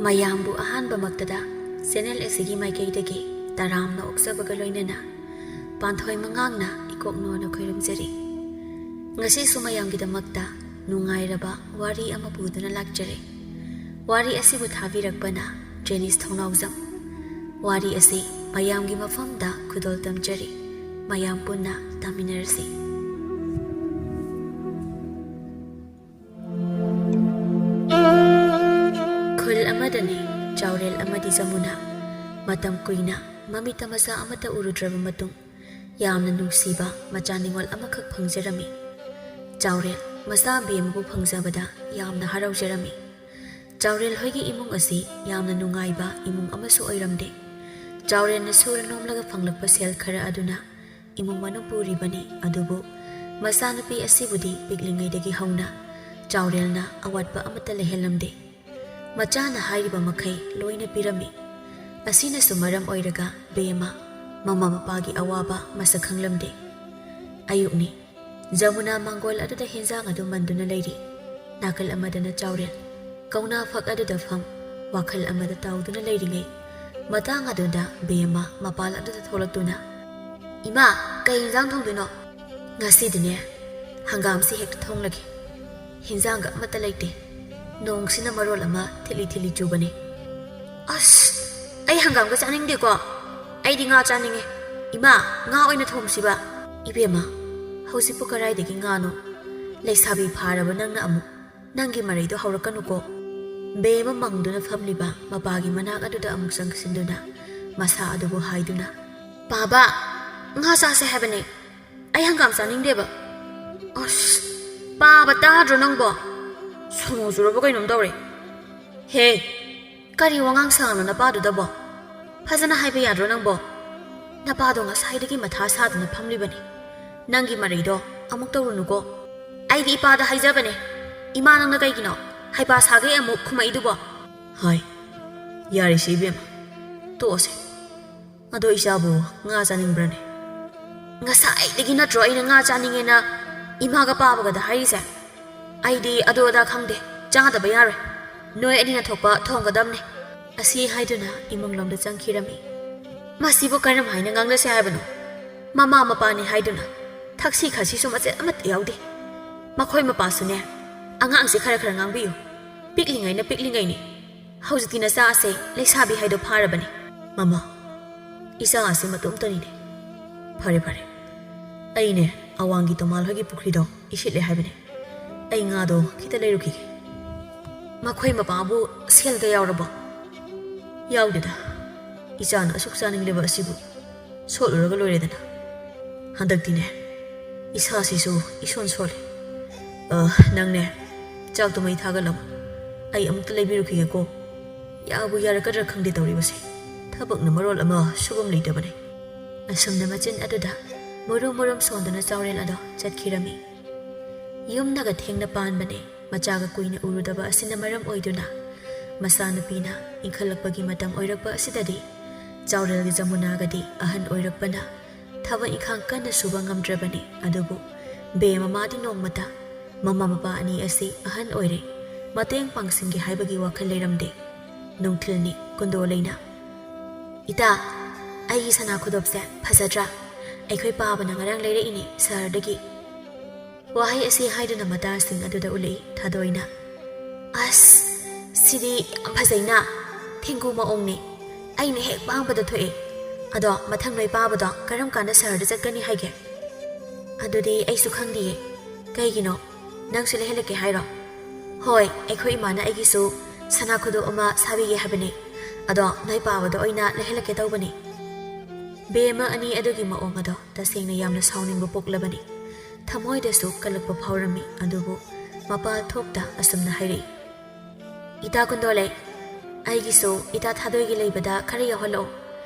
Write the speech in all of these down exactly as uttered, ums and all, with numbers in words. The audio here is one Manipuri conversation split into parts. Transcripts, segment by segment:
ꯃꯌꯥꯝꯕꯨ ꯑꯍꯥꯟꯕꯃꯛꯇꯗ ꯆꯦꯅꯦꯜ ꯑꯁꯤꯒꯤ ꯃꯥꯏꯀꯩꯗꯒꯤ ꯇꯔꯥꯝꯅ ꯑꯣꯛꯆꯕꯒ ꯂꯣꯏꯅꯅ ꯄꯥꯟꯊꯣꯏ ꯃꯉꯥꯡꯅ ꯏꯀꯣꯛ ꯅꯣꯟꯅ ꯈꯣꯏꯔꯝꯖꯔꯤ꯫ ꯉꯁꯤꯁꯨ ꯃꯌꯥꯝꯒꯤꯗꯃꯛꯇ ꯅꯨꯡꯉꯥꯏꯔꯕ ꯋꯥꯔꯤ ꯑꯃ ꯄꯨꯗꯨꯅ ꯂꯥꯛꯆꯔꯦ꯫ ꯋꯥꯔꯤ ꯑꯁꯤꯕꯨ ꯊꯥꯕꯤꯔꯛꯄꯅ ꯖꯦꯅꯤꯁ ꯊꯧꯅꯥꯎꯖꯝ꯫ ꯋꯥꯔꯤ ꯑꯁꯤ ꯃꯌꯥꯝꯒꯤ ꯃꯐꯝꯗ ꯈꯨꯗꯣꯜ ꯇꯝꯖꯔꯤ꯫ ꯃꯌꯥꯝ ꯄꯨꯟꯅ ꯇꯥꯃꯤꯟꯅꯔꯁꯤ꯫ ꯈꯨꯜ ꯑꯃꯗꯅꯤ ꯆꯥꯎꯔꯦꯜ ꯑꯃꯗꯤ ꯖꯃꯨꯅꯥ꯫ ꯃꯇꯝ ꯀꯨꯏꯅ ꯃꯃꯤꯠꯇ ꯃꯆꯥ ꯑꯃꯠꯇ ꯎꯔꯨꯗ꯭ꯔꯕ ꯃꯇꯨꯡ, ꯌꯥꯝꯅ ꯅꯨꯡꯁꯤꯕ ꯃꯆꯥ ꯅꯤꯉꯣꯜ ꯑꯃꯈꯛ ꯐꯪꯖꯔꯝꯃꯤ꯫ ꯆꯥꯎꯔꯦꯜ ꯃꯆꯥ ꯕꯦꯝꯕꯨ ꯐꯪꯖꯕꯗ ꯌꯥꯝꯅ ꯍꯔꯥꯎꯖꯔꯝꯃꯤ꯫ ꯆꯥꯎꯔꯦꯜ ꯍꯣꯏꯒꯤ ꯏꯃꯨꯡ ꯑꯁꯤ ꯌꯥꯝꯅ ꯅꯨꯡꯉꯥꯏꯕ ꯏꯃꯨꯡ ꯑꯃꯁꯨ ꯑꯣꯏꯔꯝꯗꯦ꯫ ꯆꯥꯎꯔꯦꯜꯅ ꯁꯨꯔ ꯅꯣꯝꯂꯒ ꯐꯪꯂꯛꯄ ꯁꯦꯜ ꯈꯔ ꯑꯗꯨꯅ ꯏꯃꯨꯡ ꯃꯅꯨꯡ ꯄꯨꯔꯤꯕꯅꯤ꯫ ꯑꯗꯨꯕꯨ ꯃꯆꯥꯅꯨꯄꯤ ꯑꯁꯤꯕꯨꯗꯤ ꯄꯤꯛꯂꯤꯉꯩꯗꯒꯤ ꯍꯧꯅ ꯆꯥꯎꯔꯦꯜꯅ ꯑꯋꯥꯠꯄ ꯑꯃꯠꯇ ꯂꯩꯍꯜꯂꯝꯗꯦ꯫ ꯃꯆꯥꯅ ꯍꯥꯏꯔꯤꯕ ꯃꯈꯩ ꯂꯣꯏꯅ ꯄꯤꯔꯝꯃꯤ꯫ ꯑꯁꯤꯅꯁꯨ ꯃꯔꯝ ꯑꯣꯏꯔꯒ ꯕꯦꯝꯃ ꯃꯃꯥ ꯃꯄꯥꯒꯤ ꯑꯋꯥꯕ ꯃꯁꯛ ꯈꯪꯂꯝꯗꯦ꯫ ꯑꯌꯨꯛꯅꯤ꯫ ꯖꯃꯨꯅꯥ ꯃꯥꯡꯒꯣꯜ ꯑꯗꯨꯗ ꯍꯦꯟꯖꯥꯡ ꯑꯗꯨ ꯃꯟꯗꯨꯅ ꯂꯩꯔꯤ꯫ ꯅꯥꯀꯜ ꯑꯃꯗꯅ ꯆꯥꯎꯔꯦꯜ ꯀꯧꯅꯥ ꯐꯛ ꯑꯗꯨꯗ ꯐꯝ, ꯋꯥꯈꯜ ꯑꯃꯗ ꯇꯥꯎꯗꯨꯅ ꯂꯩꯔꯤꯉꯩ ꯃꯇꯥꯡ ꯑꯗꯨꯗ ꯕꯦꯝꯃ ꯃꯄꯥꯜ ꯑꯗꯨꯗ ꯊꯣꯛꯂꯛꯇꯨꯅ, "ꯏꯃꯥ, ꯀꯩ ꯍꯦꯟꯖꯥꯡ ꯊꯣꯡꯗꯣꯏꯅꯣ?" "ꯉꯁꯤꯗꯤꯅꯦ, ꯍꯪꯒꯥꯝꯁꯤ ꯍꯦꯛꯇ ꯊꯣꯡꯂꯒꯦ꯫ ꯍꯦꯟꯖꯥꯡꯒ ꯑꯃꯠꯇ ꯂꯩꯇꯦ꯫ ꯅꯣꯡꯁꯤꯅ ꯃꯔꯣꯜ ꯑꯃ ꯊꯤꯠꯂꯤ ꯊꯤꯠꯂꯤ ꯆꯨꯕꯅꯦ꯫" "ꯑꯁ, ꯑꯩ ꯍꯪꯒꯥꯝꯒ ꯆꯥꯅꯤꯡꯗꯦꯀꯣ꯫ ꯑꯩꯗꯤ ꯉꯥ ꯆꯥꯅꯤꯡꯉꯦ꯫ ꯏꯃꯥ, ꯉꯥ ꯑꯣꯏꯅ ꯊꯣꯡꯁꯤꯕ?" "ꯏꯕꯦꯝꯃ, ꯍꯧꯖꯤꯛꯄꯨ ꯀꯔꯥꯏꯗꯒꯤ ꯉꯥꯅꯣ? ꯂꯩꯁꯥꯕꯤ ꯐꯥꯔꯕ ꯅꯪꯅ ꯑꯃꯨꯛ ꯅꯪꯒꯤ ꯃꯔꯩꯗꯣ ꯍꯧꯔꯛꯀꯅꯨꯀꯣ꯫" ꯕꯦꯝꯃ ꯃꯪꯗꯨꯅ ꯐꯝꯂꯤꯕ ꯃꯄꯥꯒꯤ ꯃꯅꯥꯛ ꯑꯗꯨꯗ ꯑꯃꯨꯛ ꯆꯪꯁꯤꯟꯗꯨꯅ ꯃꯁꯥ ꯑꯗꯨꯕꯨ ꯍꯥꯏꯗꯨꯅ, "ꯄꯥꯕ, ꯉꯥ ꯆꯥꯁꯦ ꯍꯥꯏꯕꯅꯦ꯫ ꯑꯩ ꯍꯪꯒꯥꯝ ꯆꯥꯅꯤꯡꯗꯦꯕ꯫" "ꯑꯁ, ꯄꯥꯕ ꯇꯥꯗ꯭ꯔꯣ ꯅꯪꯕꯣ? ꯁꯣꯅꯣ ꯆꯨꯔꯕ ꯀꯩꯅꯣꯝ ꯇꯧꯔꯦ꯫ ꯍꯦ, ꯀꯔꯤ ꯋꯥꯉꯥꯡ ꯁꯉꯥꯡꯅꯣ ꯅꯄꯥꯗꯨꯗꯕꯣ? ꯐꯖꯅ ꯍꯥꯏꯕ ꯌꯥꯗ꯭ꯔꯣ ꯅꯪꯕꯣ? ꯅꯄꯥꯗꯣ ꯉꯁꯥꯏꯗꯒꯤ ꯃꯊꯥ ꯁꯥꯗꯅ ꯐꯝꯂꯤꯕꯅꯤ꯫ ꯅꯪꯒꯤ ꯃꯔꯩꯗꯣ ꯑꯃꯨꯛ ꯇꯧꯔꯨꯅꯨꯀꯣ꯫" "ꯑꯩꯗꯤ ꯏꯄꯥꯗ ꯍꯥꯏꯖꯕꯅꯦ꯫ ꯏꯃꯥ, ꯅꯪꯅ ꯀꯩꯒꯤꯅꯣ ꯍꯩꯄꯥ ꯁꯥꯒꯩ ꯑꯃꯨꯛ ꯈꯨꯝꯃꯛꯏꯗꯨꯕꯣ?" "ꯍꯣꯏ, ꯌꯥꯔꯦꯁꯦ ꯏꯕꯦꯝꯃ, ꯇꯣꯛꯑꯁꯦ꯫ ꯑꯗꯣ ꯏꯆꯥꯕꯨ ꯉꯥ ꯆꯥꯅꯤꯡꯕ꯭ꯔꯅꯦ?" "ꯉꯁꯥꯏꯗꯒꯤ ꯅꯠꯇ꯭ꯔꯣ ꯑꯩꯅ ꯉꯥ ꯆꯥꯅꯤꯡꯉꯦꯅ ꯏꯃꯥꯒ ꯄꯥꯕꯒꯗ ꯍꯥꯏꯔꯤꯁꯦ? ꯑꯩꯗꯤ ꯑꯗꯨ ꯑꯗꯥ ꯈꯪꯗꯦ, ꯆꯥꯗꯕ ꯌꯥꯔꯣꯏ꯫" ꯅꯣꯏ ꯑꯅꯤꯅ ꯊꯣꯛꯄ ꯊꯣꯡꯒꯗꯕꯅꯦ꯫ ꯑꯁꯤ ꯍꯥꯏꯗꯨꯅ ꯏꯃꯨꯡꯂꯣꯝꯗ ꯆꯪꯈꯤꯔꯝꯃꯤ꯫ ꯃꯁꯤꯕꯨ ꯀꯔꯝ ꯍꯥꯏꯅ ꯉꯥꯡꯅꯁꯦ ꯍꯥꯏꯕꯅꯣ? ꯃꯃꯥ ꯃꯄꯥꯅꯤ ꯍꯥꯏꯗꯨꯅ ꯊꯛꯁꯤ ꯈꯥꯁꯤꯁꯨ ꯃꯆꯦꯠ ꯑꯃꯠꯇ ꯌꯥꯎꯗꯦ꯫ ꯃꯈꯣꯏ ꯃꯄꯥꯁꯨꯅꯦ, ꯑꯉꯥꯡꯁꯦ ꯈꯔ ꯈꯔ ꯉꯥꯡꯕꯤꯌꯨ꯫ ꯄꯤꯛꯂꯤꯉꯩꯅ ꯄꯤꯛꯂꯤꯉꯩꯅꯤ꯫ ꯍꯧꯖꯤꯛꯇꯤ ꯅꯆꯥ ꯑꯁꯦ ꯂꯩꯁꯥꯕꯤ ꯍꯥꯏꯗꯣ ꯐꯥꯔꯕꯅꯤ꯫ ꯃꯃꯥ, ꯏꯆꯥ ꯑꯁꯤ ꯃꯇꯣꯝꯇꯅꯤꯅꯦ꯫ ꯐꯔꯦ, ꯐꯔꯦ꯫ ꯑꯩꯅꯦ, ꯑꯋꯥꯡꯒꯤ ꯇꯣꯃꯥꯜ ꯍꯣꯏꯒꯤ ꯄꯨꯈ꯭ꯔꯤꯗꯣ ꯏꯁꯤꯠꯂꯦ ꯍꯥꯏꯕꯅꯦ꯫ ꯑꯩ ꯉꯥꯗꯣ ꯈꯤꯇ ꯂꯩꯔꯨꯈꯤꯒꯦ꯫ ꯃꯈꯣꯏ ꯃꯄꯥꯕꯨ ꯁꯦꯜꯒ ꯌꯥꯎꯔꯕꯣ? ꯌꯥꯎꯗꯦꯗ꯫ ꯏꯆꯥꯅ ꯑꯁꯨꯛ ꯆꯥꯅꯤꯡꯂꯤꯕ ꯑꯁꯤꯕꯨ ꯁꯣꯠꯂꯨꯔꯒ ꯂꯣꯏꯔꯦꯗꯅ꯫ ꯍꯟꯗꯛꯇꯤꯅꯦ, ꯏꯁꯥꯁꯤꯁꯨ ꯏꯁꯣꯟ ꯁꯣꯜꯂꯦ꯫ ꯑ, ꯅꯪꯅꯦ, ꯆꯥꯛꯇꯣ ꯃꯩ ꯊꯥꯒꯠꯂꯝꯃꯨ꯫ ꯑꯩ ꯑꯃꯨꯛꯇ ꯂꯩꯕꯤꯔꯨꯈꯤꯒꯦꯀꯣ꯫ ꯌꯥꯕꯨ ꯌꯥꯔꯛꯀꯗ꯭ꯔꯥ ꯈꯪꯗꯦ ꯇꯧꯔꯤꯕꯁꯦ꯫ ꯊꯕꯛꯅ ꯃꯔꯣꯜ ꯑꯃ ꯁꯨꯐꯝ ꯂꯩꯇꯕꯅꯦ꯫ ꯑꯁꯨꯝꯅ ꯃꯆꯤꯟ ꯑꯗꯨꯗ ꯃꯨꯔꯨꯝ ꯃꯨꯔꯨꯝ ꯁꯣꯟꯗꯨꯅ ꯆꯥꯎꯔꯦꯜ ꯑꯗꯣ ꯆꯠꯈꯤꯔꯝꯃꯤ꯫ ꯌꯨꯝꯅꯒ ꯊꯦꯡꯅ ꯄꯥꯟꯕꯅꯦ꯫ ꯃꯆꯥꯒ ꯀꯨꯏꯅ ꯎꯔꯨꯗꯕ ꯑꯁꯤꯅ ꯃꯔꯝ ꯑꯣꯏꯗꯨꯅ ꯃꯆꯥꯅꯨꯄꯤꯅ ꯏꯟꯈꯠꯂꯛꯄꯒꯤ ꯃꯇꯝ ꯑꯣꯏꯔꯛꯄ ꯑꯁꯤꯗꯗꯤ ꯆꯥꯎꯔꯦꯜꯒꯤ ꯖꯃꯨꯅꯥꯒꯗꯤ ꯑꯍꯟ ꯑꯣꯏꯔꯛꯄꯅ ꯊꯕꯛ ꯏꯪꯈꯥꯡ ꯀꯟꯅ ꯁꯨꯕ ꯉꯝꯗ꯭ꯔꯕꯅꯤ꯫ ꯑꯗꯨꯕꯨ ꯕꯦꯝꯃ ꯃꯥꯗꯤ ꯅꯣꯡꯃꯇ ꯃꯃꯥ ꯃꯄꯥ ꯑꯅꯤ ꯑꯁꯤ ꯑꯍꯟ ꯑꯣꯏꯔꯦ, ꯃꯇꯦꯡ ꯄꯥꯡꯁꯤꯟꯒꯦ ꯍꯥꯏꯕꯒꯤ ꯋꯥꯈꯜ ꯂꯩꯔꯝꯗꯦ꯫ ꯅꯨꯡꯊꯤꯜꯅꯤ꯫ ꯀꯨꯟꯗꯣ ꯂꯩꯅ, "ꯏꯇꯥ, ꯑꯩꯒꯤ ꯁꯅꯥ ꯈꯨꯗꯣꯞꯁꯦ ꯐꯖꯗ꯭ꯔꯥ? ꯑꯩꯈꯣꯏ ꯄꯥꯕꯅ ꯉꯔꯥꯡ ꯂꯩꯔꯛꯏꯅꯦ ꯁꯍꯔꯗꯒꯤ꯫" ꯋꯥꯍꯩ ꯑꯁꯤ ꯍꯥꯏꯗꯨꯅ ꯃꯇꯥꯁꯤꯡ ꯑꯗꯨꯗ ꯎꯠꯂꯛꯏ ꯊꯥꯗꯣꯏꯅ꯫ "ꯑꯁ, ꯁꯤꯗꯤ ꯌꯥꯝ ꯐꯖꯩꯅ, ꯊꯦꯡꯒꯨ ꯃꯑꯣꯡꯅꯤ꯫ ꯑꯩꯅ ꯍꯦꯛ ꯄꯥꯝꯕꯗ ꯊꯣꯛꯑꯦ꯫ ꯑꯗꯣ ꯃꯊꯪ ꯅꯣꯏ ꯄꯥꯕꯗꯣ ꯀꯔꯝ ꯀꯥꯟꯗ ꯁꯍꯔꯗ ꯆꯠꯀꯅꯤ ꯍꯥꯏꯒꯦ?" "ꯑꯗꯨꯗꯤ ꯑꯩꯁꯨ ꯈꯪꯗꯤꯌꯦ꯫ ꯀꯩꯒꯤꯅꯣ? ꯅꯪꯁꯨ ꯂꯩꯍꯜꯂꯛꯀꯦ ꯍꯥꯏꯔꯣ?" "ꯍꯣꯏ, ꯑꯩꯈꯣꯏ ꯏꯃꯥꯅ ꯑꯩꯒꯤꯁꯨ ꯁꯅꯥ ꯈꯨꯗꯣꯞ ꯑꯃ ꯁꯥꯕꯤꯒꯦ ꯍꯥꯏꯕꯅꯦ꯫ ꯑꯗꯣ ꯅꯣꯏ ꯄꯥꯕꯗꯣ ꯑꯣꯏꯅ ꯂꯩꯍꯜꯂꯛꯀꯦ ꯇꯧꯕꯅꯦ꯫" ꯕꯦꯝꯃ ꯑꯅꯤ ꯑꯗꯨꯒꯤ ꯃꯑꯣꯡ ꯑꯗꯣ ꯇꯁꯦꯡꯅ ꯌꯥꯝꯅ ꯁꯥꯎꯅꯤꯡꯕ ꯄꯣꯛꯂꯕꯅꯤ꯫ ꯊꯃꯣꯏꯗꯁꯨ ꯀꯜꯂꯛꯄ ꯐꯥꯎꯔꯝꯃꯤ, ꯑꯗꯨꯕꯨ ꯃꯄꯥ ꯊꯣꯛꯇ ꯑꯁꯨꯝꯅ ꯍꯥꯏꯔꯛꯏ, "ꯏꯇꯥ ꯀꯨꯟꯗꯣꯂꯩ, ꯑꯩꯒꯤꯁꯨ ꯏꯇꯥ ꯊꯥꯗꯣꯏꯒꯤ ꯂꯩꯕꯗ ꯈꯔ ꯌꯥꯎꯍꯜꯂꯛꯑꯣ꯫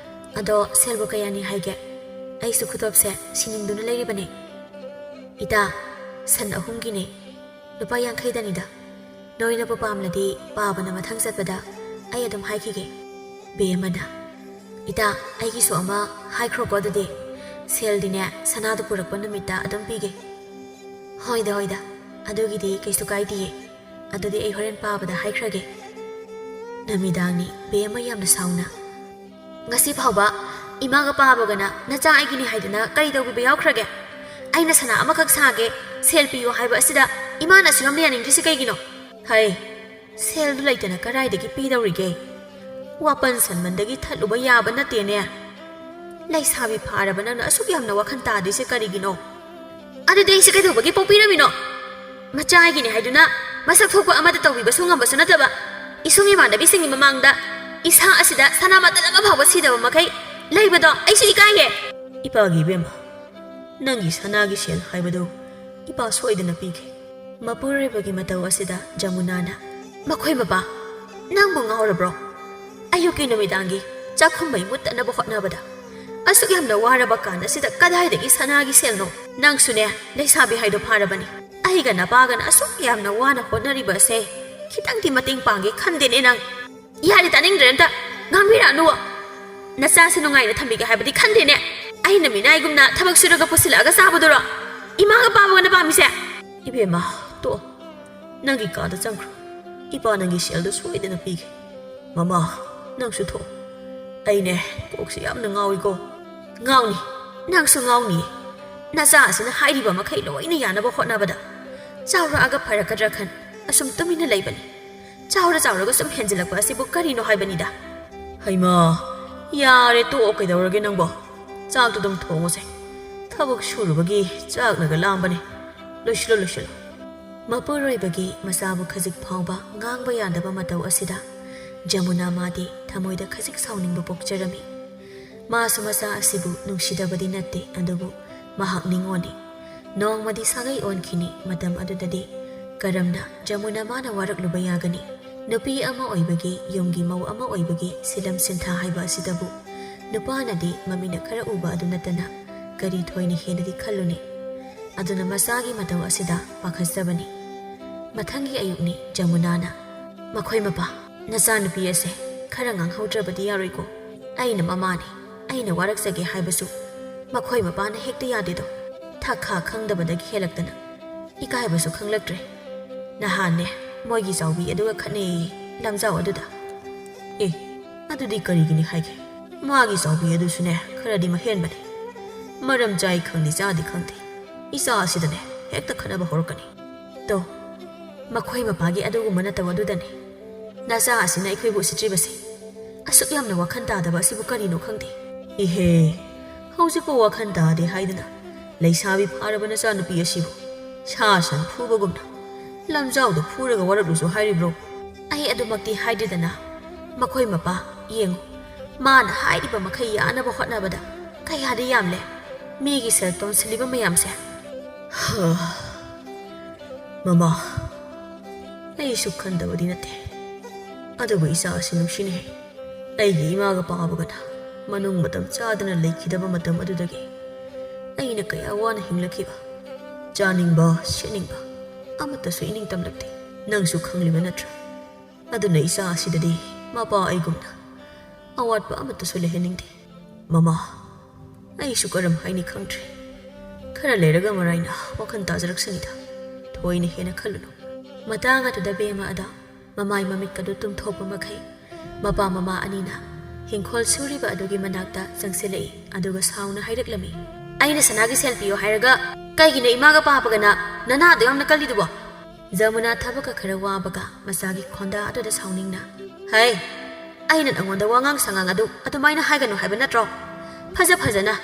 ꯑꯗꯣ ꯁꯦꯜꯕꯨ ꯀꯌꯥꯅꯤ ꯍꯥꯏꯒꯦ? ꯑꯩꯁꯨ ꯈꯨꯗꯣꯞꯁꯦ ꯁꯤꯅꯤꯡꯗꯨꯅ ꯂꯩꯔꯤꯕꯅꯦ꯫" "ꯏꯇꯥ, ꯁꯟ ꯑꯍꯨꯝꯒꯤꯅꯦ, ꯂꯨꯄꯥ ꯌꯥꯡꯈꯩꯗꯅꯤꯗ꯫ ꯅꯣꯏꯅꯕꯨ ꯄꯥꯝꯂꯗꯤ ꯄꯥꯕꯅ ꯃꯊꯪ ꯆꯠꯄꯗ ꯑꯩ ꯑꯗꯨꯝ ꯍꯥꯏꯈꯤꯒꯦ꯫" ꯕꯦꯝꯃꯅ, "ꯏꯇꯥ, ꯑꯩꯒꯤꯁꯨ ꯑꯃ ꯍꯥꯏꯈ꯭ꯔꯣꯀꯣ ꯑꯗꯨꯗꯤ꯫ ꯁꯦꯜꯗꯤꯅꯦ, ꯁꯅꯥꯗꯨ ꯄꯨꯔꯛꯄ ꯅꯨꯃꯤꯠꯇ ꯑꯗꯨꯝ ꯄꯤꯒꯦ꯫" "ꯍꯣꯏꯗ, ꯍꯣꯏꯗ, ꯑꯗꯨꯒꯤꯗꯤ ꯀꯩꯁꯨ ꯀꯥꯏꯗꯤꯌꯦ꯫ ꯑꯗꯨꯗꯤ ꯑꯩ ꯍꯣꯔꯦꯟ ꯄꯥꯕꯗ ꯍꯥꯏꯈ꯭ꯔꯒꯦ꯫ ꯅꯨꯃꯤꯗꯥꯡꯅꯤ꯫ ꯕꯦꯝꯃ ꯌꯥꯝꯅ ꯁꯥꯎꯅ, "ꯉꯁꯤ ꯐꯥꯎꯕ ꯏꯃꯥꯒ ꯄꯥꯕꯒꯅ ꯅꯆꯥ ꯑꯩꯒꯤꯅꯤ ꯍꯥꯏꯗꯨꯅ ꯀꯔꯤ ꯇꯧꯕꯤꯕ ꯌꯥꯎꯈ꯭ꯔꯒꯦ? ꯑꯩꯅ ꯁꯅꯥ ꯑꯃꯈꯛ ꯁꯥꯒꯦ, ꯁꯦꯜ ꯄꯤꯌꯨ ꯍꯥꯏꯕ ꯑꯁꯤꯗ ꯏꯃꯥꯅ ꯑꯁꯨꯛ ꯌꯥꯝꯅ ꯌꯥꯅꯤꯡꯗ꯭ꯔꯤꯁꯤ ꯀꯩꯒꯤꯅꯣ?" ꯍꯩ, ꯁꯦꯜꯗꯨ ꯂꯩꯇꯅ ꯀꯗꯥꯏꯗꯒꯤ ꯄꯤꯗꯧꯔꯤꯒꯦ? ꯋꯥꯄꯟ ꯁꯟꯃꯟꯗꯒꯤ ꯊꯠꯂꯨꯕ ꯌꯥꯕ ꯅꯠꯇꯦꯅꯦ꯫ ꯂꯩꯁꯥꯕꯤ ꯐꯥꯔꯕ ꯅꯪꯅ ꯑꯁꯨꯛ ꯌꯥꯝꯅ ꯋꯥꯈꯜ ꯇꯥꯗ꯭ꯔꯤꯁꯦ ꯀꯔꯤꯒꯤꯅꯣ? ꯑꯗꯨꯗꯤ ꯑꯩꯁꯦ ꯀꯩꯗꯧꯕꯒꯤ ꯄꯣꯛꯄꯤꯔꯝꯃꯤꯅꯣ? ꯃꯆꯥ ꯑꯩꯒꯤꯅꯤ ꯍꯥꯏꯗꯨꯅ ꯃꯁꯛ ꯊꯣꯛꯄ ꯑꯃꯠꯇ ꯇꯧꯕꯤꯕꯁꯨ ꯉꯝꯕꯁꯨ ꯅꯠꯇꯕ, ꯏꯁꯨꯡ ꯏꯃꯥꯟꯅꯕꯤꯁꯤꯡꯒꯤ ꯃꯃꯥꯡꯗ ꯏꯁꯥ ꯑꯁꯤꯗ ꯁꯅꯥ ꯃꯇꯜ ꯑꯃ ꯐꯥꯎꯕ ꯁꯤꯗꯕ ꯃꯈꯩ ꯂꯩꯕꯗꯣ ꯑꯩꯁꯨ ꯏꯀꯥꯏꯌꯦ꯫ ꯏꯄꯥꯒꯤ ꯏꯕꯦꯝꯃ, ꯅꯪꯒꯤ ꯁꯅꯥꯒꯤ ꯁꯦꯜ ꯍꯥꯏꯕꯗꯨ ꯏꯄꯥ ꯁꯣꯏꯗꯅ ꯄꯤꯒꯦ꯫ ꯃꯄꯨꯔꯣꯏꯕꯒꯤ ꯃꯇꯧ ꯑꯁꯤꯗ ꯖꯃꯨꯅꯥꯅ, "ꯃꯈꯣꯏ ꯃꯄꯥ, ꯅꯪꯕꯨ ꯉꯥꯎꯔꯕ꯭ꯔꯣ? ꯑꯌꯨꯛꯀꯤ ꯅꯨꯃꯤꯗꯥꯡꯒꯤ ꯆꯥꯛꯈꯨꯝ ꯃꯩ ꯃꯨꯠꯇꯅꯕ ꯍꯣꯠꯅꯕꯗ ꯑꯁꯨꯛ ꯌꯥꯝꯅ ꯋꯥꯔꯕ ꯀꯥꯟ ꯑꯁꯤꯗ ꯀꯗꯥꯏꯗꯒꯤ ꯁꯅꯥꯒꯤ ꯁꯦꯜꯅꯣ? ꯅꯪꯁꯨꯅꯦ, ꯂꯩꯁꯥꯕꯤ ꯍꯥꯏꯗꯣ ꯐꯥꯔꯕꯅꯤ꯫ ꯑꯩꯒ ꯅꯄꯥꯒꯅ ꯑꯁꯨꯛ ꯌꯥꯝꯅ ꯋꯥꯅ ꯍꯣꯠꯅꯔꯤꯕ ꯑꯁꯦ ꯈꯤꯇꯪꯗꯤ ꯃꯇꯦꯡ ꯄꯥꯡꯒꯦ ꯈꯟꯗꯦꯅꯦ ꯅꯪ?" "ꯌꯥꯔꯦ, ꯇꯥꯅꯤꯡꯗ꯭ꯔꯦ ꯑꯝꯇ꯫ ꯉꯥꯡꯕꯤꯔꯛꯑꯅꯨ꯫ ꯅꯆꯥꯁꯦ ꯅꯨꯡꯉꯥꯏꯅ ꯊꯝꯕꯤꯒꯦ ꯍꯥꯏꯕꯗꯤ ꯈꯟꯗꯦꯅꯦ꯫ ꯑꯩꯅ ꯃꯤꯅꯥꯏꯒꯨꯝꯅ ꯊꯕꯛ ꯁꯨꯔꯒ ꯄꯨꯁꯤꯜꯂꯛꯑꯒ ꯆꯥꯕꯗꯨꯔꯣ? ꯏꯃꯥꯒ ꯄꯥꯕꯒꯅ ꯄꯥꯝꯃꯤꯁꯦ?" "ꯏꯕꯦꯝꯃ, ꯇꯣꯛꯑꯣ꯫ ꯅꯪꯒꯤ ꯀꯥꯗ ꯆꯪꯈ꯭ꯔꯣ꯫ ꯏꯄꯥ ꯅꯪꯒꯤ ꯁꯦꯜꯗꯨ ꯁꯣꯏꯗꯅ ꯄꯤꯒꯦ꯫ ꯃꯃꯥ, ꯅꯪꯁꯨ ꯊꯣꯛꯑꯣ꯫ ꯑꯩꯅꯦ, ꯀꯣꯛꯁꯦ ꯌꯥꯝꯅ ꯉꯥꯎꯏꯀꯣ꯫" "ꯉꯥꯎꯅꯤ, ꯅꯪꯁꯨ ꯉꯥꯎꯅꯤꯌꯦ꯫ ꯅꯆꯥ ꯑꯁꯤꯅ ꯍꯥꯏꯔꯤꯕ ꯃꯈꯩ ꯂꯣꯏꯅ ꯌꯥꯅꯕ ꯍꯣꯠꯅꯕꯗ ꯆꯥꯎꯔꯛꯑꯒ ꯐꯔꯛꯀꯗ꯭ꯔꯥ ꯈꯟ ꯑꯁꯨꯝ ꯇꯨꯃꯤꯟꯅ ꯂꯩꯕꯅꯤ꯫ ꯆꯥꯎꯔ ꯆꯥꯎꯔꯒ ꯁꯨꯝ ꯍꯦꯟꯖꯤꯜꯂꯛꯄ ꯑꯁꯤꯕꯨ ꯀꯔꯤꯅꯣ ꯍꯥꯏꯕꯅꯤꯗ꯫" "ꯍꯩꯃꯥ, ꯌꯥꯔꯦ, ꯇꯣꯛꯑꯣ, ꯀꯩꯗꯧꯔꯒꯦ ꯅꯪꯕꯣ? ꯆꯥꯛꯇꯨ ꯑꯗꯨꯝ ꯊꯣꯡꯉꯨꯁꯦ꯫ ꯊꯕꯛ ꯁꯨꯔꯨꯕꯒꯤ ꯆꯥꯛꯅꯒ ꯂꯥꯝꯕꯅꯦ꯫ ꯂꯣꯏꯁꯤꯜꯂꯣ, ꯂꯣꯏꯁꯤꯜꯂꯣ꯫" ꯃꯄꯨꯔꯣꯏꯕꯒꯤ ꯃꯆꯥꯕꯨ ꯈꯖꯤꯛ ꯐꯥꯎꯕ ꯉꯥꯡꯕ ꯌꯥꯗꯕ ꯃꯇꯧ ꯑꯁꯤꯗ ꯖꯃꯨꯅꯥ ꯃꯥꯗꯤ ꯊꯃꯣꯏꯗ ꯈꯖꯤꯛ ꯁꯥꯎꯅꯤꯡꯕ ꯄꯣꯛꯆꯔꯝꯃꯤ꯫ ꯃꯥꯁꯨ ꯃꯆꯥ ꯑꯁꯤꯕꯨ ꯅꯨꯡꯁꯤꯗꯕꯗꯤ ꯅꯠꯇꯦ, ꯑꯗꯨꯕꯨ ꯃꯍꯥꯛ ꯅꯤꯡꯉꯣꯜꯅꯤ꯫ ꯅꯣꯡꯃꯗꯤ ꯁꯥꯒꯩ ꯑꯣꯟꯈꯤꯅꯤ꯫ ꯃꯇꯝ ꯑꯗꯨꯗꯗꯤ ꯀꯔꯝꯅ ꯖꯃꯨꯅꯥ ꯃꯥꯅ ꯋꯥꯔꯛꯂꯨꯕ ꯌꯥꯒꯅꯤ? ꯅꯨꯄꯤ ꯑꯃ ꯑꯣꯏꯕꯒꯤ, ꯌꯨꯝꯒꯤ ꯃꯧ ꯑꯃ ꯑꯣꯏꯕꯒꯤ ꯁꯤꯂꯝ ꯁꯤꯟꯊꯥ ꯍꯥꯏꯕ ꯑꯁꯤꯗꯕꯨ ꯅꯨꯄꯥꯅꯗꯤ ꯃꯃꯤꯠꯅ ꯈꯔ ꯎꯕ ꯑꯗꯨ ꯅꯠꯇꯅ ꯀꯔꯤ ꯊꯣꯏꯅ ꯍꯦꯟꯅꯗꯤ ꯈꯜꯂꯨꯅꯤ? ꯑꯗꯨꯅ ꯃꯆꯥꯒꯤ ꯃꯇꯧ ꯑꯁꯤꯗ ꯄꯥꯈꯠꯆꯕꯅꯤ꯫ ꯃꯊꯪꯒꯤ ꯑꯌꯨꯛꯅꯤ꯫ ꯖꯃꯨꯅꯥꯅ, "ꯃꯈꯣꯏ ꯃꯄꯥ, ꯅꯆꯥꯅꯨꯄꯤ ꯑꯁꯦ ꯈꯔ ꯉꯥꯡꯍꯧꯗ꯭ꯔꯕꯗꯤ ꯌꯥꯔꯣꯏꯀꯣ꯫ ꯑꯩꯅ ꯃꯃꯥꯅꯤ, ꯑꯩꯅ ꯋꯥꯔꯛꯆꯒꯦ ꯍꯥꯏꯕꯁꯨ ꯃꯈꯣꯏ ꯃꯄꯥꯅ ꯍꯦꯛꯇ ꯌꯥꯗꯦꯗꯣ꯫ ꯊꯛ ꯈꯥ ꯈꯪꯗꯕꯗꯒꯤ ꯍꯦꯜꯂꯛꯇꯅ ꯏꯀꯥꯏꯕꯁꯨ ꯈꯪꯂꯛꯇ꯭ꯔꯦ꯫ ꯅꯍꯥꯟꯅꯦ, ꯃꯣꯏꯒꯤ ꯆꯥꯎꯕꯤ ꯑꯗꯨꯒ ꯈꯠꯅꯩꯌꯦ ꯂꯝꯖꯥꯎ ꯑꯗꯨꯗ꯫ ꯑꯦ, ꯑꯗꯨꯗꯤ ꯀꯔꯤꯒꯤꯅꯤ ꯍꯥꯏꯒꯦ? ꯃꯥꯒꯤ ꯆꯥꯎꯕꯤ ꯑꯗꯨꯁꯨꯅꯦ, ꯈꯔꯗꯤ ꯃꯍꯦꯟꯕꯅꯤ꯫ ꯃꯔꯝ ꯆꯥꯏ ꯈꯪꯗꯦ ꯆꯥꯗꯦ ꯈꯪꯗꯦ, ꯏꯆꯥ ꯑꯁꯤꯗꯅꯦ ꯍꯦꯛꯇ ꯈꯠꯅꯕ ꯍꯧꯔꯛꯀꯅꯤ꯫ ꯇꯣ, ꯃꯈꯣꯏ ꯃꯄꯥꯒꯤ ꯑꯗꯨꯒꯨꯝꯕ ꯅꯠꯇꯕ ꯑꯗꯨꯗꯅꯦ ꯅꯆꯥ ꯑꯁꯤꯅ ꯑꯩꯈꯣꯏꯕꯨ ꯎꯁꯤꯠꯇ꯭ꯔꯤꯕꯁꯦ꯫ ꯑꯁꯨꯛ ꯌꯥꯝꯅ ꯋꯥꯈꯜ ꯇꯥꯗꯕ ꯑꯁꯤꯕꯨ ꯀꯔꯤꯅꯣ ꯈꯪꯗꯦ꯫ ꯏꯍꯦ, ꯍꯧꯖꯤꯛꯄꯨ ꯋꯥꯈꯜ ꯇꯥꯗꯦ ꯍꯥꯏꯗꯅ ꯂꯩꯁꯥꯕꯤ ꯐꯥꯔꯕ ꯅꯆꯥꯅꯨꯄꯤ ꯑꯁꯤꯕꯨ ꯁꯥ ꯁꯟ ꯐꯨꯕꯒꯨꯝꯅ ꯂꯝꯖꯥꯎꯗ ꯐꯨꯔꯒ ꯋꯥꯔꯛꯂꯨꯁꯨ ꯍꯥꯏꯔꯤꯕ꯭ꯔꯣ? ꯑꯩ ꯑꯗꯨꯃꯛꯇꯤ ꯍꯥꯏꯗꯦꯗꯅ, ꯃꯈꯣꯏ ꯃꯄꯥ, ꯌꯦꯡꯉꯨ, ꯃꯥꯅ ꯍꯥꯏꯔꯤꯕ ꯃꯈꯩ ꯌꯥꯅꯕ ꯍꯣꯠꯅꯕꯗ ꯀꯌꯥꯗꯤ ꯌꯥꯝꯂꯦ ꯃꯤꯒꯤ ꯁꯦꯜ ꯇꯣꯟꯁꯤꯜꯂꯤꯕ ꯃꯌꯥꯝꯁꯦ꯫ ꯍꯥ, ꯃꯃꯥ, ꯑꯩꯁꯨ ꯈꯟꯗꯕꯗꯤ ꯅꯠꯇꯦ, ꯑꯗꯨꯕꯨ ꯏꯆꯥ ꯑꯁꯤ ꯅꯨꯡꯁꯤꯅꯦ꯫ ꯑꯩꯒꯤ ꯏꯃꯥꯒ ꯄꯥꯕꯒꯅ ꯃꯅꯨꯡ ꯃꯇꯝ ꯆꯥꯗꯅ ꯂꯩꯈꯤꯗꯕ ꯃꯇꯝ ꯑꯗꯨꯗꯒꯤ ꯑꯩꯅ ꯀꯌꯥ ꯋꯥꯅ ꯍꯤꯡꯂꯛꯈꯤꯕ, ꯆꯥꯅꯤꯡꯕ, ꯁꯦꯠꯅꯤꯡꯕ ꯑꯃꯠꯇꯁꯨ ꯏꯅꯤꯡ ꯇꯝꯂꯛꯇꯦ꯫ ꯅꯪꯁꯨ ꯈꯪꯂꯤꯕ ꯅꯠꯇ꯭ꯔꯥ? ꯑꯗꯨꯅ ꯏꯆꯥ ꯑꯁꯤꯗꯗꯤ ꯃꯄꯥ ꯑꯩꯒꯨꯝꯅ ꯑꯋꯥꯠꯄ ꯑꯃꯠꯇꯁꯨ ꯂꯩꯍꯟꯅꯤꯡꯗꯦ꯫ ꯃꯃꯥ, ꯑꯩꯁꯨ ꯀꯔꯝ ꯍꯥꯏꯅꯤ ꯈꯪꯗ꯭ꯔꯦ꯫ ꯈꯔ ꯂꯩꯔꯒ ꯃꯔꯥꯏꯅ ꯋꯥꯈꯜ ꯇꯥꯖꯔꯛꯁꯅꯤꯗ, ꯊꯣꯏꯅ ꯍꯦꯟꯅ ꯈꯜꯂꯨꯅꯨ꯫ ꯃꯇꯥꯡ ꯑꯗꯨꯗ ꯕꯦꯝꯃ ꯑꯗ ꯃꯃꯥꯏ ꯃꯃꯤꯠꯀꯗꯨ ꯇꯨꯝꯊꯣꯛꯄ ꯃꯈꯩ ꯃꯄꯥ ꯃꯃꯥ ꯑꯅꯤꯅ ꯍꯤꯡꯈꯣꯜ ꯁꯨꯔꯤꯕ ꯑꯗꯨꯒꯤ ꯃꯅꯥꯛꯇ ꯆꯪꯁꯤꯜꯂꯛꯏ꯫ ꯑꯗꯨꯒ ꯁꯥꯎꯅ ꯍꯥꯏꯔꯛꯂꯝꯃꯤ, "ꯑꯩꯅ ꯁꯅꯥꯒꯤ ꯁꯦꯜ ꯄꯤꯌꯨ ꯍꯥꯏꯔꯒ ꯀꯩꯒꯤꯅꯣ ꯏꯃꯥꯒ ꯄꯥꯕꯒꯅ ꯅꯅꯥꯗꯣ ꯌꯥꯝꯅ ꯀꯜꯂꯤꯗꯨꯕꯣ?" ꯖꯃꯨꯅꯥ ꯊꯕꯛꯀ ꯈꯔ ꯋꯥꯕꯒ ꯃꯆꯥꯒꯤ ꯈꯣꯟꯗꯥ ꯑꯗꯨꯗ ꯁꯥꯎꯅꯤꯡꯅ, "ꯍꯩ, ꯑꯩꯅ ꯅꯉꯣꯟꯗ ꯋꯥꯉꯥꯡ ꯁꯉꯥꯡ ꯑꯗꯨ ꯑꯗꯨꯃꯥꯏꯅ ꯍꯥꯏꯒꯅꯨ ꯍꯥꯏꯕ ꯅꯠꯇ꯭ꯔꯣ? ꯐꯖ ꯐꯖꯅ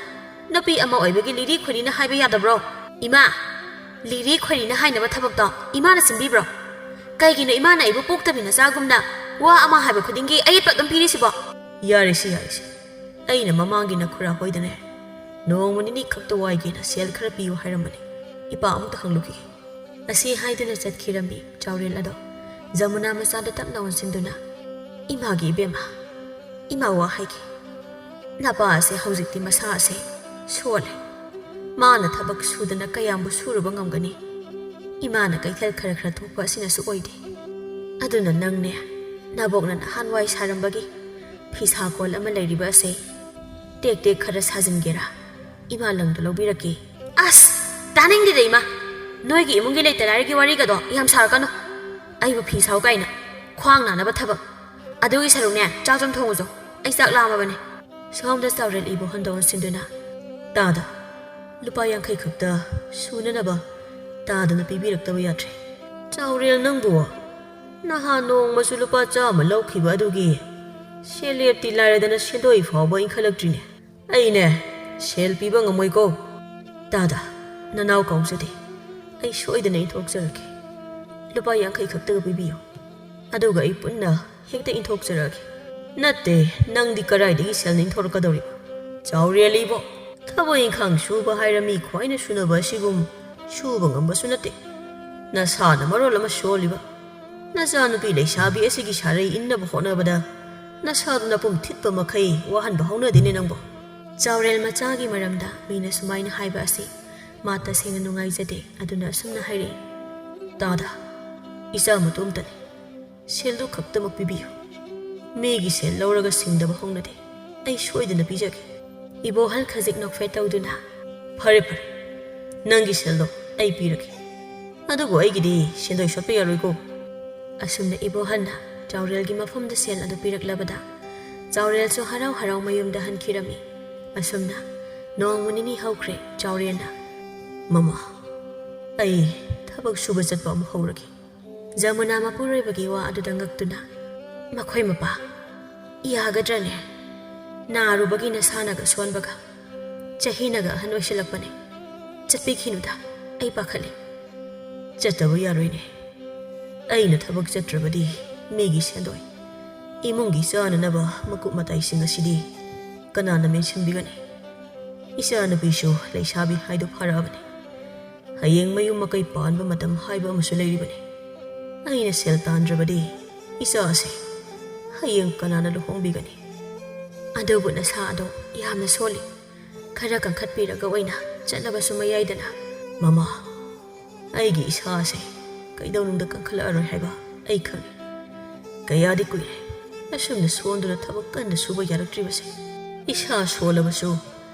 ꯅꯨꯄꯤ ꯑꯃ ꯑꯣꯏꯕꯒꯤ ꯂꯤꯔꯤ ꯈꯣꯏꯔꯤꯅ ꯍꯥꯏꯕ ꯌꯥꯗꯕ꯭ꯔꯣ? ꯏꯃꯥ, ꯂꯤꯔꯤ ꯈꯣꯏꯔꯤꯅ ꯍꯥꯏꯅꯕ ꯊꯕꯛꯇꯣ ꯏꯃꯥꯅ ꯁꯤꯟꯕꯤꯕ꯭ꯔꯣ? ꯀꯩꯒꯤꯅꯣ ꯏꯃꯥꯅ ꯑꯩꯕꯨ ꯄꯣꯛꯇꯕꯤ ꯅꯆꯥꯒꯨꯝꯅ ꯋꯥ ꯑꯃ ꯍꯥꯏꯕ ꯈꯨꯗꯤꯡꯒꯤ ꯑꯌꯦꯠꯄ ꯑꯗꯨꯝ ꯄꯤꯔꯤꯁꯤꯕꯣ?" "ꯌꯥꯔꯦꯁꯦ, ꯌꯥꯔꯦꯁꯦ꯫ ꯑꯩꯅ ꯃꯃꯥꯡꯒꯤ ꯅꯈꯨꯔꯥ ꯍꯣꯏꯗꯅꯦ ꯅꯣꯡꯃ ꯅꯤꯅꯤ ꯈꯛꯇ ꯋꯥꯏꯒꯦꯅ ꯁꯦꯜ ꯈꯔ ꯄꯤꯌꯨ ꯍꯥꯏꯔꯝꯕꯅꯤ꯫ ꯏꯄꯥ ꯑꯃꯨꯛꯇ ꯍꯪꯂꯨꯈꯤꯒꯦ꯫" ꯑꯁꯤ ꯍꯥꯏꯗꯨꯅ ꯆꯠꯈꯤꯔꯝꯃꯤ ꯆꯥꯎꯔꯦꯜ ꯑꯗꯣ ꯖꯃꯨꯅꯥ ꯃꯆꯥꯗ ꯇꯞꯅ ꯑꯣꯟꯁꯤꯟꯗꯨꯅ, "ꯏꯃꯥꯒꯤ ꯏꯕꯦꯝꯃ, ꯏꯃꯥ ꯋꯥ ꯍꯥꯏꯒꯦ꯫ ꯅꯄꯥ ꯑꯁꯦ ꯍꯧꯖꯤꯛꯇꯤ ꯃꯁꯥ ꯑꯁꯦ ꯁꯣꯜꯂꯦ꯫ ꯃꯥꯅ ꯊꯕꯛ ꯁꯨꯗꯅ ꯀꯌꯥꯝꯕꯨ ꯁꯨꯔꯨꯕ ꯉꯝꯒꯅꯤ? ꯏꯃꯥꯅ ꯀꯩꯊꯦꯜ ꯈꯔ ꯈꯔ ꯊꯣꯛꯄ ꯑꯁꯤꯅꯁꯨ ꯑꯣꯏꯗꯦ꯫ ꯑꯗꯨꯅ ꯅꯪꯅꯦ, ꯅꯕꯣꯛꯅ ꯅꯍꯥꯟꯋꯥꯏ ꯁꯥꯔꯝꯕꯒꯤ ꯐꯤꯁꯥ ꯀꯣꯜ ꯑꯃ ꯂꯩꯔꯤꯕ ꯑꯁꯦ ꯇꯦꯛ ꯇꯦꯛ ꯈꯔ ꯁꯥꯖꯤꯟꯒꯦꯔꯥ? ꯏꯃꯥ ꯂꯪꯗꯣ ꯂꯧꯕꯤꯔꯛꯀꯦ꯫" "ꯑꯁ, ꯇꯥꯅꯤꯡꯗꯦꯗ ꯏꯃꯥ꯫ ꯅꯣꯏꯒꯤ ꯏꯃꯨꯡꯒꯤ ꯂꯩꯇ ꯂꯥꯏꯔꯒꯤ ꯋꯥꯔꯤꯒꯗꯣ ꯌꯥꯝ ꯁꯥꯔꯛꯀꯅꯨ꯫ ꯑꯩꯕꯨ ꯐꯤ ꯁꯥꯎ ꯀꯥꯏꯅ꯫ ꯈ꯭ꯋꯥꯡ ꯅꯥꯅꯕ ꯊꯕꯛ꯫ ꯑꯗꯨꯒꯤ ꯁꯔꯨꯛꯅꯦ, ꯆꯥꯛ ꯆꯨꯝ ꯊꯣꯡꯉꯨꯆꯣ꯫ ꯑꯩ ꯆꯥꯛ ꯂꯥꯝꯃꯕꯅꯦ꯫ ꯁꯣꯝꯗ ꯆꯥꯎꯔꯦꯜ ꯏꯕꯣꯍꯟꯗ ꯑꯣꯟꯁꯤꯟꯗꯨꯅ, "ꯇꯥꯗ, ꯂꯨꯄꯥ ꯌꯥꯡꯈꯩ ꯈꯛꯇ ꯁꯨꯅꯅꯕ ꯇꯥꯗꯅ ꯄꯤꯕꯤꯔꯛꯇꯕ ꯌꯥꯗ꯭ꯔꯦ꯫" "ꯆꯥꯎꯔꯦꯜ ꯅꯪꯕꯨ, ꯅꯍꯥꯟ ꯅꯣꯡꯃꯁꯨ ꯂꯨꯄꯥ ꯆꯥꯝꯃ ꯂꯧꯈꯤꯕ ꯑꯗꯨꯒꯤ ꯁꯦꯜꯂꯦꯞꯇꯤ ꯂꯥꯏꯔꯗꯅ ꯁꯦꯟꯗꯣꯏ ꯐꯥꯎꯕ ꯏꯟꯈꯠꯂꯛꯇ꯭ꯔꯤꯅꯦ꯫ ꯑꯩꯅꯦ, ꯁꯦꯜ ꯄꯤꯕ ꯉꯝꯃꯣꯏꯀꯣ꯫" "ꯇꯥꯗ, ꯅꯅꯥꯎ ꯀꯥꯎꯖꯗꯦ꯫ ꯑꯩ ꯁꯣꯏꯗꯅ ꯏꯟꯊꯣꯛꯆꯔꯛꯀꯦ꯫ ꯂꯨꯄꯥ ꯌꯥꯡꯈꯩ ꯈꯛꯇꯒ ꯄꯤꯕꯤꯌꯨ꯫ ꯑꯗꯨꯒ ꯑꯩ ꯄꯨꯟꯅ ꯍꯦꯛꯇ ꯏꯟꯊꯣꯛꯆꯔꯛꯑꯒꯦ꯫" "ꯅꯠꯇꯦ, ꯅꯪꯗꯤ ꯀꯗꯥꯏꯗꯒꯤ ꯁꯦꯜ ꯏꯟꯊꯣꯔꯛꯀꯗꯧꯔꯤꯕ? ꯆꯥꯎꯔꯦꯜ ꯏꯕꯣ, ꯊꯕꯛ ꯏꯪꯈꯥꯡ ꯁꯨꯕ ꯍꯥꯏꯔ ꯃꯤ ꯈ꯭ꯋꯥꯏꯅ ꯁꯨꯅꯕ ꯑꯁꯤꯒꯨꯝ ꯁꯨꯕ ꯉꯝꯕꯁꯨ ꯅꯠꯇꯦ꯫ ꯅꯁꯥꯅ ꯃꯔꯣꯜ ꯑꯃ ꯁꯣꯜꯂꯤꯕ꯫ ꯅꯆꯥꯅꯨꯄꯤ ꯂꯩꯁꯥꯕꯤ ꯑꯁꯤꯒꯤ ꯁꯥꯔꯩ ꯏꯟꯅꯕ ꯍꯣꯠꯅꯕꯗ ꯅꯁꯥꯗꯨ ꯅꯄꯨꯝ ꯊꯤꯠꯄ ꯃꯈꯩ ꯋꯥꯍꯟꯕ ꯍꯧꯅꯗꯦꯅꯦ ꯅꯪꯕꯣ꯫" ꯆꯥꯎꯔꯦꯜ ꯃꯆꯥꯒꯤ ꯃꯔꯝꯗ ꯃꯤꯅ ꯁꯨꯃꯥꯏꯅ ꯍꯥꯏꯕ ꯑꯁꯤ ꯃꯥ ꯇꯁꯦꯡꯅ ꯅꯨꯡꯉꯥꯏꯖꯗꯦ꯫ ꯑꯗꯨꯅ ꯑꯁꯨꯝꯅ ꯍꯥꯏꯔꯛꯏ, "ꯇꯥꯗ, ꯏꯆꯥ ꯃꯇꯣꯝꯇꯅꯤ꯫ ꯁꯦꯜꯗꯨ ꯈꯛꯇꯃꯛ ꯄꯤꯕꯤꯌꯨ꯫ ꯃꯤꯒꯤ ꯁꯦꯜ ꯂꯧꯔꯒ ꯁꯤꯡꯗꯕ ꯍꯧꯅꯗꯦ꯫ ꯑꯩ ꯁꯣꯏꯗꯅ ꯄꯤꯖꯒꯦ꯫" ꯏꯕꯣꯍꯜ ꯈꯖꯤꯛ ꯅꯣꯛꯐꯦꯠ ꯇꯧꯗꯨꯅ, "ꯐꯔꯦ, ꯐꯔꯦ, ꯅꯪꯒꯤ ꯁꯦꯜꯗꯣ ꯑꯩ ꯄꯤꯔꯒꯦ꯫ ꯑꯗꯨꯕꯨ ꯑꯩꯒꯤꯗꯤ ꯁꯦꯟꯗꯣꯏ ꯁꯣꯠꯄ ꯌꯥꯔꯣꯏꯀꯣ꯫" ꯑꯁꯨꯝꯅ ꯏꯕꯣꯍꯜꯅ ꯆꯥꯎꯔꯦꯜꯒꯤ ꯃꯐꯝꯗ ꯁꯦꯜ ꯑꯗꯨ ꯄꯤꯔꯛꯂꯕꯗ ꯆꯥꯎꯔꯦꯜꯁꯨ ꯍꯔꯥꯎ ꯍꯔꯥꯎ ꯃꯌꯨꯝꯗ ꯍꯟꯈꯤꯔꯝꯃꯤ꯫ ꯑꯁꯨꯝꯅ ꯅꯣꯡꯃ ꯅꯤꯅꯤ ꯍꯧꯈ꯭ꯔꯦ꯫ ꯆꯥꯎꯔꯦꯜꯅ, "ꯃꯃꯥ, ꯑꯩ ꯊꯕꯛ ꯁꯨꯕ ꯆꯠꯄ ꯑꯃꯨꯛ ꯍꯧꯔꯒꯦ꯫" ꯖꯃꯨꯅꯥ ꯃꯄꯨꯔꯣꯏꯕꯒꯤ ꯋꯥ ꯑꯗꯨꯗ ꯉꯛꯇꯨꯅ, "ꯃꯈꯣꯏ ꯃꯄꯥ, ꯌꯥꯒꯗ꯭ꯔꯅꯦ? ꯅꯥꯔꯨꯕꯒꯤ ꯅꯁꯥꯅꯒ ꯁꯣꯟꯕꯒ, ꯆꯍꯤꯅꯒ ꯑꯍꯟ ꯑꯣꯏꯁꯤꯜꯂꯛꯄꯅꯦ꯫ ꯆꯠꯄꯤꯈꯤꯅꯨꯗ, ꯑꯩ ꯄꯥꯈꯠꯂꯤ꯫" "ꯆꯠꯇꯕ ꯌꯥꯔꯣꯏꯅꯦ꯫ ꯑꯩꯅ ꯊꯕꯛ ꯆꯠꯇ꯭ꯔꯕꯗꯤ ꯃꯤꯒꯤ ꯁꯦꯟꯗꯣꯏ, ꯏꯃꯨꯡꯒꯤ ꯆꯥꯅꯅꯕ ꯃꯀꯨꯞ ꯃꯇꯥꯏꯁꯤꯡ ꯑꯁꯤꯗꯤ ꯀꯅꯥꯅ ꯃꯦꯟꯁꯤꯟꯕꯤꯒꯅꯤ? ꯏꯆꯥꯅꯨꯄꯤꯁꯨ ꯂꯩꯁꯥꯕꯤ ꯍꯥꯏꯗꯣ ꯐꯥꯔꯛꯑꯕꯅꯤ꯫ ꯍꯌꯦꯡ ꯃꯌꯨꯝ ꯃꯀꯩ ꯄꯥꯟꯕ ꯃꯇꯝ ꯍꯥꯏꯕ ꯑꯃꯁꯨ ꯂꯩꯔꯤꯕꯅꯤ꯫ ꯑꯩꯅ ꯁꯦꯜ ꯇꯥꯟꯗ꯭ꯔꯕꯗꯤ ꯏꯆꯥꯁꯦ ꯍꯌꯦꯡ ꯀꯅꯥꯅ ꯂꯨꯍꯣꯡꯕꯤꯒꯅꯤ?" "ꯑꯗꯨꯕꯨ ꯅꯁꯥ ꯑꯗꯣ ꯌꯥꯝꯅ ꯁꯣꯜꯂꯤ꯫ ꯈꯔ ꯀꯟꯈꯠꯄꯤꯔꯒ ꯑꯣꯏꯅ ꯆꯠꯂꯕꯁꯨ ꯃꯌꯥꯏꯗꯅ꯫" "ꯃꯃꯥ, ꯑꯩꯒꯤ ꯏꯁꯥꯁꯦ ꯀꯩꯗꯧꯅꯨꯡꯗ ꯀꯟꯈꯠꯂꯛꯑꯔꯣꯏ ꯍꯥꯏꯕ ꯑꯩ ꯈꯪꯏ꯫ ꯀꯌꯥꯗꯤ ꯀꯨꯏꯔꯦ ꯑꯁꯨꯝꯅ ꯁꯣꯟꯗꯨꯅ ꯊꯕꯛ ꯀꯟꯅ ꯁꯨꯕ ꯌꯥꯔꯛꯇ꯭ꯔꯤꯕꯁꯦ꯫ ꯏꯁꯥ ꯁꯣꯜꯂꯕꯁꯨ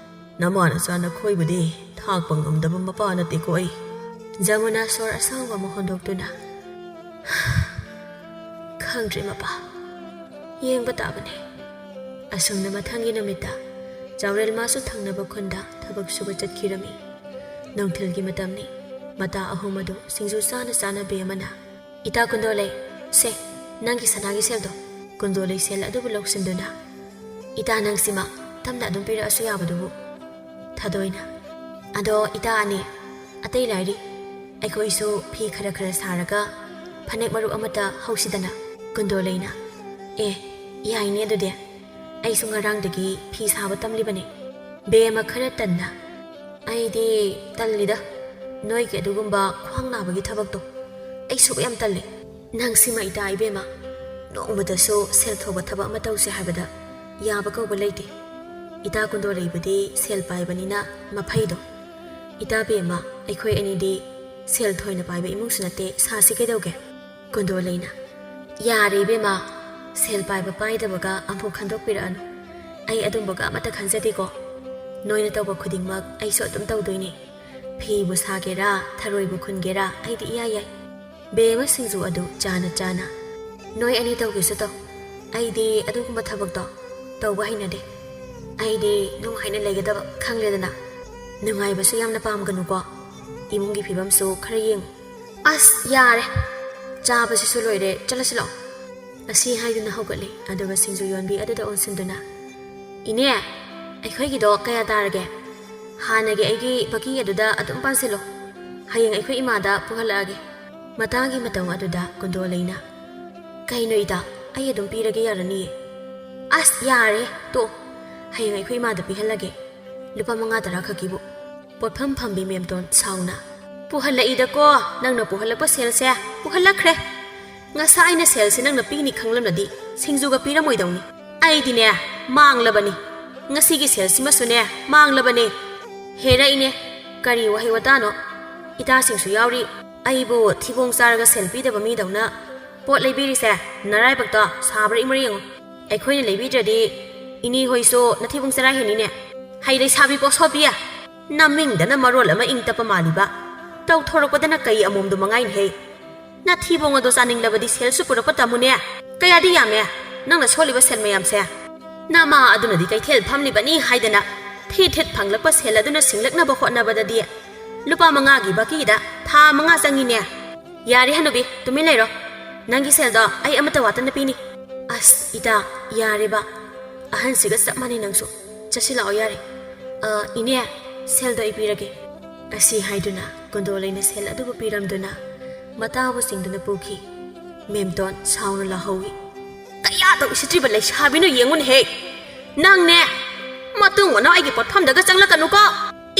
ꯅꯃꯥ ꯅꯆꯥ ꯅꯈꯣꯏꯕꯨꯗꯤ ꯊꯥꯛꯄ ꯉꯝꯗꯕ ꯃꯄꯥ ꯅꯠꯇꯦꯀꯣ ꯑꯩ꯫" ꯖꯃꯨꯅꯥ ꯁꯣꯔ ꯑꯁꯥꯡꯕ ꯑꯃ ꯍꯣꯟꯗꯣꯛꯇꯨꯅ, "ꯈꯪꯗ꯭ꯔꯦ ꯃꯄꯥ, ꯌꯦꯡꯕ ꯇꯥꯕꯅꯦ꯫ ꯑꯁꯨꯝꯅ ꯃꯊꯪꯒꯤ ꯅꯨꯃꯤꯠꯇ ꯆꯥꯎꯔꯦꯜ ꯃꯥꯁꯨ ꯊꯪꯅꯕ ꯈꯨꯟꯗ ꯊꯕꯛ ꯁꯨꯕ ꯆꯠꯈꯤꯔꯝꯃꯤ꯫ ꯅꯨꯡꯊꯤꯜꯒꯤ ꯃꯇꯝꯅꯤ꯫ ꯃꯇꯥ ꯑꯍꯨꯝ ꯑꯗꯨ ꯁꯤꯡꯖꯨ ꯆꯥꯅ ꯆꯥꯅ ꯕꯦꯝꯃꯅ, "ꯏꯇꯥ ꯀꯨꯟꯗꯣꯂꯩ, ꯁꯦ, ꯅꯪꯒꯤ ꯁꯅꯥꯒꯤ ꯁꯦꯜꯗꯣ꯫" ꯀꯨꯟꯗꯣꯂꯩ ꯁꯦꯜ ꯑꯗꯨꯕꯨ ꯂꯧꯁꯤꯟꯗꯨꯅ, "ꯏꯇꯥ, ꯅꯪꯁꯤꯃ ꯇꯞꯅ ꯑꯗꯨꯝ ꯄꯤꯔꯛꯑꯁꯨ ꯌꯥꯕꯗꯨꯕꯨ꯫" ꯊꯥꯗꯣꯏꯅ, "ꯑꯗꯣ ꯏꯇꯥ ꯑꯅꯤ, ꯑꯇꯩ ꯂꯥꯏꯔꯤ, ꯑꯩꯈꯣꯏꯁꯨ ꯐꯤ ꯈꯔ ꯈꯔ ꯁꯥꯔꯒ ꯐꯅꯦꯛ ꯃꯔꯨꯞ ꯑꯃꯠꯇ ꯍꯧꯁꯤꯗꯅ꯫" ꯀꯨꯟꯗꯣꯂꯩꯅ, "ꯑꯦ, ꯌꯥꯏꯅꯦ ꯑꯗꯨꯗꯤ꯫ ꯑꯩꯁꯨ ꯉꯔꯥꯡꯗꯒꯤ ꯐꯤ ꯁꯥꯕ ꯇꯝꯂꯤꯕꯅꯦ꯫" ꯕꯦꯝꯃ ꯈꯔ ꯇꯟꯅ, "ꯑꯩꯗꯤ ꯇꯜꯂꯤꯗ, ꯅꯣꯏꯒꯤ ꯑꯗꯨꯒꯨꯝꯕ ꯈ꯭ꯋꯥꯡ ꯅꯥꯕꯒꯤ ꯊꯕꯛꯇꯣ꯫ ꯑꯩ ꯁꯨꯛ ꯌꯥꯝ ꯇꯜꯂꯤ꯫" "ꯅꯪ ꯁꯤꯃ ꯏꯇꯥ ꯏꯕꯦꯝꯃ, ꯅꯣꯡꯃꯗꯁꯨ ꯁꯦꯜ ꯊꯣꯛꯄ ꯊꯕꯛ ꯑꯃ ꯇꯧꯁꯦ ꯍꯥꯏꯕꯗ ꯌꯥꯕ ꯀꯧꯕ ꯂꯩꯇꯦ꯫ ꯏꯇꯥ ꯀꯨꯟꯗꯣꯂꯩꯕꯨꯗꯤ ꯁꯦꯜ ꯄꯥꯏꯕꯅꯤꯅ ꯃꯐꯩꯗꯣ꯫ ꯏꯇꯥ ꯕꯦꯝꯃ, ꯑꯩꯈꯣꯏ ꯑꯅꯤꯗꯤ ꯁꯦꯜ ꯊꯣꯏꯅ ꯄꯥꯏꯕ ꯏꯃꯨꯡꯁꯨ ꯅꯠꯇꯦ, ꯁꯥꯁꯤ ꯀꯩꯗꯧꯒꯦ?" ꯀꯨꯟꯗꯣꯂꯩꯅ, "ꯌꯥꯔꯦ ꯏꯕꯦꯝꯃ, ꯁꯦꯜ ꯄꯥꯏꯕ ꯄꯥꯏꯗꯕꯒ ꯑꯃꯨꯛ ꯈꯟꯗꯣꯛꯄꯤꯔꯛꯑꯅꯨ꯫ ꯑꯩ ꯑꯗꯨꯝꯕꯒ ꯑꯃꯠꯇ ꯈꯟꯖꯗꯦꯀꯣ꯫ ꯅꯣꯏꯅ ꯇꯧꯕ ꯈꯨꯗꯤꯡꯃꯛ ꯑꯩꯁꯨ ꯑꯗꯨꯝ ꯇꯧꯗꯣꯏꯅꯦ꯫ ꯐꯤꯕꯨ ꯁꯥꯒꯦꯔꯥ, ꯊꯔꯣꯏꯕꯨ ꯈꯨꯟꯒꯦꯔꯥ, ꯑꯩꯗꯤ ꯏꯌꯥ ꯌꯥꯏ꯫" ꯕꯦꯝꯃ ꯁꯤꯡꯖꯨ ꯑꯗꯨ ꯆꯥꯅ ꯆꯥꯅ, "ꯅꯣꯏ ꯑꯅꯤ ꯇꯧꯒꯦꯁꯨ ꯇꯧ꯫ ꯑꯩꯗꯤ ꯑꯗꯨꯒꯨꯝꯕ ꯊꯕꯛꯇꯣ ꯇꯧꯕ ꯍꯩꯅꯗꯦ꯫ ꯑꯩꯗꯤ ꯅꯨꯡꯉꯥꯏꯅ ꯂꯩꯒꯗꯕ ꯈꯪꯂꯦꯗꯅ꯫ ꯅꯨꯡꯉꯥꯏꯕꯁꯨ ꯌꯥꯝꯅ ꯄꯥꯝꯒꯅꯨꯀꯣ꯫ ꯏꯃꯨꯡꯒꯤ ꯐꯤꯕꯝꯁꯨ ꯈꯔ ꯌꯦꯡꯉꯨ꯫" "ꯑꯁ, ꯌꯥꯔꯦ꯫ ꯆꯥꯕꯁꯤꯁꯨ ꯂꯣꯏꯔꯦ꯫ ꯆꯠꯂꯁꯤ ꯂꯥꯛꯑꯣ꯫" ꯑꯁꯤ ꯍꯥꯏꯗꯨꯅ ꯍꯧꯒꯠꯂꯦ, ꯑꯗꯨꯒ ꯁꯤꯡꯖꯨ ꯌꯣꯟꯕꯤ ꯑꯗꯨꯗ ꯑꯣꯟꯁꯤꯟꯗꯨꯅ, "ꯏꯅꯦ, ꯑꯩꯈꯣꯏꯒꯤꯗꯣ ꯀꯌꯥ ꯇꯥꯔꯒꯦ? ꯍꯥꯟꯅꯒꯤ ꯑꯩꯒꯤ ꯕꯀꯤ ꯑꯗꯨꯗ ꯑꯗꯨꯝ ꯄꯥꯟꯁꯤꯜꯂꯣ꯫ ꯍꯌꯦꯡ ꯑꯩꯈꯣꯏ ꯏꯃꯥꯗ ꯄꯨꯍꯜꯂꯛꯑꯒꯦ꯫" ꯃꯇꯥꯡꯒꯤ ꯃꯇꯝ ꯑꯗꯨꯗ ꯀꯨꯟꯗꯣꯂꯩꯅ, "ꯀꯩꯅꯣ ꯏꯇꯥ, ꯑꯩ ꯑꯗꯨꯝ ꯄꯤꯔꯒꯦ ꯌꯥꯔꯅꯤꯌꯦ?" "ꯑꯁ, ꯌꯥꯔꯦ, ꯇꯣꯛꯑꯣ꯫ ꯍꯌꯦꯡ ꯑꯩꯈꯣꯏ ꯏꯃꯥꯗ ꯄꯤꯍꯜꯂꯒꯦ꯫ ꯂꯨꯄꯥ ꯃꯉꯥ ꯇꯔꯥ ꯈꯛꯀꯤꯕꯨ꯫" ꯄꯣꯠꯐꯝ ꯐꯝꯕꯤ ꯃꯦꯝꯇꯣꯟ ꯁꯥꯎꯅ, "ꯄꯨꯍꯜꯂꯛꯏꯗꯀꯣ, ꯅꯪꯅ ꯄꯨꯍꯜꯂꯛꯄ ꯁꯦꯜꯁꯦ ꯄꯨꯍꯜꯂꯛꯈ꯭ꯔꯦ꯫ ꯉꯁꯥꯏ ꯑꯩꯅ ꯁꯦꯜꯁꯦ ꯅꯪꯅ ꯄꯤꯅꯤ ꯈꯪꯂꯝꯂꯗꯤ ꯁꯤꯡꯖꯨꯒ ꯄꯤꯔꯝꯃꯣꯏꯗꯧꯅꯤ꯫ ꯑꯩꯗꯤꯅꯦ, ꯃꯥꯡꯂꯕꯅꯤ꯫ ꯉꯁꯤꯒꯤ ꯁꯦꯜꯁꯤꯃꯁꯨꯅꯦ, ꯃꯥꯡꯂꯕꯅꯤ꯫ ꯍꯦꯔꯥ ꯏꯅꯦ, ꯀꯔꯤ ꯋꯥꯍꯩ ꯋꯥꯇꯥꯅꯣ? ꯏꯇꯥꯁꯤꯡꯁꯨ ꯌꯥꯎꯔꯤ꯫ ꯑꯩꯕꯨ ꯊꯤꯕꯣꯡ ꯆꯥꯔꯒ ꯁꯦꯜ ꯄꯤꯗꯕ ꯃꯤꯗꯧꯅ ꯄꯣꯠ ꯂꯩꯕꯤꯔꯤꯁꯦ ꯅꯔꯥꯏꯕꯛꯇꯣ ꯁꯥꯕ꯭ꯔꯥ ꯏꯪꯕ꯭ꯔꯥ ꯌꯦꯡꯉꯨ꯫ ꯑꯩꯈꯣꯏꯅ ꯂꯩꯕꯤꯗ꯭ꯔꯗꯤ ꯏꯅꯦ ꯍꯣꯏꯁꯨ ꯅꯊꯤꯕꯣꯡ ꯆꯔꯥ ꯍꯦꯟꯅꯤꯅꯦ꯫ ꯍꯩ ꯂꯩꯁꯥꯕꯤ ꯄꯣꯁꯣꯞꯄꯤ, ꯅꯃꯤꯡꯗꯅ ꯃꯔꯣꯜ ꯑꯃ ꯏꯪ ꯇꯞꯄ ꯃꯥꯜꯂꯤꯕ, ꯇꯧꯊꯣꯔꯛꯄꯗꯅ ꯀꯩ ꯑꯃꯣꯝꯗꯣ ꯃꯉꯥꯏꯅꯍꯦ꯫ ꯅꯊꯤꯕꯣꯡ ꯑꯗꯣ ꯆꯥꯅꯤꯡꯂꯕꯗꯤ ꯁꯦꯜꯁꯨ ꯄꯨꯔꯛꯄ ꯇꯝꯃꯨꯅꯦ꯫ ꯀꯌꯥꯗꯤ ꯌꯥꯝꯃꯦ?" ꯅꯪꯅ ꯁꯣꯜꯂꯤꯕ ꯁꯦꯜ ꯃꯌꯥꯝꯁꯦ? ꯅꯃꯥ ꯑꯗꯨꯅꯗꯤ ꯀꯩꯊꯦꯜ ꯐꯝꯂꯤꯕꯅꯤ ꯍꯥꯏꯗꯅ ꯊꯤꯠ ꯊꯤꯠ ꯐꯪꯂꯛꯄ ꯁꯦꯜ ꯑꯗꯨꯅ ꯁꯤꯡꯂꯛꯅꯕ ꯍꯣꯠꯅꯕꯗꯗꯤ ꯂꯨꯄꯥ ꯃꯉꯥꯒꯤ ꯕꯥꯀꯤꯗ ꯊꯥ ꯃꯉꯥ ꯆꯪꯉꯤꯅꯦ꯫ ꯌꯥꯔꯦ ꯍꯅꯨꯕꯤ, ꯇꯨꯃꯤꯟ ꯂꯩꯔꯣ꯫ ꯅꯪꯒꯤ ꯁꯦꯜꯗꯣ ꯑꯩ ꯑꯃꯠꯇ ꯋꯥꯠꯇꯅ ꯄꯤꯅꯤ꯫ ꯑꯁ ꯏꯇꯥ, ꯌꯥꯔꯦꯕ꯫ ꯑꯍꯟꯁꯤꯒ ꯆꯞ ꯃꯥꯟꯅꯩ ꯅꯪꯁꯨ꯫ ꯆꯠꯁꯤ ꯂꯥꯛꯑꯣ ꯌꯥꯔꯦ꯫ ꯑ, ꯏꯅꯦ, ꯁꯦꯜꯗꯣ ꯑꯩ ꯄꯤꯔꯒꯦ꯫ ꯑꯁꯤ ꯍꯥꯏꯗꯨꯅ ꯀꯨꯟꯗꯣ ꯂꯩꯅ ꯁꯦꯜ ꯑꯗꯨꯕꯨ ꯄꯤꯔꯝꯗꯨꯅ ꯃꯇꯥꯕꯨ ꯆꯤꯡꯗꯨꯅ ꯄꯨꯈꯤ꯫ ꯃꯦꯝꯇꯣꯟ ꯁꯥꯎꯅ ꯂꯥꯍꯧꯏ꯫ "ꯀꯌꯥꯗ ꯎꯁꯤꯠꯇ꯭ꯔꯤꯕ ꯂꯩꯁꯥꯕꯤꯅꯣ ꯌꯦꯡꯉꯨꯅꯦꯍꯦ! ꯅꯪꯅꯦ, ꯃꯇꯨꯡ ꯃꯅꯥꯎ ꯑꯩꯒꯤ ꯄꯣꯠꯐꯝꯗꯒ ꯆꯪꯂꯛꯀꯅꯨꯀꯣ꯫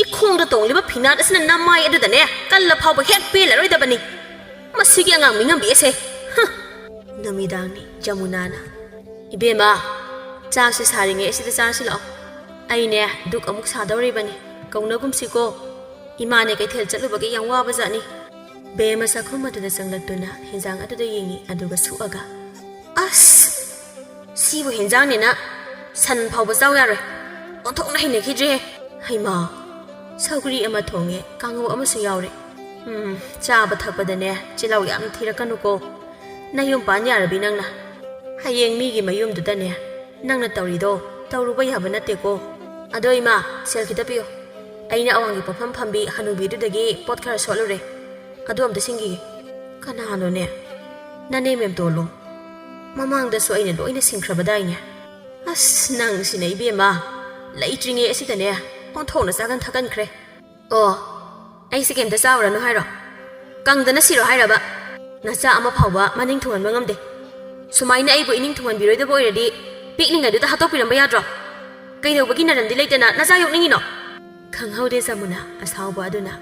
ꯏꯈꯣꯡꯗ ꯇꯣꯡꯂꯤꯕ ꯐꯤꯅꯥꯠ ꯑꯁꯤꯅ ꯅꯃꯥꯏ ꯑꯗꯨꯗꯅꯦ ꯀꯜꯂ ꯐꯥꯎꯕ ꯍꯦꯛ ꯄꯦꯜꯂꯔꯣꯏꯗꯕꯅꯤ꯫ ꯃꯁꯤꯒꯤ ꯑꯉꯥꯡ ꯃꯤꯉꯝꯕꯤ ꯑꯁꯦ꯫ ꯍ!" ꯅꯨꯃꯤꯗꯥꯡꯅꯤ꯫ ꯖꯃꯨꯅꯥꯅ, "ꯏꯕꯦꯝꯃ, ꯆꯥꯛꯁꯦ ꯁꯥꯔꯤꯉꯩ ꯑꯁꯤꯗ ꯆꯥꯔꯁꯤ ꯂꯥꯛꯑꯣ꯫ ꯑꯩꯅꯦ ꯗꯨꯛ ꯑꯃꯨꯛ ꯁꯥꯗꯧꯔꯤꯕꯅꯤ꯫ ꯀꯧꯅꯒꯨꯝꯁꯤꯀꯣ꯫ ꯏꯃꯥꯅꯦ ꯀꯩꯊꯦꯜ ꯆꯠꯂꯨꯕꯒꯤ ꯌꯥꯝ ꯋꯥꯕꯖꯥꯠꯅꯤ꯫" ꯕꯦꯝꯃ ꯆꯥꯛꯈꯨꯝ ꯑꯗꯨꯗ ꯆꯪꯂꯛꯇꯨꯅ ꯍꯤꯟꯖꯥꯡ ꯑꯗꯨꯗ ꯌꯦꯡꯉꯤ, ꯑꯗꯨꯒ ꯁꯨꯛꯑꯒ, "ꯑꯁ! ꯁꯤꯕꯨ ꯍꯤꯟꯖꯥꯡꯅꯦꯅ ꯁꯟ ꯐꯥꯎꯕ ꯆꯥꯎ ꯌꯥꯔꯣꯏ꯫ ꯑꯣꯟꯊꯣꯛꯅ ꯍꯩꯅꯈꯤꯗ꯭ꯔꯦꯍꯦ꯫ ꯍꯩꯃꯥ! ꯁꯧꯒ꯭ꯔꯤ ꯑꯃ ꯊꯣꯡꯉꯦ, ꯀꯥꯡꯉꯧ ꯑꯃꯁꯨ ꯌꯥꯎꯔꯦ꯫ ꯎꯝ, ꯆꯥꯕ ꯊꯛꯄꯗꯅꯦ ꯆꯤꯜꯍꯥꯎ ꯌꯥꯝ ꯊꯤꯔꯛꯀꯅꯨꯀꯣ꯫ ꯅꯌꯨꯝ ꯄꯥꯟ ꯌꯥꯔꯕꯤ ꯅꯪꯅ꯫ ꯍꯌꯦꯡ ꯃꯤꯒꯤ ꯃꯌꯨꯝꯗꯨꯗꯅꯦ ꯅꯪꯅ ꯇꯧꯔꯤꯗꯣ ꯇꯧꯔꯨꯕ ꯌꯥꯕ ꯅꯠꯇꯦꯀꯣ꯫ ꯑꯗꯣ ꯏꯃꯥ, ꯁꯦꯜ ꯈꯤꯇ ꯄꯤꯌꯨ꯫ ꯑꯩꯅ ꯑꯋꯥꯡꯒꯤ ꯄꯣꯠꯐꯝ ꯐꯝꯕꯤ ꯍꯅꯨꯕꯤꯗꯨꯗꯒꯤ ꯄꯣꯠ ꯈꯔ ꯁꯣꯠꯂꯨꯔꯦ꯫ ꯑꯗꯨ ꯑꯝꯇ ꯁꯤꯡꯈꯤꯒꯦ꯫" "ꯀꯅꯥꯅꯣꯅꯦ?" "ꯅꯅꯦ ꯃꯦꯝꯇꯣꯜꯂꯣ꯫ ꯃꯃꯥꯡꯗꯁꯨ ꯑꯩꯅ ꯂꯣꯏꯅ ꯁꯤꯡꯈ꯭ꯔꯕꯗꯥꯏꯅꯦ?" "ꯑꯁ, ꯅꯪꯁꯤꯅ ꯏꯕꯦꯝꯃ, ꯂꯩꯇ꯭ꯔꯤꯉꯩ ꯑꯁꯤꯗꯅꯦ ꯑꯣꯟꯊꯣꯛꯅ ꯆꯥꯒꯟ ꯊꯛꯀꯟꯈ꯭ꯔꯦ꯫ ꯑꯣ, ꯑꯩꯁꯦ ꯀꯩꯝꯇ ꯆꯥꯎꯔꯅꯨ ꯍꯥꯏꯔꯣ? ꯀꯪꯗꯅ ꯁꯤꯔꯣ ꯍꯥꯏꯔꯕ? ꯅꯆꯥ ꯑꯃ ꯐꯥꯎꯕ ꯃꯅꯤꯡ ꯊꯨꯡꯍꯟꯕ ꯉꯝꯗꯦ꯫ ꯁꯨꯃꯥꯏꯅ ꯑꯩꯕꯨ ꯏꯅꯤꯡ ꯊꯨꯡꯍꯟꯕꯤꯔꯣꯏꯗꯕ ꯑꯣꯏꯔꯗꯤ ꯄꯤꯛꯂꯤꯉꯩꯗꯨꯗ ꯍꯥꯠꯇꯣꯛꯄꯤꯔꯝꯕ ꯌꯥꯗ꯭ꯔꯣ? ꯀꯩꯗꯧꯕꯒꯤ ꯅꯔꯟꯗꯤ ꯂꯩꯇꯅ ꯅꯆꯥ ꯌꯣꯛꯅꯤꯡꯉꯤꯅꯣ?" ꯈꯪꯍꯧꯗꯦ ꯖꯃꯨꯅꯥ ꯑꯁꯥꯎꯕ ꯑꯗꯨꯅ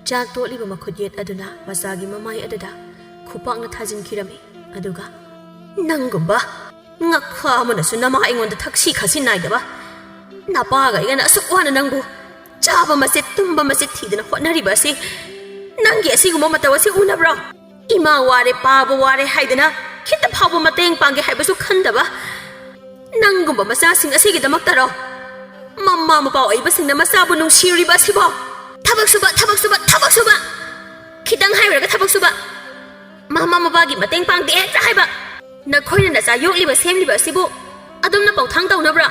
ꯆꯥꯛ ꯇꯣꯠꯂꯤꯕ ꯃꯈꯨꯠ ꯌꯦꯠ ꯑꯗꯨꯅ ꯃꯆꯥꯒꯤ ꯃꯃꯥꯏ ꯑꯗꯨꯗ ꯈꯨꯄꯥꯛꯅ ꯊꯥꯖꯤꯟꯈꯤꯔꯝꯃꯤ꯫ ꯑꯗꯨꯒ, "ꯅꯪꯒꯨꯝꯕ ꯉꯛꯐꯥ ꯑꯃꯅꯁꯨ ꯅꯃꯥ ꯑꯩꯉꯣꯟꯗ ꯊꯛꯁꯤ ꯈꯥꯁꯤ ꯅꯥꯏꯗꯕ꯫ ꯅꯄꯥꯒ ꯑꯩꯒꯅ ꯑꯁꯨꯛ ꯋꯥꯅ ꯅꯪꯕꯨ ꯆꯥꯕ ꯃꯆꯦꯠ ꯇꯨꯝꯕ ꯃꯆꯦꯠ ꯊꯤꯗꯅ ꯍꯣꯠꯅꯔꯤꯕ ꯑꯁꯤ, ꯅꯪꯒꯤ ꯑꯁꯤꯒꯨꯝꯕ ꯃꯇꯧ ꯑꯁꯤ ꯎꯅꯕ꯭ꯔꯣ? ꯏꯃꯥ ꯋꯥꯔꯦ, ꯄꯥꯕ ꯋꯥꯔꯦ ꯍꯥꯏꯗꯅ ꯈꯤꯇ ꯐꯥꯎꯕ ꯃꯇꯦꯡ ꯄꯥꯡꯒꯦ ꯍꯥꯏꯕꯁꯨ ꯈꯟꯗꯕ ꯅꯪꯒꯨꯝꯕ ꯃꯆꯥꯁꯤꯡ ꯑꯁꯤꯒꯤꯗꯃꯛꯇꯔꯣ? ꯃꯃꯥ ꯃꯄꯥ ꯑꯣꯏꯕꯁꯤꯡꯅ ꯃꯆꯥꯕꯨ ꯅꯨꯡꯁꯤꯔꯤꯕ ꯑꯁꯤꯕꯣ? ꯊꯕꯛ ꯁꯨꯕ, ꯊꯕꯛ ꯁꯨꯕ, ꯊꯕꯛ ꯁꯨꯕ! ꯈꯤꯇꯪ ꯍꯥꯏꯔꯨꯔꯒ ꯊꯕꯛ ꯁꯨꯕ! ꯃꯃꯥ ꯃꯄꯥꯒꯤ ꯃꯇꯦꯡ ꯄꯥꯡꯗꯦ ꯍꯦꯛꯇ ꯍꯥꯏꯕ!" ꯅꯈꯣꯏꯅ ꯅꯆꯥ ꯌꯣꯛꯂꯤꯕ ꯁꯦꯝꯂꯤꯕ ꯑꯁꯤꯕꯨ ꯑꯗꯨꯝꯅ ꯄꯧꯊꯥꯡ ꯇꯧꯅꯕ꯭ꯔꯥ?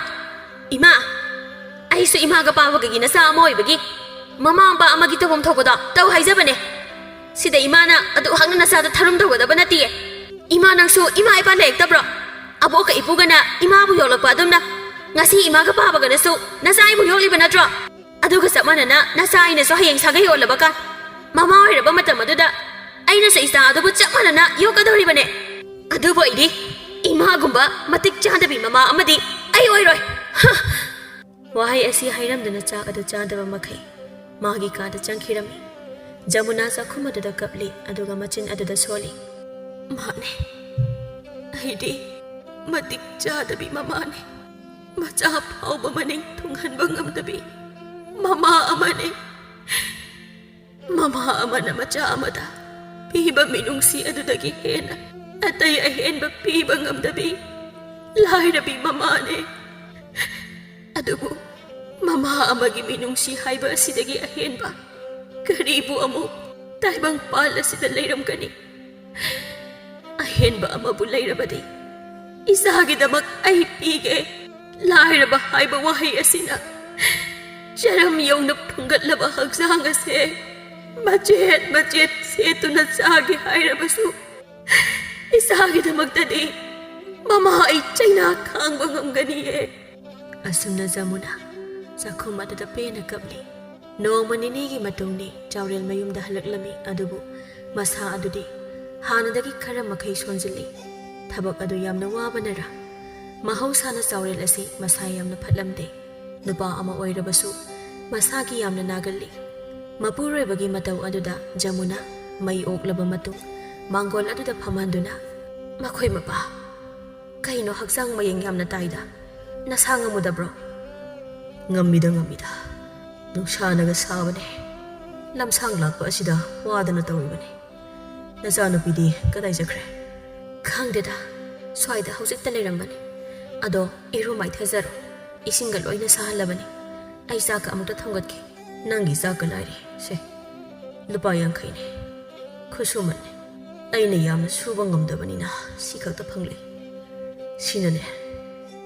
ꯏꯃꯥ, ꯑꯩꯁꯨ ꯏꯃꯥꯒ ꯄꯥꯕꯒꯒꯤ ꯅꯆꯥ ꯑꯃ ꯑꯣꯏꯕꯒꯤ ꯃꯃꯥ ꯃꯄꯥ ꯑꯃꯒꯤ ꯇꯧꯐꯝ ꯊꯣꯛꯄꯗꯣ ꯇꯧ ꯍꯥꯏꯖꯕꯅꯦ꯫ ꯁꯤꯗ ꯏꯃꯥꯅ ꯑꯗꯨ ꯍꯛꯅ ꯅꯆꯥꯗ ꯊꯔꯨꯝ ꯇꯧꯒꯗꯕ ꯅꯠꯇꯤꯌꯦ꯫ ꯏꯃꯥ, ꯅꯪꯁꯨ ꯏꯃꯥ ꯏꯄꯥ ꯂꯩꯔꯛꯇꯕ꯭ꯔꯣ? ꯑꯕꯣꯛꯀ ꯏꯄꯨꯒꯅ ꯏꯃꯥꯕꯨ ꯌꯣꯛꯂꯛꯄ ꯑꯗꯨꯝꯅ ꯉꯁꯤ ꯏꯃꯥꯒ ꯄꯥꯕꯒꯅꯁꯨ ꯅꯆꯥ ꯑꯩꯕꯨ ꯌꯣꯛꯂꯤꯕ ꯅꯠꯇ꯭ꯔꯣ? ꯑꯗꯨꯒ ꯆꯞ ꯃꯥꯟꯅꯅ ꯅꯆꯥ ꯑꯩꯅꯁꯨ ꯍꯌꯦꯡ ꯁꯥꯒꯩ ꯑꯣꯜꯂꯕꯀꯥꯟ ꯃꯃꯥ ꯑꯣꯏꯔꯕ ꯃꯇꯝ ꯑꯗꯨꯗ ꯑꯩꯅꯁꯨ ꯏꯆꯥ ꯑꯗꯨꯕꯨ ꯆꯞ ꯃꯥꯟꯅꯅ ꯌꯣꯛꯀꯗꯧꯔꯤꯕꯅꯦ꯫ ꯑꯗꯨꯕꯨ ꯑꯩꯗꯤ ꯏꯃꯥꯒꯨꯝꯕ ꯃꯇꯤꯛ ꯆꯥꯗꯕꯤ ꯃꯃꯥ ꯑꯃꯗꯤ ꯑꯩ ꯑꯣꯏꯔꯣꯏ꯫ ꯍ! ꯋꯥꯍꯩ ꯑꯁꯤ ꯍꯥꯏꯔꯝꯗꯨꯅ ꯆꯥꯛ ꯑꯗꯨ ꯆꯥꯗꯕ ꯃꯈꯩ ꯃꯥꯒꯤ ꯀꯥꯗ ꯆꯪꯈꯤꯔꯝꯃꯤ꯫ ꯖꯃꯨꯅꯥ ꯆꯥꯛꯈꯨꯝ ꯑꯗꯨꯗ ꯀꯞꯂꯤ, ꯑꯗꯨꯒ ꯃꯆꯤꯟ ꯑꯗꯨꯗ ꯁꯣꯜꯂꯤ꯫ ꯃꯥꯅꯦ, ꯑꯩꯗꯤ ꯃꯇꯤꯛ ꯆꯥꯗꯕꯤ ꯃꯃꯥꯅꯦ꯫ ꯃꯆꯥ ꯐꯥꯎꯕ ꯃꯅꯤꯡ ꯊꯨꯡꯍꯟꯕ ꯉꯝꯗꯕꯤ ꯃꯃꯥ ꯑꯃꯅꯦ꯫ ꯃꯃꯥ ꯑꯃꯅ ꯃꯆꯥ ꯑꯃꯗ ꯄꯤꯕ ꯃꯤꯅꯨꯡꯁꯤ ꯑꯗꯨꯗꯒꯤ ꯍꯦꯟꯅ ꯑꯇꯩ ꯑꯍꯦꯟꯕ ꯄꯤꯕ ꯉꯝꯗꯕꯤ ꯂꯥꯏꯔꯕꯤ ꯃꯃꯥꯅꯦ꯫ ꯑꯗꯨꯕꯨ ꯃꯃꯥ ꯑꯃꯒꯤ ꯃꯤꯅꯨꯡꯁꯤ ꯍꯥꯏꯕ ꯑꯁꯤꯗꯒꯤ ꯑꯍꯦꯟꯕ ꯀꯔꯤꯕꯨ ꯑꯃꯨꯛ ꯇꯥꯏꯕꯪꯄꯥꯜ ꯑꯁꯤꯗ ꯂꯩꯔꯝꯒꯅꯤ? ꯑꯍꯦꯟꯕ ꯑꯃꯕꯨ ꯂꯩꯔꯕꯗꯤ ꯏꯆꯥꯒꯤꯗꯃꯛ ꯑꯩ ꯄꯤꯒꯦ꯫ ꯂꯥꯏꯔꯕ ꯍꯥꯏꯕ ꯋꯥꯍꯩ ꯑꯁꯤꯅ ꯆꯔꯝ ꯌꯧꯅ ꯐꯨꯡꯒꯠꯂꯕ ꯍꯛꯆꯥꯡ ꯑꯁꯦ ꯃꯆꯦꯠ ꯃꯆꯦꯠ ꯁꯦꯠꯇꯨꯅ ꯆꯥꯒꯦ ꯍꯥꯏꯔꯕꯁꯨ ꯏꯆꯥꯒꯤꯗꯃꯛꯇꯗꯤ ꯃꯃꯥ ꯑꯩ ꯆꯩꯅꯥ ꯈꯥꯡꯕ ꯉꯝꯒꯅꯤꯌꯦ꯫ ꯑꯁꯨꯝꯅ ꯖꯃꯨꯅꯥ ꯆꯥꯛꯈꯨꯝ ꯑꯗꯨꯗ ꯄꯦꯟꯅ ꯀꯞꯂꯤ꯫ ꯅꯣꯡꯃ ꯅꯤꯅꯤꯒꯤ ꯃꯇꯨꯡꯅꯤ ꯆꯥꯎꯔꯦꯜ ꯃꯌꯨꯝꯗ ꯍꯜꯂꯛꯂꯝꯃꯤ, ꯑꯗꯨꯕꯨ ꯃꯁꯥ ꯑꯗꯨꯗꯤ ꯍꯥꯟꯅꯗꯒꯤ ꯈꯔ ꯃꯈꯩ ꯁꯣꯟꯖꯤꯜꯂꯤ꯫ ꯊꯕꯛ ꯑꯗꯨ ꯌꯥꯝꯅ ꯋꯥꯕꯅꯔꯥ, ꯃꯍꯧꯁꯥꯅ ꯆꯥꯎꯔꯦꯜ ꯑꯁꯤ ꯃꯁꯥ ꯌꯥꯝꯅ ꯐꯠꯂꯝꯗꯦ꯫ ꯅꯨꯄꯥ ꯑꯃ ꯑꯣꯏꯔꯕꯁꯨ ꯃꯁꯥꯒꯤ ꯌꯥꯝꯅ ꯅꯥꯒꯜꯂꯤ꯫ ꯃꯄꯨꯔꯣꯏꯕꯒꯤ ꯃꯇꯧ ꯑꯗꯨꯗ ꯖꯃꯨꯅꯥ ꯃꯩ ꯑꯣꯛꯂꯕ ꯃꯇꯨꯡ ꯃꯥꯡꯒꯣꯜ ꯑꯗꯨꯗ ꯐꯝꯍꯟꯗꯨꯅ, "ꯃꯈꯣꯏ ꯃꯄꯥ, ꯀꯩꯅꯣ ꯍꯛꯆꯥꯡ ꯃꯌꯦꯡ ꯌꯥꯝꯅ ꯇꯥꯏꯗ? ꯅꯁꯥ ꯉꯝꯃꯨꯗꯕ꯭ꯔꯣ?" "ꯉꯝꯃꯤꯗ, ꯉꯝꯃꯤꯗ꯫ ꯅꯨꯡꯁꯥꯅꯒ ꯁꯥꯕꯅꯦ꯫ ꯂꯝꯁꯥꯡ ꯂꯥꯛꯄ ꯑꯁꯤꯗ ꯋꯥꯗꯅ ꯇꯧꯔꯤꯕꯅꯤ꯫ ꯅꯆꯥꯅꯨꯄꯤꯗꯤ ꯀꯗꯥꯏ ꯆꯠꯈ꯭ꯔꯦ?" "ꯈꯪꯗꯦꯗ, ꯁ꯭ꯋꯥꯏꯗ ꯍꯧꯖꯤꯛꯇ ꯂꯩꯔꯝꯕꯅꯤ꯫ ꯑꯗꯣ ꯏꯔꯨ ꯃꯥꯏꯊꯖꯔꯣ, ꯏꯁꯤꯡꯒ ꯂꯣꯏꯅ ꯁꯥꯍꯜꯂꯕꯅꯤ꯫ ꯑꯩ ꯆꯥꯛꯀ ꯑꯃꯨꯛꯇ ꯊꯣꯡꯒꯠꯀꯦ꯫ ꯅꯪꯒꯤ ꯆꯥꯛꯀ ꯂꯥꯏꯔꯤ꯫ ꯁꯦ, ꯂꯨꯄꯥ ꯌꯥꯡꯈꯩꯅꯦ꯫ ꯈꯨꯠꯁꯨꯃꯟꯅꯦ꯫ ꯑꯩꯅ ꯌꯥꯝꯅ ꯁꯨꯕ ꯉꯝꯗꯕꯅꯤꯅ ꯁꯤ ꯈꯛꯇ ꯐꯪꯂꯦ꯫ ꯁꯤꯅꯅꯦ,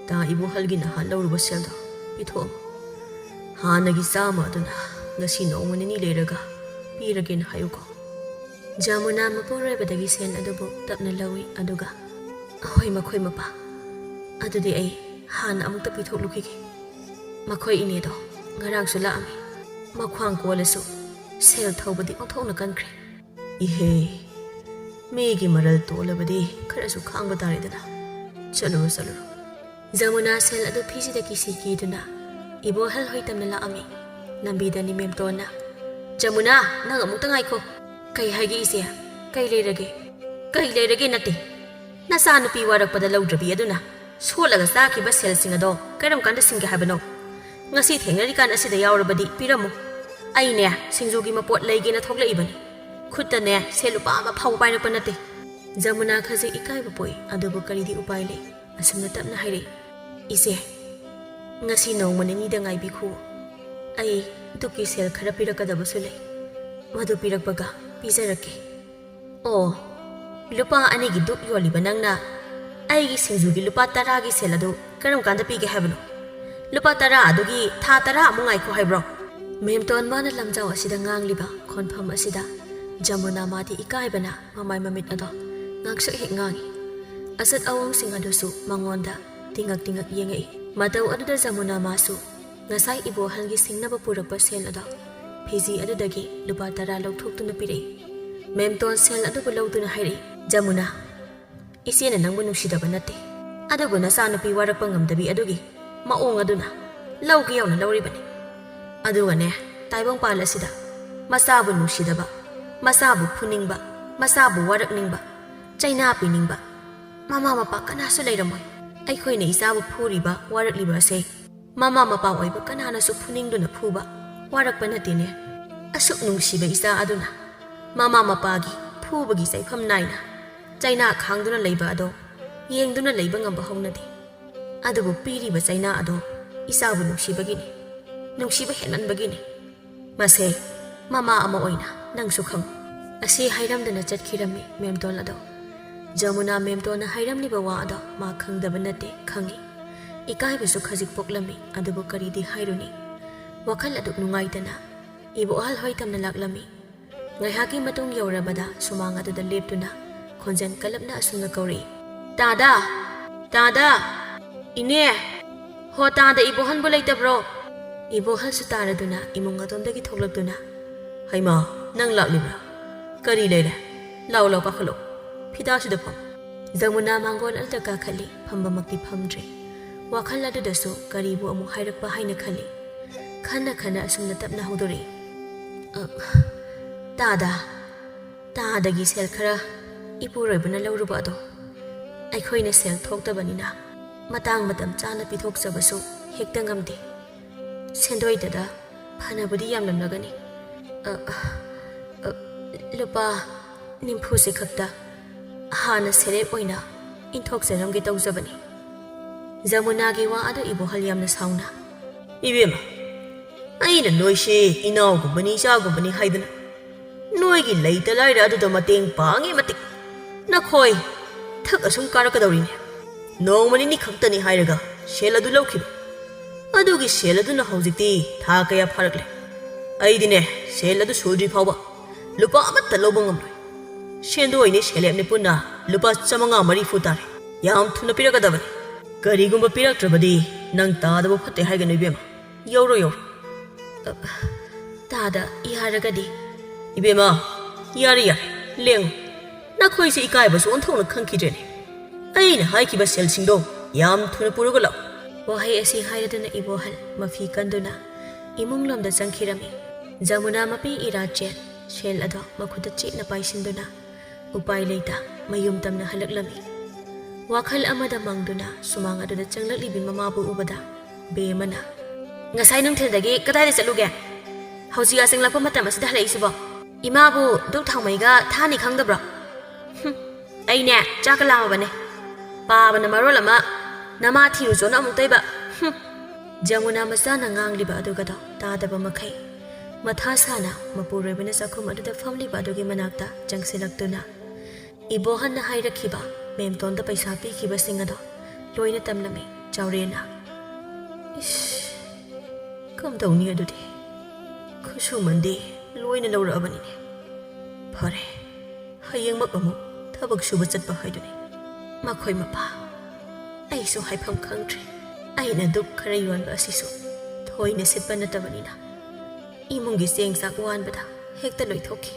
ꯇꯥ ꯏꯕꯣꯍꯜꯒꯤ ꯅꯍꯥꯟ ꯂꯧꯔꯨꯕ ꯁꯦꯜꯗꯣ ꯄꯤꯊꯣꯛꯑꯝꯃꯨ꯫ ꯍꯥꯟꯅꯒꯤ ꯆꯥꯝꯃ ꯑꯗꯨꯅ ꯉꯁꯤ ꯅꯣꯡꯃ ꯅꯤꯅꯤ ꯂꯩꯔꯒ ꯄꯤꯔꯒꯦꯅ ꯍꯥꯏꯌꯨꯀꯣ꯫ ꯖꯃꯨꯅꯥ ꯃꯄꯨꯔꯣꯏꯕꯗꯒꯤ ꯁꯦꯜ ꯑꯗꯨꯕꯨ ꯇꯞꯅ ꯂꯧꯏ, ꯑꯗꯨꯒ, "ꯑꯍꯣꯏ, ꯃꯈꯣꯏ ꯃꯄꯥ꯫ ꯑꯗꯨꯗꯤ ꯑꯩ ꯍꯥꯟꯅ ꯑꯃꯨꯛꯇ ꯄꯤꯊꯣꯛꯂꯨꯈꯤꯒꯦ꯫ ꯃꯈꯣꯏ ꯏꯅꯦꯗꯣ ꯉꯔꯥꯡꯁꯨ ꯂꯥꯛꯑꯝꯃꯤ꯫ ꯃꯈ꯭ꯋꯥꯡ ꯀꯣꯜꯂꯁꯨ ꯁꯦꯜ ꯊꯧꯕꯗꯤ ꯑꯣꯟꯊꯣꯛꯅ ꯀꯟꯈ꯭ꯔꯦ꯫ ꯏꯍꯦ, ꯃꯤꯒꯤ ꯃꯔꯜ ꯇꯣꯜꯂꯕꯗꯤ ꯈꯔꯁꯨ ꯈꯥꯡꯕ ꯇꯥꯔꯦꯗꯅ꯫ ꯆꯠꯂꯨꯔꯣ, ꯆꯠꯂꯨꯔꯣ꯫" ꯖꯃꯨꯅꯥ ꯁꯦꯜ ꯑꯗꯨ ꯐꯤꯖꯤꯗ ꯀꯤꯁꯤ ꯀꯤꯗꯨꯅ ꯏꯕꯣꯍꯜ ꯍꯣꯏ ꯇꯝꯅ ꯂꯥꯛꯑꯝꯃꯤ꯫ ꯂꯝꯕꯤꯗ ꯅꯤꯃꯦꯝꯇꯣꯟꯅ, "ꯖꯃꯨꯅꯥ, ꯅꯪ ꯑꯃꯨꯛꯇ ꯉꯥꯏꯈꯣ꯫" "ꯀꯩ ꯍꯥꯏꯒꯦ ꯏꯆꯦ? ꯀꯩ ꯂꯩꯔꯒꯦ?" "ꯀꯩ ꯂꯩꯔꯒꯦ ꯅꯠꯇꯦ, ꯅꯆꯥꯅꯨꯄꯤ ꯋꯥꯔꯛꯄꯗ ꯂꯧꯗ꯭ꯔꯕꯤ ꯑꯗꯨꯅ ꯁꯣꯠꯂꯒ ꯆꯥꯈꯤꯕ ꯁꯦꯜꯁꯤꯡ ꯑꯗꯣ ꯀꯔꯝ ꯀꯥꯟꯗ ꯁꯤꯡꯒꯦ ꯍꯥꯏꯕꯅꯣ? ꯉꯁꯤ ꯊꯦꯡꯅꯔꯤꯀꯥꯟ ꯑꯁꯤꯗ ꯌꯥꯎꯔꯕꯗꯤ ꯄꯤꯔꯝꯃꯨ꯫ ꯑꯩꯅꯦ ꯁꯤꯡꯖꯨꯒꯤ ꯃꯄꯣꯠ ꯂꯩꯒꯦꯅ ꯊꯣꯛꯂꯛꯏꯕꯅꯤ꯫ ꯈꯨꯠꯇꯅꯦ ꯁꯦꯜ ꯂꯨꯄꯥ ꯑꯃ ꯐꯥꯎꯕ ꯄꯥꯏꯔꯛꯄ ꯅꯠꯇꯦ꯫" ꯖꯃꯨꯅꯥ ꯈꯖꯤꯛ ꯏꯀꯥꯏꯕ ꯄꯣꯛꯏ, ꯑꯗꯨꯕꯨ ꯀꯔꯤꯗꯤ ꯎꯄꯥꯏ ꯂꯩ꯫ ꯑꯁꯨꯝꯅ ꯇꯞꯅ ꯍꯥꯏꯔꯛꯏ, "ꯏꯆꯦ, ꯉꯁꯤ ꯅꯣꯡꯃ ꯅꯤꯅꯤꯗ ꯉꯥꯏꯕꯤꯈꯨ꯫ ꯑꯩ ꯗꯨꯛꯀꯤ ꯁꯦꯜ ꯈꯔ ꯄꯤꯔꯛꯀꯗꯕꯁꯨ ꯂꯩ꯫ ꯃꯗꯨ ꯄꯤꯔꯛꯄꯒ ꯄꯤꯖꯔꯛꯀꯦ꯫" "ꯑꯣ, ꯂꯨꯄꯥ ꯑꯅꯤꯒꯤ ꯗꯨꯛ ꯌꯣꯜꯂꯤꯕ ꯅꯪꯅ ꯑꯩꯒꯤ ꯁꯤꯡꯖꯨꯒꯤ ꯂꯨꯄꯥ ꯇꯔꯥꯒꯤ ꯁꯦꯜ ꯑꯗꯨ ꯀꯔꯝ ꯀꯥꯟꯗ ꯄꯤꯒꯦ ꯍꯥꯏꯕꯅꯣ? ꯂꯨꯄꯥ ꯇꯔꯥ ꯑꯗꯨꯒꯤ ꯊꯥ ꯇꯔꯥ ꯑꯃꯨꯛ ꯉꯥꯏꯈꯣ ꯍꯥꯏꯕ꯭ꯔꯣ?" ꯃꯦꯝꯇꯣꯟ ꯃꯥꯅ ꯂꯝꯖꯥꯎ ꯑꯁꯤꯗ ꯉꯥꯡꯂꯤꯕ ꯈꯣꯟꯐꯝ ꯑꯁꯤꯗ ꯖꯃꯨꯅꯥ ꯃꯥꯗꯤ ꯏꯀꯥꯏꯕꯅ ꯃꯃꯥꯏ ꯃꯃꯤꯠ ꯑꯗꯣ ꯉꯥꯡꯁꯛ ꯍꯦꯛ ꯉꯥꯡꯏ꯫ ꯑꯆꯠ ꯑꯋꯣꯡꯁꯤꯡ ꯑꯗꯨꯁꯨ ꯃꯉꯣꯟꯗ ꯇꯤꯡꯉꯛ ꯇꯤꯡꯉꯛ ꯌꯦꯡꯉꯛꯏ꯫ ꯃꯇꯧ ꯑꯗꯨꯗ ꯖꯃꯨꯅꯥ ꯃꯥꯁꯨ ꯉꯁꯥꯏ ꯏꯕꯣꯍꯜꯒꯤ ꯁꯤꯡꯅꯕ ꯄꯨꯔꯛꯄ ꯁꯦꯜ ꯑꯗꯣ ꯐꯤꯖꯤ ꯑꯗꯨꯗꯒꯤ ꯂꯨꯄꯥ ꯇꯔꯥ ꯂꯧꯊꯣꯛꯇꯨꯅ ꯄꯤꯔꯛꯏ꯫ ꯃꯦꯝꯇꯣꯟ ꯁꯦꯜ ꯑꯗꯨꯕꯨ ꯂꯧꯗꯨꯅ ꯍꯥꯏꯔꯛꯏ, "ꯖꯃꯨꯅꯥ, ꯏꯆꯦꯅ ꯅꯪꯕꯨ ꯅꯨꯡꯁꯤꯗꯕ ꯅꯠꯇꯦ, ꯑꯗꯨꯕꯨ ꯅꯆꯥꯅꯨꯄꯤ ꯋꯥꯔꯛꯄ ꯉꯝꯗꯕꯤ ꯑꯗꯨꯒꯤ ꯃꯑꯣꯡ ꯑꯗꯨꯅ ꯂꯧꯒꯦ ꯌꯥꯎꯅ ꯂꯧꯔꯤꯕꯅꯤ꯫ ꯑꯗꯨꯒꯅꯦ, ꯇꯥꯏꯕꯪꯄꯥꯜ ꯑꯁꯤꯗ ꯃꯆꯥꯕꯨ ꯅꯨꯡꯁꯤꯗꯕ, ꯃꯆꯥꯕꯨ ꯐꯨꯅꯤꯡꯕ, ꯃꯆꯥꯕꯨ ꯋꯥꯔꯛꯅꯤꯡꯕ, ꯆꯩꯅꯥ ꯄꯤꯅꯤꯡꯕ ꯃꯃꯥ ꯃꯄꯥ ꯀꯅꯥꯁꯨ ꯂꯩꯔꯝꯃꯣꯏ꯫ ꯑꯩꯈꯣꯏꯅ ꯏꯆꯥꯕꯨ ꯐꯨꯔꯤꯕ, ꯋꯥꯔꯛꯂꯤꯕ ꯑꯁꯦ ꯃꯃꯥ ꯃꯄꯥ ꯑꯣꯏꯕ ꯀꯅꯥꯅꯁꯨ ꯐꯨꯅꯤꯡꯗꯨꯅ ꯐꯨꯕ, ꯋꯥꯔꯛꯄ ꯅꯠꯇꯦꯅꯦ꯫ ꯑꯁꯨꯛ ꯅꯨꯡꯁꯤꯕ ꯏꯆꯥ ꯑꯗꯨꯅ ꯃꯃꯥ ꯃꯄꯥꯒꯤ ꯐꯨꯕꯒꯤ ꯆꯩꯐꯝ ꯅꯥꯏꯅ ꯆꯩꯅꯥ ꯈꯥꯡꯗꯨꯅ ꯂꯩꯕ ꯑꯗꯣ ꯌꯦꯡꯗꯨꯅ ꯂꯩꯕ ꯉꯝꯕ ꯍꯧꯅꯗꯦ꯫ ꯑꯗꯨꯕꯨ ꯄꯤꯔꯤꯕ ꯆꯩꯅꯥ ꯑꯗꯣ ꯏꯆꯥꯕꯨ ꯅꯨꯡꯁꯤꯕꯒꯤꯅꯤ, ꯅꯨꯡꯁꯤꯕ ꯍꯦꯟꯃꯟꯕꯒꯤꯅꯤ꯫ ꯃꯁꯦ ꯃꯃꯥ ꯑꯃ ꯑꯣꯏꯅ ꯅꯪꯁꯨ ꯈꯪꯉꯨ꯫" ꯑꯁꯤ ꯍꯥꯏꯔꯝꯗꯅ ꯆꯠꯈꯤꯔꯝꯃꯤ ꯃꯦꯝꯇꯣꯟ ꯑꯗꯣ꯫ ꯖꯃꯨꯅꯥ ꯃꯦꯝꯇꯣꯟꯅ ꯍꯥꯏꯔꯝꯂꯤꯕ ꯋꯥ ꯑꯗꯣ ꯃꯥ ꯈꯪꯗꯕ ꯅꯠꯇꯦ, ꯈꯪꯏ꯫ ꯏꯀꯥꯏꯕꯁꯨ ꯈꯖꯤꯛ ꯄꯣꯛꯂꯝꯃꯤ, ꯑꯗꯨꯕꯨ ꯀꯔꯤꯗꯤ ꯍꯥꯏꯔꯨꯅꯤ? ꯋꯥꯈꯜ ꯑꯗꯨꯛ ꯅꯨꯡꯉꯥꯏꯇꯅ ꯏꯕꯣꯍꯜ ꯍꯣꯏ ꯇꯝꯅ ꯂꯥꯛꯂꯝꯃꯤ꯫ ꯉꯥꯏꯍꯥꯛꯀꯤ ꯃꯇꯨꯡ ꯌꯧꯔꯕꯗ ꯁꯨꯃꯥꯡ ꯑꯗꯨꯗ ꯂꯦꯞꯇꯨꯅ ꯈꯣꯟꯖꯦꯜ ꯀꯜꯂꯞꯅ ꯑꯁꯨꯝꯅ ꯀꯧꯔꯛꯏ, "ꯇꯥꯗꯥ! ꯇꯥꯗꯥ! ꯏꯅꯦ! ꯍꯣ ꯇꯥꯗ, ꯏꯕꯣꯍꯜꯕꯨ ꯂꯩꯇꯕ꯭ꯔꯣ?" ꯏꯕꯣꯍꯜꯁꯨ ꯇꯥꯔꯗꯨꯅ ꯏꯃꯨꯡ ꯑꯗꯣꯝꯗꯒꯤ ꯊꯣꯛꯂꯛꯇꯨꯅ, "ꯍꯩꯃꯥ, ꯅꯪ ꯂꯥꯛꯂꯤꯕ꯭ꯔꯥ? ꯀꯔꯤ ꯂꯩꯔꯦ? ꯂꯥꯎ, ꯂꯥꯎ, ꯀꯥꯈꯠꯂꯣ꯫ ꯐꯤꯗꯥꯁꯤꯗ ꯐꯝ꯫" ꯖꯃꯨꯅꯥ ꯃꯥꯡꯒꯣꯜ ꯑꯗꯨꯗ ꯀꯥꯈꯠꯂꯤ, ꯐꯝꯕꯃꯛꯇꯤ ꯐꯝꯗ꯭ꯔꯦ꯫ ꯋꯥꯈꯜ ꯑꯗꯨꯗꯁꯨ ꯀꯔꯤꯕꯨ ꯑꯃꯨꯛ ꯍꯥꯏꯔꯛꯄ ꯍꯥꯏꯅ ꯈꯜꯂꯤ꯫ ꯈꯟꯅ ꯈꯟꯅ ꯑꯁꯨꯝꯅ ꯇꯞꯅ ꯍꯧꯗꯣꯔꯛꯏ, "ꯑ, ꯇꯥꯗ, ꯇꯥꯗꯒꯤ ꯁꯦꯜ ꯈꯔ ꯏꯄꯨꯔꯣꯏꯕꯅ ꯂꯧꯔꯨꯕ ꯑꯗꯣ ꯑꯩꯈꯣꯏꯅ ꯁꯦꯜ ꯊꯣꯛꯇꯕꯅꯤꯅ ꯃꯇꯥꯡ ꯃꯇꯝ ꯆꯥꯅ ꯄꯤꯊꯣꯛꯆꯕꯁꯨ ꯍꯦꯛꯇ ꯉꯝꯗꯦ꯫ ꯁꯦꯟꯗꯣꯏꯗꯗ ꯐꯅꯕꯨꯗꯤ ꯌꯥꯝꯂꯝꯂꯒꯅꯤ꯫ ꯑ, ꯑ, ꯂꯨꯄꯥ ꯅꯤꯐꯨꯁꯤ ꯈꯛꯇ ꯍꯥꯟꯅ ꯁꯦꯔꯦꯞ ꯑꯣꯏꯅ ꯏꯟꯊꯣꯛꯆꯔꯝꯒꯦ ꯇꯧꯖꯕꯅꯤ꯫" ꯖꯃꯨꯅꯥꯒꯤ ꯋꯥ ꯑꯗꯨ ꯏꯕꯣꯍꯜ ꯌꯥꯝꯅ ꯁꯥꯎꯅ, "ꯏꯕꯦꯝꯃ, ꯑꯩꯅ ꯅꯣꯏꯁꯦ ꯏꯅꯥꯎꯒꯨꯝꯕꯅꯤ, ꯏꯆꯥꯒꯨꯝꯕꯅꯤ ꯍꯥꯏꯗꯅ ꯅꯣꯏꯒꯤ ꯂꯩꯇ ꯂꯥꯏꯔ ꯑꯗꯨꯗ ꯃꯇꯦꯡ ꯄꯥꯡꯉꯤ ꯃꯇꯤꯛ ꯅꯈꯣꯏ ꯊꯛ ꯑꯁꯨꯝ ꯀꯥꯔꯛꯀꯗꯧꯔꯤꯅꯦ꯫ ꯅꯣꯡꯃ ꯅꯤꯅꯤ ꯈꯛꯇꯅꯤ ꯍꯥꯏꯔꯒ ꯁꯦꯜ ꯑꯗꯨ ꯂꯧꯈꯤꯕ꯫ ꯑꯗꯨꯒꯤ ꯁꯦꯜ ꯑꯗꯨꯅ ꯍꯧꯖꯤꯛꯇꯤ ꯊꯥ ꯀꯌꯥ ꯐꯥꯔꯛꯂꯦ꯫ ꯑꯩꯗꯤꯅꯦ, ꯁꯦꯜ ꯑꯗꯨ ꯁꯨꯗ꯭ꯔꯤ ꯐꯥꯎꯕ ꯂꯨꯄꯥ ꯑꯃꯠꯇ ꯂꯧꯕ ꯉꯝꯂꯣꯏ꯫ ꯁꯦꯟꯗꯣꯏꯅꯤ ꯁꯦꯂꯦꯞꯅꯤ ꯄꯨꯟꯅ ꯂꯨꯄꯥ ꯆꯥꯃꯉꯥ ꯃꯔꯤꯐꯨ ꯇꯥꯔꯦ꯫ ꯌꯥꯝ ꯊꯨꯅ ꯄꯤꯔꯛꯀꯗꯕꯅꯤ꯫ ꯀꯔꯤꯒꯨꯝꯕ ꯄꯤꯔꯛꯇ꯭ꯔꯕꯗꯤ ꯅꯪ ꯇꯥꯗꯕ ꯐꯠꯇꯦ ꯍꯥꯏꯒꯅꯨ ꯏꯕꯦꯝꯃ꯫ ꯌꯧꯔꯣ, ꯌꯧꯔꯣ꯫" "ꯑ, ꯇꯥꯗ, ꯌꯥꯔꯒꯗꯤ꯫" "ꯏꯕꯦꯝꯃ, ꯌꯥꯔꯦ, ꯌꯥꯔꯦ, ꯂꯦꯡꯉꯨ꯫ ꯅꯈꯣꯏꯁꯦ ꯏꯀꯥꯏꯕꯁꯨ ꯑꯣꯟꯊꯣꯛꯅ ꯈꯪꯈꯤꯗ꯭ꯔꯦꯅꯦ꯫ ꯑꯩꯅ ꯍꯥꯏꯈꯤꯕ ꯁꯦꯜꯁꯤꯡꯗꯣ ꯌꯥꯝ ꯊꯨꯅ ꯄꯨꯔꯒ ꯂꯥꯛꯎ꯫" ꯋꯥꯍꯩ ꯑꯁꯤ ꯍꯥꯏꯔꯗꯨꯅ ꯏꯕꯣꯍꯜ ꯃꯐꯤ ꯀꯟꯗꯨꯅ ꯏꯃꯨꯡꯂꯣꯝꯗ ꯆꯪꯈꯤꯔꯝꯃꯤ꯫ ꯖꯃꯨꯅꯥ ꯃꯄꯤ ꯏꯔꯥ ꯆꯦꯟ ꯁꯦꯜ ꯑꯗꯣ ꯃꯈꯨꯠꯇ ꯆꯦꯠꯅ ꯄꯥꯏꯁꯤꯟꯗꯨꯅ ꯎꯄꯥꯏ ꯂꯩꯇ ꯃꯌꯨꯝ ꯇꯝꯅ ꯍꯜꯂꯛꯂꯝꯃꯤ꯫ ꯋꯥꯈꯜ ꯑꯃꯗ ꯃꯪꯗꯨꯅ ꯁꯨꯃꯥꯡ ꯑꯗꯨꯗ ꯆꯪꯂꯛꯂꯤꯕꯤ ꯃꯃꯥꯕꯨ ꯎꯕꯗ ꯕꯦꯝꯃꯅ, "ꯉꯁꯥꯏ ꯅꯨꯡꯊꯤꯜꯗꯒꯤ ꯀꯗꯥꯏꯗ ꯆꯠꯂꯨꯒꯦ? ꯍꯧꯖꯤꯛ ꯌꯥꯆꯪꯂꯛꯄ ꯃꯇꯝ ꯑꯁꯤꯗ ꯍꯜꯂꯛꯏꯁꯤꯕꯣ? ꯏꯃꯥꯕꯨ ꯙꯨꯞ ꯊꯥꯎꯃꯩꯒ ꯊꯥꯅꯤ ꯈꯪꯗꯕ꯭ꯔꯣ? ꯍꯨꯝ, ꯑꯩꯅꯦ ꯆꯥꯛꯀ ꯂꯥꯝꯃꯕꯅꯦ꯫ ꯄꯥꯕꯅ ꯃꯔꯣꯜ ꯑꯃ ꯅꯃꯥ ꯊꯤꯔꯨꯆꯣꯅ ꯑꯃꯨꯛ ꯇꯣꯏꯕ꯫ ꯍꯨꯝ꯫" ꯖꯃꯨꯅꯥ ꯃꯆꯥꯅ ꯉꯥꯡꯂꯤꯕ ꯑꯗꯨꯒꯗꯣ ꯇꯥꯗꯕ ꯃꯈꯩ ꯃꯊꯥ ꯁꯥꯅ ꯃꯄꯨꯔꯣꯏꯕꯅ ꯆꯥꯛꯈꯨꯝ ꯑꯗꯨꯗ ꯐꯝꯂꯤꯕ ꯑꯗꯨꯒꯤ ꯃꯅꯥꯛꯇ ꯆꯪꯁꯤꯜꯂꯛꯇꯨꯅ ꯏꯕꯣꯍꯟꯅ ꯍꯥꯏꯔꯛꯈꯤꯕ ꯃꯦꯝꯇꯣꯟꯗ ꯄꯩꯁꯥ ꯄꯤꯈꯤꯕꯁꯤꯡ ꯑꯗꯣ ꯂꯣꯏꯅ ꯇꯝꯂꯝꯃꯤ ꯆꯥꯎꯔꯦꯜꯅ꯫ "ꯏꯁ, ꯀꯝꯗꯧꯅꯤ ꯑꯗꯨꯗꯤ? ꯈꯨꯠꯁꯨꯃꯟꯗꯤ ꯂꯣꯏꯅ ꯂꯧꯔꯛꯑꯕꯅꯤꯅꯦ꯫ ꯐꯔꯦ, ꯍꯌꯦꯡꯃꯛ ꯑꯃꯨꯛ ꯊꯕꯛ ꯁꯨꯕ ꯆꯠꯄ ꯍꯥꯏꯗꯨꯅꯤ꯫ ꯃꯈꯣꯏ ꯃꯄꯥ, ꯑꯩꯁꯨ ꯍꯥꯏꯐꯝ ꯈꯪꯗ꯭ꯔꯦ꯫ ꯑꯩꯅ ꯗꯨꯛ ꯈꯔ ꯌꯣꯟꯕ ꯑꯁꯤꯁꯨ ꯊꯣꯏꯅ ꯁꯤꯠꯄ ꯅꯠꯇꯕꯅꯤꯅ ꯏꯃꯨꯡꯒꯤ ꯆꯦꯡ ꯆꯥꯛ ꯋꯥꯟꯕꯗ ꯍꯦꯛꯇ ꯂꯣꯏꯊꯣꯛꯈꯤ꯫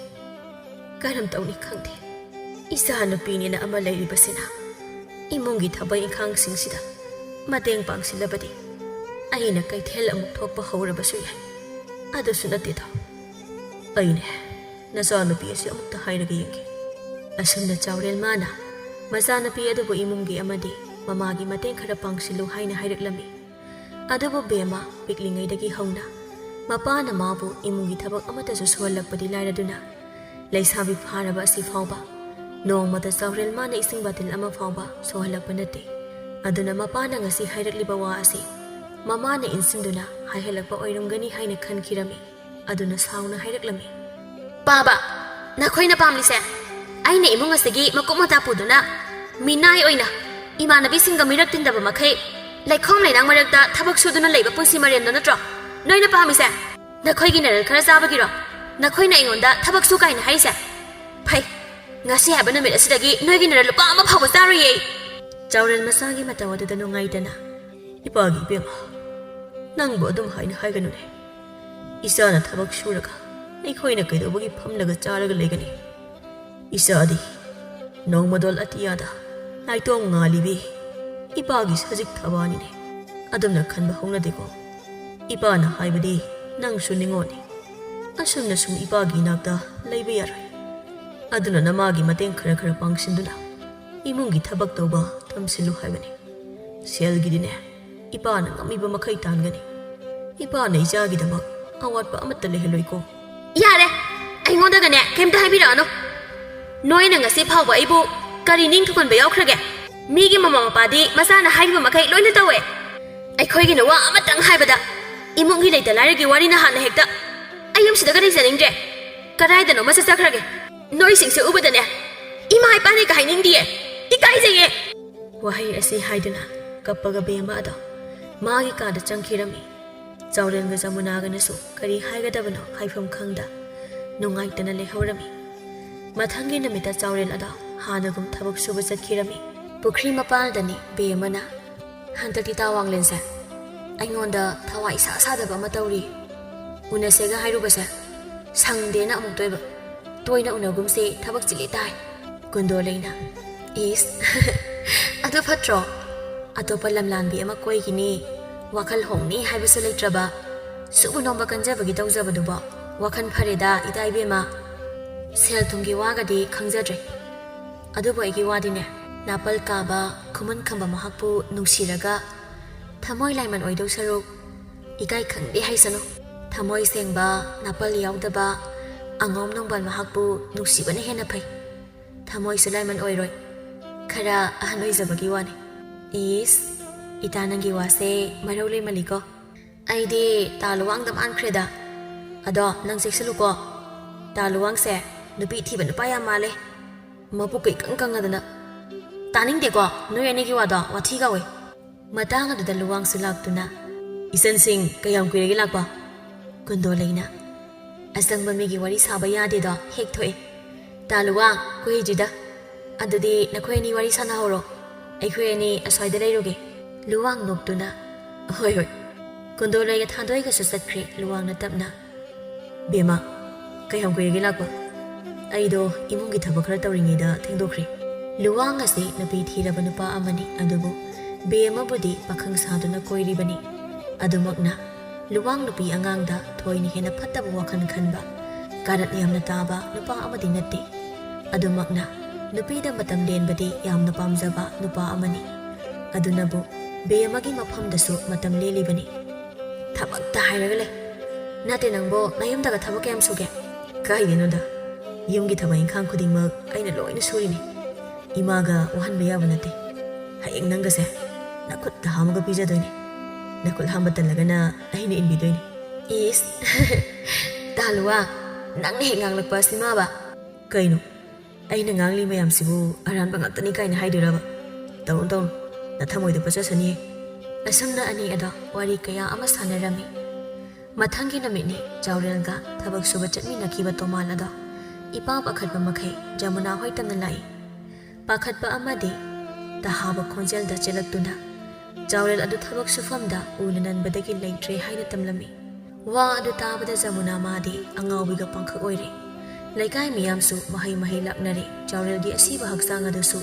ꯀꯔꯝ ꯇꯧꯅꯤ ꯈꯪꯗꯦ꯫ ꯏꯆꯥ ꯅꯨꯄꯤꯅꯦꯅ ꯑꯃ ꯂꯩꯔꯤꯕꯁꯤꯅ ꯏꯃꯨꯡꯒꯤ ꯊꯕꯛ ꯏꯪꯈꯥꯡꯁꯤꯡꯁꯤꯗ ꯃꯇꯦꯡ ꯄꯥꯡꯁꯤꯜꯂꯕꯗꯤ ꯑꯩꯅ ꯀꯩꯊꯦꯜ ꯑꯃꯨꯛ ꯊꯣꯛꯄ ꯍꯧꯔꯕꯁꯨ ꯌꯥꯏ꯫ ꯑꯗꯨꯁꯨ ꯅꯠꯇꯦꯗꯣ꯫ ꯑꯩꯅꯦ, ꯅꯆꯥꯅꯨꯄꯤ ꯑꯁꯤ ꯑꯃꯨꯛꯇ ꯍꯥꯏꯔꯒ ꯌꯦꯡꯒꯦ꯫" ꯑꯁꯨꯝꯅ ꯆꯥꯎꯔꯦꯜ ꯃꯥꯅ ꯃꯆꯥꯅꯨꯄꯤ ꯑꯗꯨꯕꯨ ꯏꯃꯨꯡꯒꯤ ꯑꯃꯗꯤ ꯃꯃꯥꯒꯤ ꯃꯇꯦꯡ ꯈꯔ ꯄꯥꯡꯁꯤꯜꯂꯨ ꯍꯥꯏꯅ ꯍꯥꯏꯔꯛꯂꯝꯃꯤ꯫ ꯑꯗꯨꯕꯨ ꯕꯦꯝꯃ ꯄꯤꯛꯂꯤꯉꯩꯗꯒꯤ ꯍꯧꯅ ꯃꯄꯥꯅ ꯃꯥꯕꯨ ꯏꯃꯨꯡꯒꯤ ꯊꯕꯛ ꯑꯃꯠꯇꯁꯨ ꯁꯨꯍꯜꯂꯛꯄꯗꯤ ꯂꯥꯏꯔꯗꯨꯅ, ꯂꯩꯁꯥꯕꯤ ꯐꯥꯔꯕ ꯑꯁꯤ ꯐꯥꯎꯕ ꯅꯣꯡꯃꯇ ꯆꯥꯎꯔꯦꯜ ꯃꯥꯅ ꯏꯁꯤꯡ ꯕꯥꯇꯤꯜ ꯑꯃ ꯐꯥꯎꯕ ꯁꯨꯍꯜꯂꯛꯄ ꯅꯠꯇꯦ꯫ ꯑꯗꯨꯅ ꯃꯄꯥꯅ ꯉꯁꯤ ꯍꯥꯏꯔꯛꯂꯤꯕ ꯋꯥ ꯑꯁꯤ ꯃꯃꯥꯅ ꯏꯟꯁꯤꯟꯗꯨꯅ ꯍꯥꯏꯍꯜꯂꯛꯄ ꯑꯣꯏꯔꯝꯒꯅꯤ ꯍꯥꯏꯅ ꯈꯟꯈꯤꯔꯝꯃꯤ꯫ ꯑꯗꯨꯅ ꯁꯥꯎꯅ ꯍꯥꯏꯔꯛꯂꯝꯃꯤ, "ꯄꯥꯕ, ꯅꯈꯣꯏꯅ ꯄꯥꯝꯂꯤꯁꯦ ꯑꯩꯅ ꯏꯃꯨꯡ ꯑꯁꯤꯒꯤ ꯃꯀꯨꯞ ꯃꯇꯥ ꯄꯨꯗꯨꯅ ꯃꯤꯅꯥꯏ ꯑꯣꯏꯅ ꯏꯃꯥꯟꯅꯕꯤꯁꯤꯡꯒ ꯃꯤꯔꯛ ꯇꯤꯟꯗꯕ ꯃꯈꯩ ꯂꯩꯈꯣꯝ ꯂꯩꯅꯥꯡ ꯃꯔꯛꯇ ꯊꯕꯛ ꯁꯨꯗꯨꯅ ꯂꯩꯕ ꯄꯨꯟꯁꯤ ꯃꯔꯦꯟꯗꯣ ꯅꯠꯇ꯭ꯔꯣ ꯅꯣꯏꯅ ꯄꯥꯝꯃꯤꯁꯦ? ꯅꯈꯣꯏꯒꯤ ꯅꯔꯜ ꯈꯔ ꯆꯥꯕꯒꯤꯔꯣ ꯅꯈꯣꯏꯅ ꯑꯩꯉꯣꯟꯗ ꯊꯕꯛ ꯁꯨ ꯀꯥꯏꯅ ꯍꯥꯏꯔꯤꯁꯦ? ꯐꯩ, ꯉꯁꯤ ꯍꯥꯏꯕ ꯅꯨꯃꯤꯠ ꯑꯁꯤꯗꯒꯤ ꯅꯣꯏꯒꯤ ꯅꯔꯜ ꯂꯨꯄꯥ ꯑꯃ ꯐꯥꯎꯕ ꯆꯥꯔꯣꯏꯌꯦ ꯑꯩ꯫" ꯆꯥꯎꯔꯦꯜ ꯃꯆꯥꯒꯤ ꯃꯇꯧ ꯑꯗꯨꯗ ꯅꯨꯡꯉꯥꯏꯇꯅ, "ꯏꯄꯥꯒꯤ ꯏꯕꯦꯝꯃ, ꯅꯪꯕꯨ ꯑꯗꯨꯝ ꯍꯥꯏꯅ ꯍꯥꯏꯒꯅꯨꯅꯦ꯫ ꯏꯆꯥꯅ ꯊꯕꯛ ꯁꯨꯔꯒ ꯑꯩꯈꯣꯏꯅ ꯀꯩꯗꯧꯕꯒꯤ ꯐꯝꯂꯒ ꯆꯥꯔꯒ ꯂꯩꯒꯅꯤ? ꯏꯆꯥꯗꯤ ꯅꯣꯡꯃꯗꯣꯜ ꯑꯇꯤꯌꯥꯗ ꯅꯥꯏꯇꯣꯝ ꯉꯥꯜꯂꯤꯕꯤ ꯏꯄꯥꯒꯤ ꯁꯖꯤꯛ ꯊꯕꯥꯅꯤꯅꯦ꯫ ꯑꯗꯨꯝꯅ ꯈꯟꯕ ꯍꯧꯅꯗꯦꯀꯣ꯫ ꯏꯄꯥꯅ ꯍꯥꯏꯕꯗꯤ ꯅꯪꯁꯨ ꯅꯤꯡꯉꯣꯅꯤ꯫ ꯑꯁꯨꯝꯅ ꯁꯨꯝ ꯏꯄꯥꯒꯤ ꯏꯅꯥꯛꯇ ꯂꯩꯕ ꯌꯥꯔꯣꯏ꯫ ꯑꯗꯨꯅ ꯅꯃꯥꯒꯤ ꯃꯇꯦꯡ ꯈꯔ ꯈꯔ ꯄꯥꯡꯁꯤꯟꯗꯨꯅ ꯏꯃꯨꯡꯒꯤ ꯊꯕꯛ ꯇꯧꯕ ꯇꯝꯁꯤꯜꯂꯨ ꯍꯥꯏꯕꯅꯤ꯫ ꯁꯦꯜꯒꯤꯗꯤꯅꯦ, ꯏꯄꯥꯅ ꯉꯝꯃꯤꯕ ꯃꯈꯩ ꯇꯥꯟꯒꯅꯤ꯫ ꯏꯄꯥꯅ ꯏꯆꯥꯒꯤꯗꯃꯛ ꯑꯋꯥꯠꯄ ꯑꯃꯠꯇ ꯂꯩꯍꯜꯂꯣꯏꯀꯣ꯫" "ꯌꯥꯔꯦ, ꯑꯩꯉꯣꯟꯗꯒꯅꯦ ꯀꯩꯝꯇ ꯍꯥꯏꯕꯤꯔꯛꯑꯅꯨ꯫ ꯅꯣꯏꯅ ꯉꯁꯤ ꯐꯥꯎꯕ ꯑꯩꯕꯨ ꯀꯔꯤ ꯅꯤꯡ ꯊꯨꯡꯍꯟꯕ ꯌꯥꯎꯈ꯭ꯔꯒꯦ? ꯃꯤꯒꯤ ꯃꯃꯥ ꯃꯄꯥꯗꯤ ꯃꯆꯥꯅ ꯍꯥꯏꯔꯤꯕ ꯃꯈꯩ ꯂꯣꯏꯅ ꯇꯧꯋꯦ꯫ ꯑꯩꯈꯣꯏꯒꯤꯅ ꯋꯥ ꯑꯃꯇꯪ ꯍꯥꯏꯕꯗ ꯏꯃꯨꯡꯒꯤ ꯂꯩꯇ ꯂꯥꯏꯔꯒꯤ ꯋꯥꯔꯤꯅ ꯍꯥꯟꯅ ꯍꯦꯛꯇ꯫ ꯑꯩ ꯌꯨꯝꯁꯤꯗꯒ ꯂꯩꯖꯅꯤꯡꯗ꯭ꯔꯦ꯫ ꯀꯗꯥꯏꯗꯅꯣꯃ ꯆꯠꯆꯈ꯭ꯔꯒꯦ꯫ ꯅꯣꯏꯁꯤꯡꯁꯦ ꯎꯕꯗꯅꯦ, ꯏꯃꯥ ꯏꯄꯥꯅꯦꯒ ꯍꯥꯏꯅꯤꯡꯗꯤꯌꯦ꯫ ꯏꯀꯥꯏꯖꯩꯌꯦ꯫ ꯋꯥꯍꯩ ꯑꯁꯤ ꯍꯥꯏꯗꯨꯅ ꯀꯞꯄꯒ ꯕꯦꯝꯃ ꯑꯗꯣ ꯃꯥꯒꯤ ꯀꯥꯗ ꯆꯪꯈꯤꯔꯝꯃꯤ꯫ ꯆꯥꯎꯔꯦꯜꯒ ꯖꯃꯨꯅꯥꯒꯅꯁꯨ ꯀꯔꯤ ꯍꯥꯏꯒꯗꯕꯅꯣ ꯍꯥꯏꯐꯝ ꯈꯪꯗ ꯅꯨꯡꯉꯥꯏꯇꯅ ꯂꯩꯍꯧꯔꯝꯃꯤ꯫ ꯃꯊꯪꯒꯤ ꯅꯨꯃꯤꯠꯇ ꯆꯥꯎꯔꯦꯜ ꯑꯗꯣ ꯍꯥꯟꯅꯒꯨꯝ ꯊꯕꯛ ꯁꯨꯕ ꯆꯠꯈꯤꯔꯝꯃꯤ꯫ ꯄꯨꯈ꯭ꯔꯤ ꯃꯄꯥꯜꯗꯅꯤ ꯕꯦꯝꯃꯅ, "ꯍꯟꯗꯛꯇꯤ ꯇꯥ ꯋꯥꯡꯂꯦꯟꯁꯦ ꯑꯩꯉꯣꯟꯗ ꯊꯋꯥꯏ ꯏꯁꯥ ꯁꯥꯗꯕ ꯑꯃ ꯇꯧꯔꯤ꯫ ꯎꯅꯁꯦꯒ ꯍꯥꯏꯔꯨꯕꯁꯦ ꯁꯪꯗꯦꯅ ꯑꯃꯨꯛꯇꯣꯏꯕ꯫ ꯇꯣꯏꯅ ꯎꯅꯒꯨꯝꯁꯦ, ꯊꯕꯛ ꯆꯤꯜꯂꯤ ꯇꯥꯏ꯫" ꯀꯨꯟꯗꯣꯂꯩꯅ, "ꯏꯁ, ꯑꯗꯨ ꯐꯠꯇ꯭ꯔꯣ? ꯑꯇꯣꯞꯄ ꯂꯝꯂꯥꯟꯕꯤ ꯑꯃ ꯀꯣꯏꯈꯤꯅꯤ, ꯋꯥꯈꯜ ꯍꯣꯡꯅꯤ ꯍꯥꯏꯕꯁꯨ ꯂꯩꯇ꯭ꯔꯕ꯫ ꯁꯨꯕ ꯅꯣꯝꯕ ꯀꯟꯖꯕꯒꯤ ꯇꯧꯖꯕꯗꯨꯕꯣ ꯋꯥꯈꯜ ꯐꯔꯦꯗ, ꯏꯇꯥ ꯏꯕꯦꯝꯃ꯫ ꯁꯦꯜ ꯊꯨꯝꯒꯤ ꯋꯥꯒꯗꯤ ꯈꯪꯖꯗ꯭ꯔꯦ꯫ ꯑꯗꯨꯕꯨ ꯑꯩꯒꯤ ꯋꯥꯗꯤꯅꯦ, ꯅꯥꯄꯜ ꯀꯥꯕ ꯈꯨꯃꯟ ꯈꯝꯕ ꯃꯍꯥꯛꯄꯨ ꯅꯨꯡꯁꯤꯔꯒ ꯊꯃꯣꯏ ꯂꯥꯏꯃꯟ ꯑꯣꯏꯗꯧ ꯁꯔꯨꯛ, ꯏꯀꯥꯏ ꯈꯪꯗꯦ ꯍꯥꯏꯁꯅꯨ꯫ ꯊꯃꯣꯏ ꯁꯦꯡꯕ ꯅꯥꯄꯜ ꯌꯥꯎꯗꯕ ꯑꯉꯥꯎꯝ ꯅꯣꯡꯕꯥꯜ ꯃꯍꯥꯛꯄꯨ ꯅꯨꯡꯁꯤꯕꯅ ꯍꯦꯟꯅ ꯐꯩ꯫ ꯊꯃꯣꯏꯁꯨ ꯂꯥꯏꯃꯟ ꯑꯣꯏꯔꯣꯏ, ꯈꯔ ꯑꯍꯟ ꯑꯣꯏꯖꯕꯒꯤ ꯋꯥꯅꯤ꯫" "ꯏꯁ, ꯏꯇꯥ ꯅꯪꯒꯤ ꯋꯥꯁꯦ ꯃꯔꯧ ꯂꯩꯃꯜꯂꯤꯀꯣ꯫ ꯑꯩꯗꯤ ꯇꯥ ꯂꯨꯋꯥꯡꯗ ꯃꯥꯟꯈ꯭ꯔꯦꯗ꯫ ꯑꯗꯣ ꯅꯪ ꯆꯦꯛꯁꯤꯜꯂꯨꯀꯣ꯫ ꯇꯥ ꯂꯨꯋꯥꯡꯁꯦ ꯅꯨꯄꯤ ꯊꯤꯕ ꯅꯨꯄꯥ ꯌꯥꯝ ꯃꯥꯜꯂꯦ꯫ ꯃꯕꯨꯛꯀ ꯏꯀꯪ ꯀꯪꯉꯗꯅ꯫" "ꯇꯥꯅꯤꯡꯗꯦꯀꯣ ꯅꯣꯏ ꯑꯅꯤꯒꯤ ꯋꯥꯗꯣ, ꯋꯥꯊꯤ ꯀꯧꯋꯦ꯫" ꯃꯇꯥꯡ ꯑꯗꯨꯗ ꯂꯨꯋꯥꯡꯁꯨ ꯂꯥꯛꯇꯨꯅ, "ꯏꯆꯟꯁꯤꯡ, ꯀꯌꯥꯝ ꯀꯨꯏꯔꯒꯦ ꯂꯥꯛꯄ?" ꯀꯨꯟꯗꯣꯂꯩꯅ, "ꯑꯆꯪꯕ ꯃꯤꯒꯤ ꯋꯥꯔꯤ ꯁꯥꯕ ꯌꯥꯗꯦꯗꯣ ꯍꯦꯛ ꯊꯣꯛꯑꯦ꯫ ꯇꯥ ꯂꯨꯋꯥꯡ, ꯀꯨꯏꯗ꯭ꯔꯤꯗ꯫ ꯑꯗꯨꯗꯤ ꯅꯈꯣꯏ ꯑꯅꯤ ꯋꯥꯔꯤ ꯁꯥꯟꯅꯍꯧꯔꯣ, ꯑꯩꯈꯣꯏ ꯑꯅꯤ ꯑꯁ꯭ꯋꯥꯏꯗ ꯂꯩꯔꯨꯒꯦ꯫" ꯂꯨꯋꯥꯡ ꯅꯣꯛꯇꯨꯅ, "ꯍꯣꯏ, ꯍꯣꯏ꯫" ꯀꯨꯟꯗꯣꯂꯩꯒ ꯊꯥꯗꯣꯏꯒꯁꯨ ꯆꯠꯈ꯭ꯔꯦ꯫ ꯂꯨꯋꯥꯡꯅ ꯇꯞꯅ, "ꯕꯦꯝꯃ, ꯀꯌꯥꯝ ꯀꯨꯏꯔꯒꯦ ꯂꯥꯛꯄ?" "ꯑꯩꯗꯣ ꯏꯃꯨꯡꯒꯤ ꯊꯕꯛ ꯈꯔ ꯇꯧꯔꯤꯉꯩꯗ ꯊꯦꯡꯗꯣꯛꯈ꯭ꯔꯦ꯫" ꯂꯨꯋꯥꯡ ꯑꯁꯤ ꯅꯨꯄꯤ ꯊꯤꯔꯕ ꯅꯨꯄꯥ ꯑꯃꯅꯤ, ꯑꯗꯨꯕꯨ ꯕꯦꯝꯃꯕꯨꯗꯤ ꯄꯥꯈꯪ ꯁꯥꯗꯨꯅ ꯀꯣꯏꯔꯤꯕꯅꯤ꯫ ꯑꯗꯨꯃꯛꯅ ꯂꯨꯋꯥꯡ ꯅꯨꯄꯤ ꯑꯉꯥꯡꯗ ꯊꯣꯏꯅ ꯍꯦꯟꯅ ꯐꯠꯇꯕ ꯋꯥꯈꯜ ꯈꯟꯕ, ꯀꯥꯔꯟ ꯌꯥꯝꯅ ꯇꯥꯕ ꯅꯨꯄꯥ ꯑꯃꯗꯤ ꯅꯠꯇꯦ꯫ ꯑꯗꯨꯃꯛꯅ ꯅꯨꯄꯤꯗ ꯃꯇꯝ ꯂꯦꯟꯕꯗꯤ ꯌꯥꯝꯅ ꯄꯥꯝꯖꯕ ꯅꯨꯄꯥ ꯑꯃꯅꯤ꯫ ꯑꯗꯨꯅꯕꯨ ꯕꯦꯝꯃꯒꯤ ꯃꯐꯝꯗꯁꯨ ꯃꯇꯝ ꯂꯦꯜꯂꯤꯕꯅꯤ꯫ "ꯊꯕꯛꯇ ꯍꯥꯏꯔꯒ ꯂꯩ꯫ ꯅꯠꯇꯦ ꯅꯪꯕꯣ, ꯅꯌꯨꯝꯗꯒ ꯊꯕꯛ ꯀꯌꯥꯝ ꯁꯨꯒꯦ?" "ꯀꯥꯏꯗꯩꯅꯣꯗ, ꯌꯨꯝꯒꯤ ꯊꯕꯛ ꯏꯪꯈꯥꯡ ꯈꯨꯗꯤꯡꯃꯛ ꯑꯩꯅ ꯂꯣꯏꯅ ꯁꯨꯔꯤꯅꯤ꯫ ꯏꯃꯥꯒ ꯋꯥꯍꯟꯕ ꯌꯥꯕ ꯅꯠꯇꯦ꯫ ꯍꯌꯦꯡ ꯅꯪꯒꯁꯦ ꯅꯈꯨꯠꯇ ꯍꯥꯝꯃꯒ ꯄꯤꯖꯗꯣꯏꯅꯤ꯫ ꯅꯈꯨꯠ ꯍꯥꯝꯕ ꯇꯜꯂꯒꯅ ꯑꯩꯅ ꯏꯟꯕꯤꯗꯣꯏꯅꯤ꯫" "ꯏꯁ, "ꯑꯂꯨꯋꯥ, ꯅꯪꯅ ꯍꯦꯛ ꯉꯥꯡꯂꯛꯄ ꯑꯁꯤꯃꯕ?" "ꯀꯩꯅꯣ? ꯑꯩꯅ ꯉꯥꯡꯂꯤ ꯃꯌꯥꯝꯁꯤꯕꯨ ꯑꯔꯥꯟꯕ ꯉꯥꯛꯇꯅꯤ ꯀꯥꯏꯅ ꯍꯥꯏꯗꯣꯏꯔꯕ? ꯇꯧꯅꯨ, ꯇꯧꯅꯨ, ꯅꯊꯃꯣꯏꯗꯣ ꯄꯠꯆꯁꯅꯤꯌꯦ꯫" ꯑꯁꯨꯝꯅ ꯑꯅꯤ ꯑꯗꯣ ꯋꯥꯔꯤ ꯀꯌꯥ ꯑꯃ ꯁꯥꯟꯅꯔꯝꯃꯤ꯫ ꯃꯊꯪꯒꯤ ꯅꯨꯃꯤꯠꯅꯤ ꯆꯥꯎꯔꯦꯜꯒ ꯊꯕꯛ ꯁꯨꯕ ꯆꯠꯃꯤꯟꯅꯈꯤꯕ ꯇꯣꯃꯥꯜ ꯑꯗꯣ ꯏꯄꯥ ꯄꯥꯈꯠꯄ ꯃꯈꯩ ꯖꯃꯨꯅꯥ ꯍꯣꯏ ꯇꯝꯅ ꯂꯥꯛꯏ꯫ ꯄꯥꯈꯠꯄ ꯑꯃꯗꯤ ꯇꯍꯥꯕ ꯈꯣꯟꯖꯦꯜꯗ ꯆꯦꯜꯂꯛꯇꯨꯅ ꯆꯥꯎꯔꯦꯜ ꯑꯗꯨ ꯊꯕꯛ ꯁꯨꯐꯝꯗ ꯎꯅ ꯅꯟꯕꯗꯒꯤ ꯂꯩꯇ꯭ꯔꯦ ꯍꯥꯏꯅ ꯇꯝꯂꯝꯃꯤ꯫ ꯋꯥ ꯑꯗꯨ ꯇꯥꯕꯗ ꯖꯃꯨꯅꯥ ꯃꯥꯗꯤ ꯑꯉꯥꯎꯕꯤꯒ ꯄꯥꯡꯈꯛ ꯑꯣꯏꯔꯦ꯫ ꯂꯩꯀꯥꯏ ꯃꯤꯌꯥꯝꯁꯨ ꯃꯍꯩ ꯃꯍꯩ ꯂꯥꯛꯅꯔꯦ꯫ ꯆꯥꯎꯔꯦꯜꯒꯤ ꯑꯁꯤꯕ ꯍꯛꯆꯥꯡ ꯑꯗꯨꯁꯨ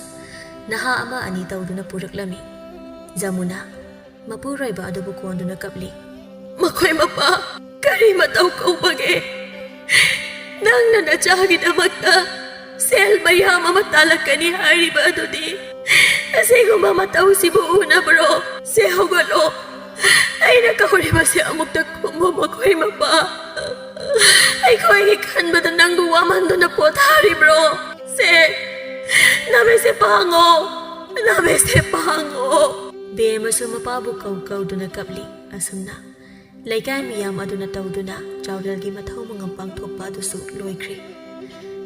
ꯅꯍꯥ ꯑꯃ ꯑꯅꯤ ꯇꯧꯗꯨꯅ ꯄꯨꯔꯛꯂꯝꯃꯤ꯫ ꯖꯃꯨꯅꯥ, ꯃꯄꯨꯔꯣꯏꯕ ꯑꯗꯨꯕꯨ ꯀꯣꯟꯗꯨꯅ ꯀꯞꯂꯤ꯫ "ꯃꯈꯣꯏ ꯃꯄꯥ ꯀꯔꯤ ꯃꯇꯧ ꯀꯧꯕꯒꯦ? ꯅꯪꯅ ꯅꯆꯥꯒꯤꯗꯃꯛꯇ ꯁꯦꯜ ꯃꯌꯥꯝ ꯑꯃ ꯇꯥꯜꯂꯛꯀꯅꯤ ꯍꯥꯏꯔꯤꯕ ꯑꯗꯨꯗꯤ ꯑꯁꯤꯒꯨꯝꯕ ꯃꯇꯧꯁꯤꯕꯨ ꯎꯅꯕ꯭ꯔꯣ? ꯁꯦ, ꯍꯧꯒꯠꯂꯣ꯫ ꯑꯩꯅ ꯀꯧꯔꯤꯕꯁꯦ ꯑꯃꯨꯛꯇ ꯈꯨꯝꯃꯨ, ꯃꯈꯣꯏ ꯃꯄꯥ꯫ ꯑꯩꯈꯣꯏꯒꯤ ꯈꯟꯕꯗ ꯅꯪꯕꯨ ꯋꯥꯃꯟꯗꯨꯅ ꯄꯣꯊꯥꯔꯤꯕ꯭ꯔꯣ? ꯁꯦ, ꯅꯃꯤꯠꯁꯦ ꯄꯥꯡꯉꯣ, ꯅꯃꯤꯠꯁꯦ ꯄꯥꯡꯉꯣ꯫" ꯕꯦꯝꯃꯁꯨ ꯃꯄꯥꯕꯨ ꯀꯧ ꯀꯧꯗꯨꯅ ꯀꯞꯂꯤ꯫ ꯑꯁꯨꯝꯅ ꯂꯩꯀꯥꯏ ꯃꯤꯌꯥꯝ ꯑꯗꯨꯅ ꯇꯧꯗꯨꯅ ꯆꯥꯎꯔꯦꯜꯒꯤ ꯃꯊꯧ ꯃꯉꯝ ꯄꯥꯡꯊꯣꯛꯄ ꯑꯗꯨꯁꯨ ꯂꯣꯏꯈ꯭ꯔꯦ꯫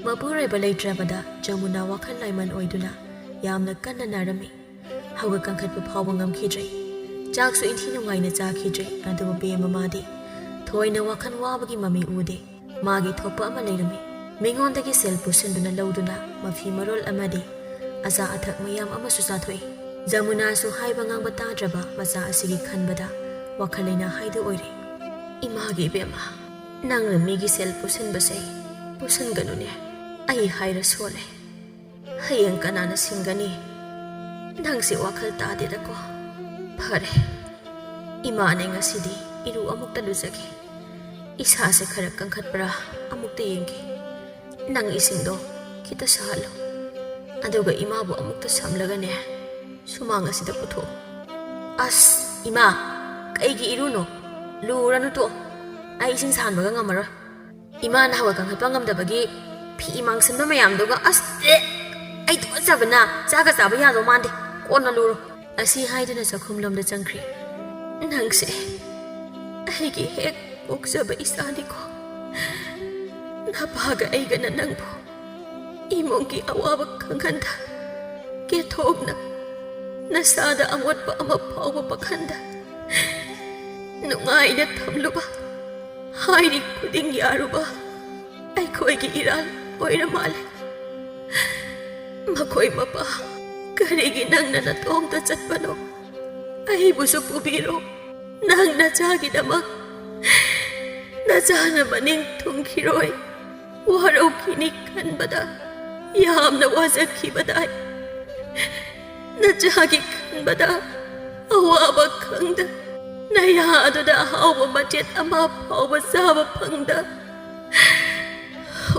ꯃꯄꯨꯔꯣꯏꯕ ꯂꯩꯇ꯭ꯔꯕꯗ ꯖꯃꯨꯅꯥ ꯋꯥꯈꯜ ꯂꯥꯏꯃꯟ ꯑꯣꯏꯗꯨꯅ ꯌꯥꯝꯅ ꯀꯟꯅ ꯅꯥꯔꯝꯃꯤ꯫ ꯍꯧꯒꯠ ꯀꯥꯡꯈꯠꯄ ꯐꯥꯎꯕ ꯉꯝꯈꯤꯗ꯭ꯔꯦ꯫ ꯆꯥꯛꯁꯨ ꯏꯟꯊꯤ ꯅꯨꯡꯉꯥꯏꯅ ꯆꯥꯈꯤꯗ꯭ꯔꯦ꯫ ꯑꯗꯨꯕꯨ ꯕꯦꯝꯃ ꯃꯥꯗꯤ ꯊꯣꯏꯅ ꯋꯥꯈꯜ ꯋꯥꯕꯒꯤ ꯃꯃꯤ ꯎꯗꯦ꯫ ꯃꯥꯒꯤ ꯊꯣꯛꯄ ꯑꯃ ꯂꯩꯔꯝꯃꯤ꯫ ꯃꯤꯉꯣꯟꯗꯒꯤ ꯁꯦꯜ ꯄꯨꯁꯤꯟꯗꯨꯅ ꯂꯧꯗꯨꯅ ꯃꯐꯤ ꯃꯔꯣꯜ ꯑꯃꯗꯤ ꯑꯆꯥ ꯑꯊꯛ ꯃꯌꯥꯝ ꯑꯃꯁꯨ ꯆꯥꯊꯣꯛꯏ꯫ ꯖꯃꯨꯅꯥꯁꯨ ꯍꯥꯏꯕ ꯉꯥꯡꯕ ꯇꯥꯗ꯭ꯔꯕ ꯃꯆꯥ ꯑꯁꯤꯒꯤ ꯈꯟꯕꯗ ꯋꯥꯈꯜ ꯂꯩꯅꯥ ꯍꯥꯏꯗꯨ ꯑꯣꯏꯔꯦ꯫ "ꯏꯃꯥꯒꯤ ꯏꯕꯦꯝꯃ, ꯅꯪꯅ ꯃꯤꯒꯤ ꯁꯦꯜ ꯄꯨꯁꯤꯟꯕꯁꯦ ꯄꯨꯁꯤꯟꯒꯅꯨꯅꯦ꯫ ꯑꯩ ꯍꯥꯏꯔ ꯁꯣꯜꯂꯦ꯫ ꯍꯌꯦꯡ ꯀꯅꯥꯅ ꯁꯤꯡꯒꯅꯤ? ꯅꯪꯁꯦ ꯋꯥꯈꯜ ꯇꯥꯗꯦꯗꯀꯣ꯫ ꯐꯔꯦ, ꯏꯃꯥꯅꯦ, ꯉꯁꯤꯗꯤ ꯏꯔꯨ ꯑꯃꯨꯛꯇ ꯂꯨꯖꯒꯦ꯫ ꯏꯁꯥꯁꯦ ꯈꯔ ꯀꯟꯈꯠꯄ꯭ꯔꯥ ꯑꯃꯨꯛꯇ ꯌꯦꯡꯒꯦ꯫ ꯅꯪ ꯏꯁꯤꯡꯗꯣ ꯈꯤꯇ ꯁꯥꯍꯜꯂꯣ꯫ ꯑꯗꯨꯒ ꯏꯃꯥꯕꯨ ꯑꯃꯨꯛꯇ ꯁꯝꯂꯒꯅꯦ, ꯁꯨꯃꯥꯡ ꯑꯁꯤꯗ ꯄꯨꯊꯣꯛꯑꯣ꯫" "ꯑꯁ, ꯏꯃꯥ, ꯀꯩꯒꯤ ꯏꯔꯨꯅꯣ? ꯂꯨꯔꯅꯨ, ꯇꯣꯛꯑꯣ꯫ ꯑꯩ ꯏꯁꯤꯡ ꯁꯥꯍꯟꯕꯒ ꯉꯝꯃꯔꯣꯏ꯫ ꯏꯃꯥꯅ ꯍꯧꯒꯠ ꯀꯥꯡꯈꯠꯄ ꯉꯝꯗꯕꯒꯤ ꯐꯤ ꯃꯥꯡꯁꯟꯕ ꯃꯌꯥꯝꯗꯨꯒ, ꯑꯁ, ꯑꯦ, ꯑꯩ ꯇꯨꯀꯠꯆꯕꯅ ꯆꯥꯒ ꯆꯥꯕ ꯌꯥꯗꯧ ꯃꯥꯟꯗꯦ꯫ ꯀꯣꯟꯅ ꯂꯨꯔꯣ꯫" ꯑꯁꯤ ꯍꯥꯏꯗꯨꯅ ꯆꯥꯛꯈꯨꯝꯂꯣꯝꯗ ꯆꯪꯈ꯭ꯔꯦ꯫ "ꯅꯪꯁꯦ ꯑꯩꯒꯤ ꯍꯦꯛ ꯄꯣꯛꯆꯕ ꯏꯆꯥꯅꯤꯀꯣ꯫ ꯅꯄꯥꯒ ꯑꯩꯒꯅ ꯅꯪꯕꯨ ꯏꯃꯨꯡꯒꯤ ꯑꯋꯥꯕ ꯈꯪꯍꯟꯗ, ꯀꯦꯊꯣꯛꯅ ꯅꯁꯥꯗ ꯑꯃꯣꯠꯄ ꯑꯃ ꯐꯥꯎꯕ ꯄꯛꯍꯟꯗ, ꯅꯨꯡꯉꯥꯏꯅ ꯊꯝꯂꯨꯕ, ꯍꯥꯏꯔꯤ ꯈꯨꯗꯤꯡ ꯌꯥꯔꯨꯕ ꯑꯩꯈꯣꯏꯒꯤ ꯏꯔꯥꯜ ꯑꯣꯏꯔ ꯃꯥꯜꯂꯦ꯫ ꯃꯈꯣꯏ ꯃꯄꯥ, ꯀꯔꯤꯒꯤ ꯅꯪꯅ ꯅꯇꯣꯝꯇ ꯆꯠꯄꯅꯣ? ꯑꯩꯕꯨꯁꯨ ꯄꯨꯕꯤꯔꯣ꯫ ꯅꯪ ꯅꯆꯥꯒꯤꯗꯃꯛ ꯅꯆꯥꯅ ꯃꯅꯤꯡ ꯊꯨꯡꯈꯤꯔꯣꯏ꯫ ꯋꯥꯔꯧꯈꯤꯅꯤ ꯈꯟꯕꯗ ꯌꯥꯝꯅ ꯋꯥꯖꯈꯤꯕꯗꯥꯏ꯫ ꯅꯆꯥꯒꯤ ꯈꯟꯕꯗ ꯑꯋꯥꯕ ꯈꯪꯗ, ꯅꯌꯥ ꯑꯗꯨꯗ ꯑꯍꯥꯎꯕ ꯃꯆꯦꯠ ꯑꯃ ꯐꯥꯎꯕ ꯆꯥꯕ ꯐꯪꯗ,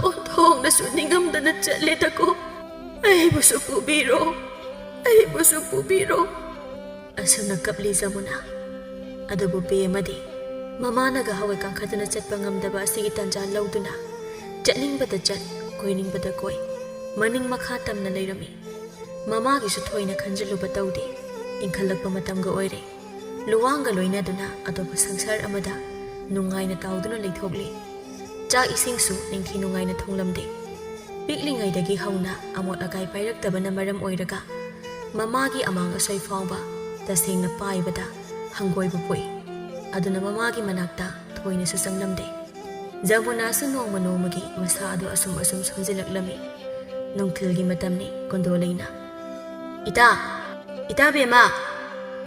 ꯑꯣꯟꯊꯣꯛꯅꯁꯨ ꯅꯤꯡꯉꯝꯗꯅ ꯆꯠꯂꯦꯗꯀꯣ꯫ ꯑꯩꯕꯨꯁꯨ ꯄꯨꯕꯤꯔꯣ, ꯑꯩꯕꯨꯁꯨ ꯄꯨꯕꯤꯔꯣ꯫ ꯑꯁꯨꯝꯅ ꯀꯞꯂꯤ ꯖꯃꯨꯅꯥ꯫ ꯑꯗꯨꯕꯨ ꯄꯦ ꯑꯃꯗꯤ ꯃꯃꯥꯅꯒ ꯍꯋꯥꯏ ꯀꯥꯡꯈꯠꯇꯨꯅ ꯆꯠꯄ ꯉꯝꯗꯕ ꯑꯁꯤꯒꯤ ꯇꯥꯟꯖꯥ ꯂꯧꯗꯨꯅ ꯆꯠꯅꯤꯡꯕꯗ ꯆꯠ, ꯀꯣꯏꯅꯤꯡꯕꯗ ꯀꯣꯏ, ꯃꯅꯤꯡ ꯃꯈꯥ ꯇꯝꯅ ꯂꯩꯔꯝꯃꯤ꯫ ꯃꯃꯥꯒꯤꯁꯨ ꯊꯣꯏꯅ ꯈꯟꯖꯤꯜꯂꯨꯕ ꯇꯧꯗꯦ꯫ ꯏꯪꯈꯠꯂꯛꯄ ꯃꯇꯝꯒ ꯑꯣꯏꯔꯦ꯫ ꯂꯨꯋꯥꯡꯒ ꯂꯣꯏꯅꯗꯨꯅ ꯑꯇꯣꯞꯄ ꯁꯪꯁꯥꯔ ꯑꯃꯗ ꯅꯨꯡꯉꯥꯏꯅ ꯇꯥꯎꯗꯨꯅ ꯂꯩꯊꯣꯛꯂꯤ꯫ ꯆꯥꯛ ꯏꯁꯤꯡꯁꯨ ꯅꯤꯡꯊꯤ ꯅꯨꯡꯉꯥꯏꯅ ꯊꯣꯡꯂꯝꯗꯦ꯫ ꯄꯤꯛꯂꯤꯉꯩꯗꯒꯤ ꯍꯧꯅ ꯑꯃꯣꯠ ꯑꯀꯥꯏ ꯄꯥꯏꯔꯛꯇꯕꯅ ꯃꯔꯝ ꯑꯣꯏꯔꯒ ꯃꯃꯥꯒꯤ ꯑꯃꯥꯡ ꯑꯁꯣꯏ ꯐꯥꯎꯕ ꯇꯁꯦꯡꯅ ꯄꯥꯏꯕꯗ ꯍꯪꯒꯣꯏꯕ ꯄꯣꯛꯏ꯫ ꯑꯗꯨꯅ ꯃꯃꯥꯒꯤ ꯃꯅꯥꯛꯇ ꯊꯣꯏꯅꯁꯨ ꯆꯪꯂꯝꯗꯦ꯫ ꯖꯃꯨꯅꯥꯁꯨ ꯅꯣꯡꯃ ꯅꯣꯡꯃꯒꯤ ꯃꯁꯥ ꯑꯗꯨ ꯑꯁꯨꯝ ꯑꯁꯨꯝ ꯁꯣꯟꯖꯤꯜꯂꯛꯂꯝꯃꯤ꯫ ꯅꯨꯡꯊꯤꯜꯒꯤ ꯃꯇꯝꯅꯤ꯫ ꯀꯨꯟꯗꯣꯂꯩꯅ, "ꯏꯇꯥ! ꯏꯇꯥ ꯕꯦꯝꯃ!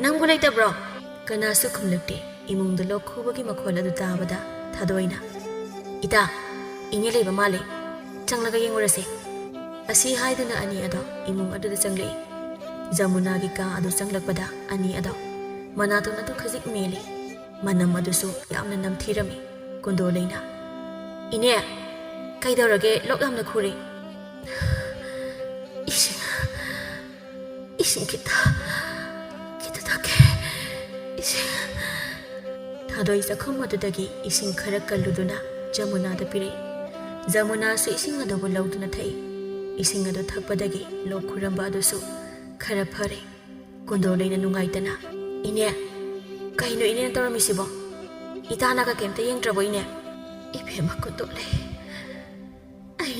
ꯅꯪꯕꯨ ꯂꯩꯇꯕ꯭ꯔꯣ?" ꯀꯅꯥꯁꯨ ꯈꯨꯝꯂꯛꯇꯦ꯫ ꯏꯃꯨꯡꯗ ꯂꯣꯛ ꯈꯨꯕꯒꯤ ꯃꯈꯣꯜ ꯑꯗꯨ ꯇꯥꯕꯗ ꯊꯥꯗꯣꯏꯅ, "ꯏꯇꯥ, ꯏꯅꯦ ꯂꯩꯕ ꯃꯥꯜꯂꯦ, ꯆꯪꯂꯒ ꯌꯦꯡꯉꯨꯔꯁꯦ"꯫ ꯑꯁꯤ ꯍꯥꯏꯗꯨꯅ ꯑꯅꯤ ꯑꯗꯣ ꯏꯃꯨꯡ ꯑꯗꯨꯗ ꯆꯪꯂꯛꯏ꯫ ꯖꯃꯨꯅꯥꯒꯤ ꯀꯥ ꯑꯗꯨ ꯆꯪꯂꯛꯄꯗ ꯑꯅꯤ ꯑꯗꯣ ꯃꯅꯥꯇꯣꯟ ꯑꯗꯨ ꯈꯖꯤꯛ ꯃꯦꯜꯂꯤ꯫ ꯃꯅꯝ ꯑꯗꯨꯁꯨ ꯌꯥꯝꯅ ꯅꯝꯊꯤꯔꯝꯃꯤ꯫ ꯀꯨꯟꯗꯣꯂꯩꯅ, "ꯏꯅꯦ, ꯀꯩꯗꯧꯔꯒꯦ? ꯂꯣꯛ ꯌꯥꯝꯅ ꯈꯨꯔꯦ"꯫ "ꯏꯁꯤꯡ, ꯏꯁꯤꯡ ꯈꯤꯇ, ꯈꯤꯇ ꯊꯛꯀꯦ, ꯏꯁꯤꯡ"꯫ ꯊꯥꯗꯣꯏ ꯆꯥꯛꯈꯨꯝ ꯑꯗꯨꯗꯒꯤ ꯏꯁꯤꯡ ꯈꯔ ꯀꯜꯂꯨꯗꯨꯅ ꯖꯃꯨꯅꯥꯗ ꯄꯤꯔꯛꯏ꯫ ꯖꯃꯨꯅꯥꯁꯨ ꯏꯁꯤꯡ ꯑꯗꯨꯕꯨ ꯂꯧꯗꯨꯅ ꯊꯛꯏ꯫ ꯏꯁꯤꯡ ꯑꯗꯨ ꯊꯛꯄꯗꯒꯤ ꯂꯣꯛ ꯈꯨꯔꯝꯕ ꯑꯗꯨꯁꯨ ꯈꯔ ꯐꯔꯦ꯫ ꯀꯨꯟꯗꯣꯂꯩꯅ ꯅꯨꯡꯉꯥꯏꯇꯅ, "ꯏꯅꯦ, ꯀꯩꯅꯣ ꯏꯅꯦꯅ ꯇꯧꯔꯝꯃꯤꯁꯤꯕꯣ? ꯏꯇꯥꯅꯒ ꯀꯩꯝꯇ ꯌꯦꯡꯗ꯭ꯔꯕꯣ ꯏꯅꯦ?" "ꯏꯕꯦꯝꯃ ꯀꯨꯟꯗꯣꯂꯩ,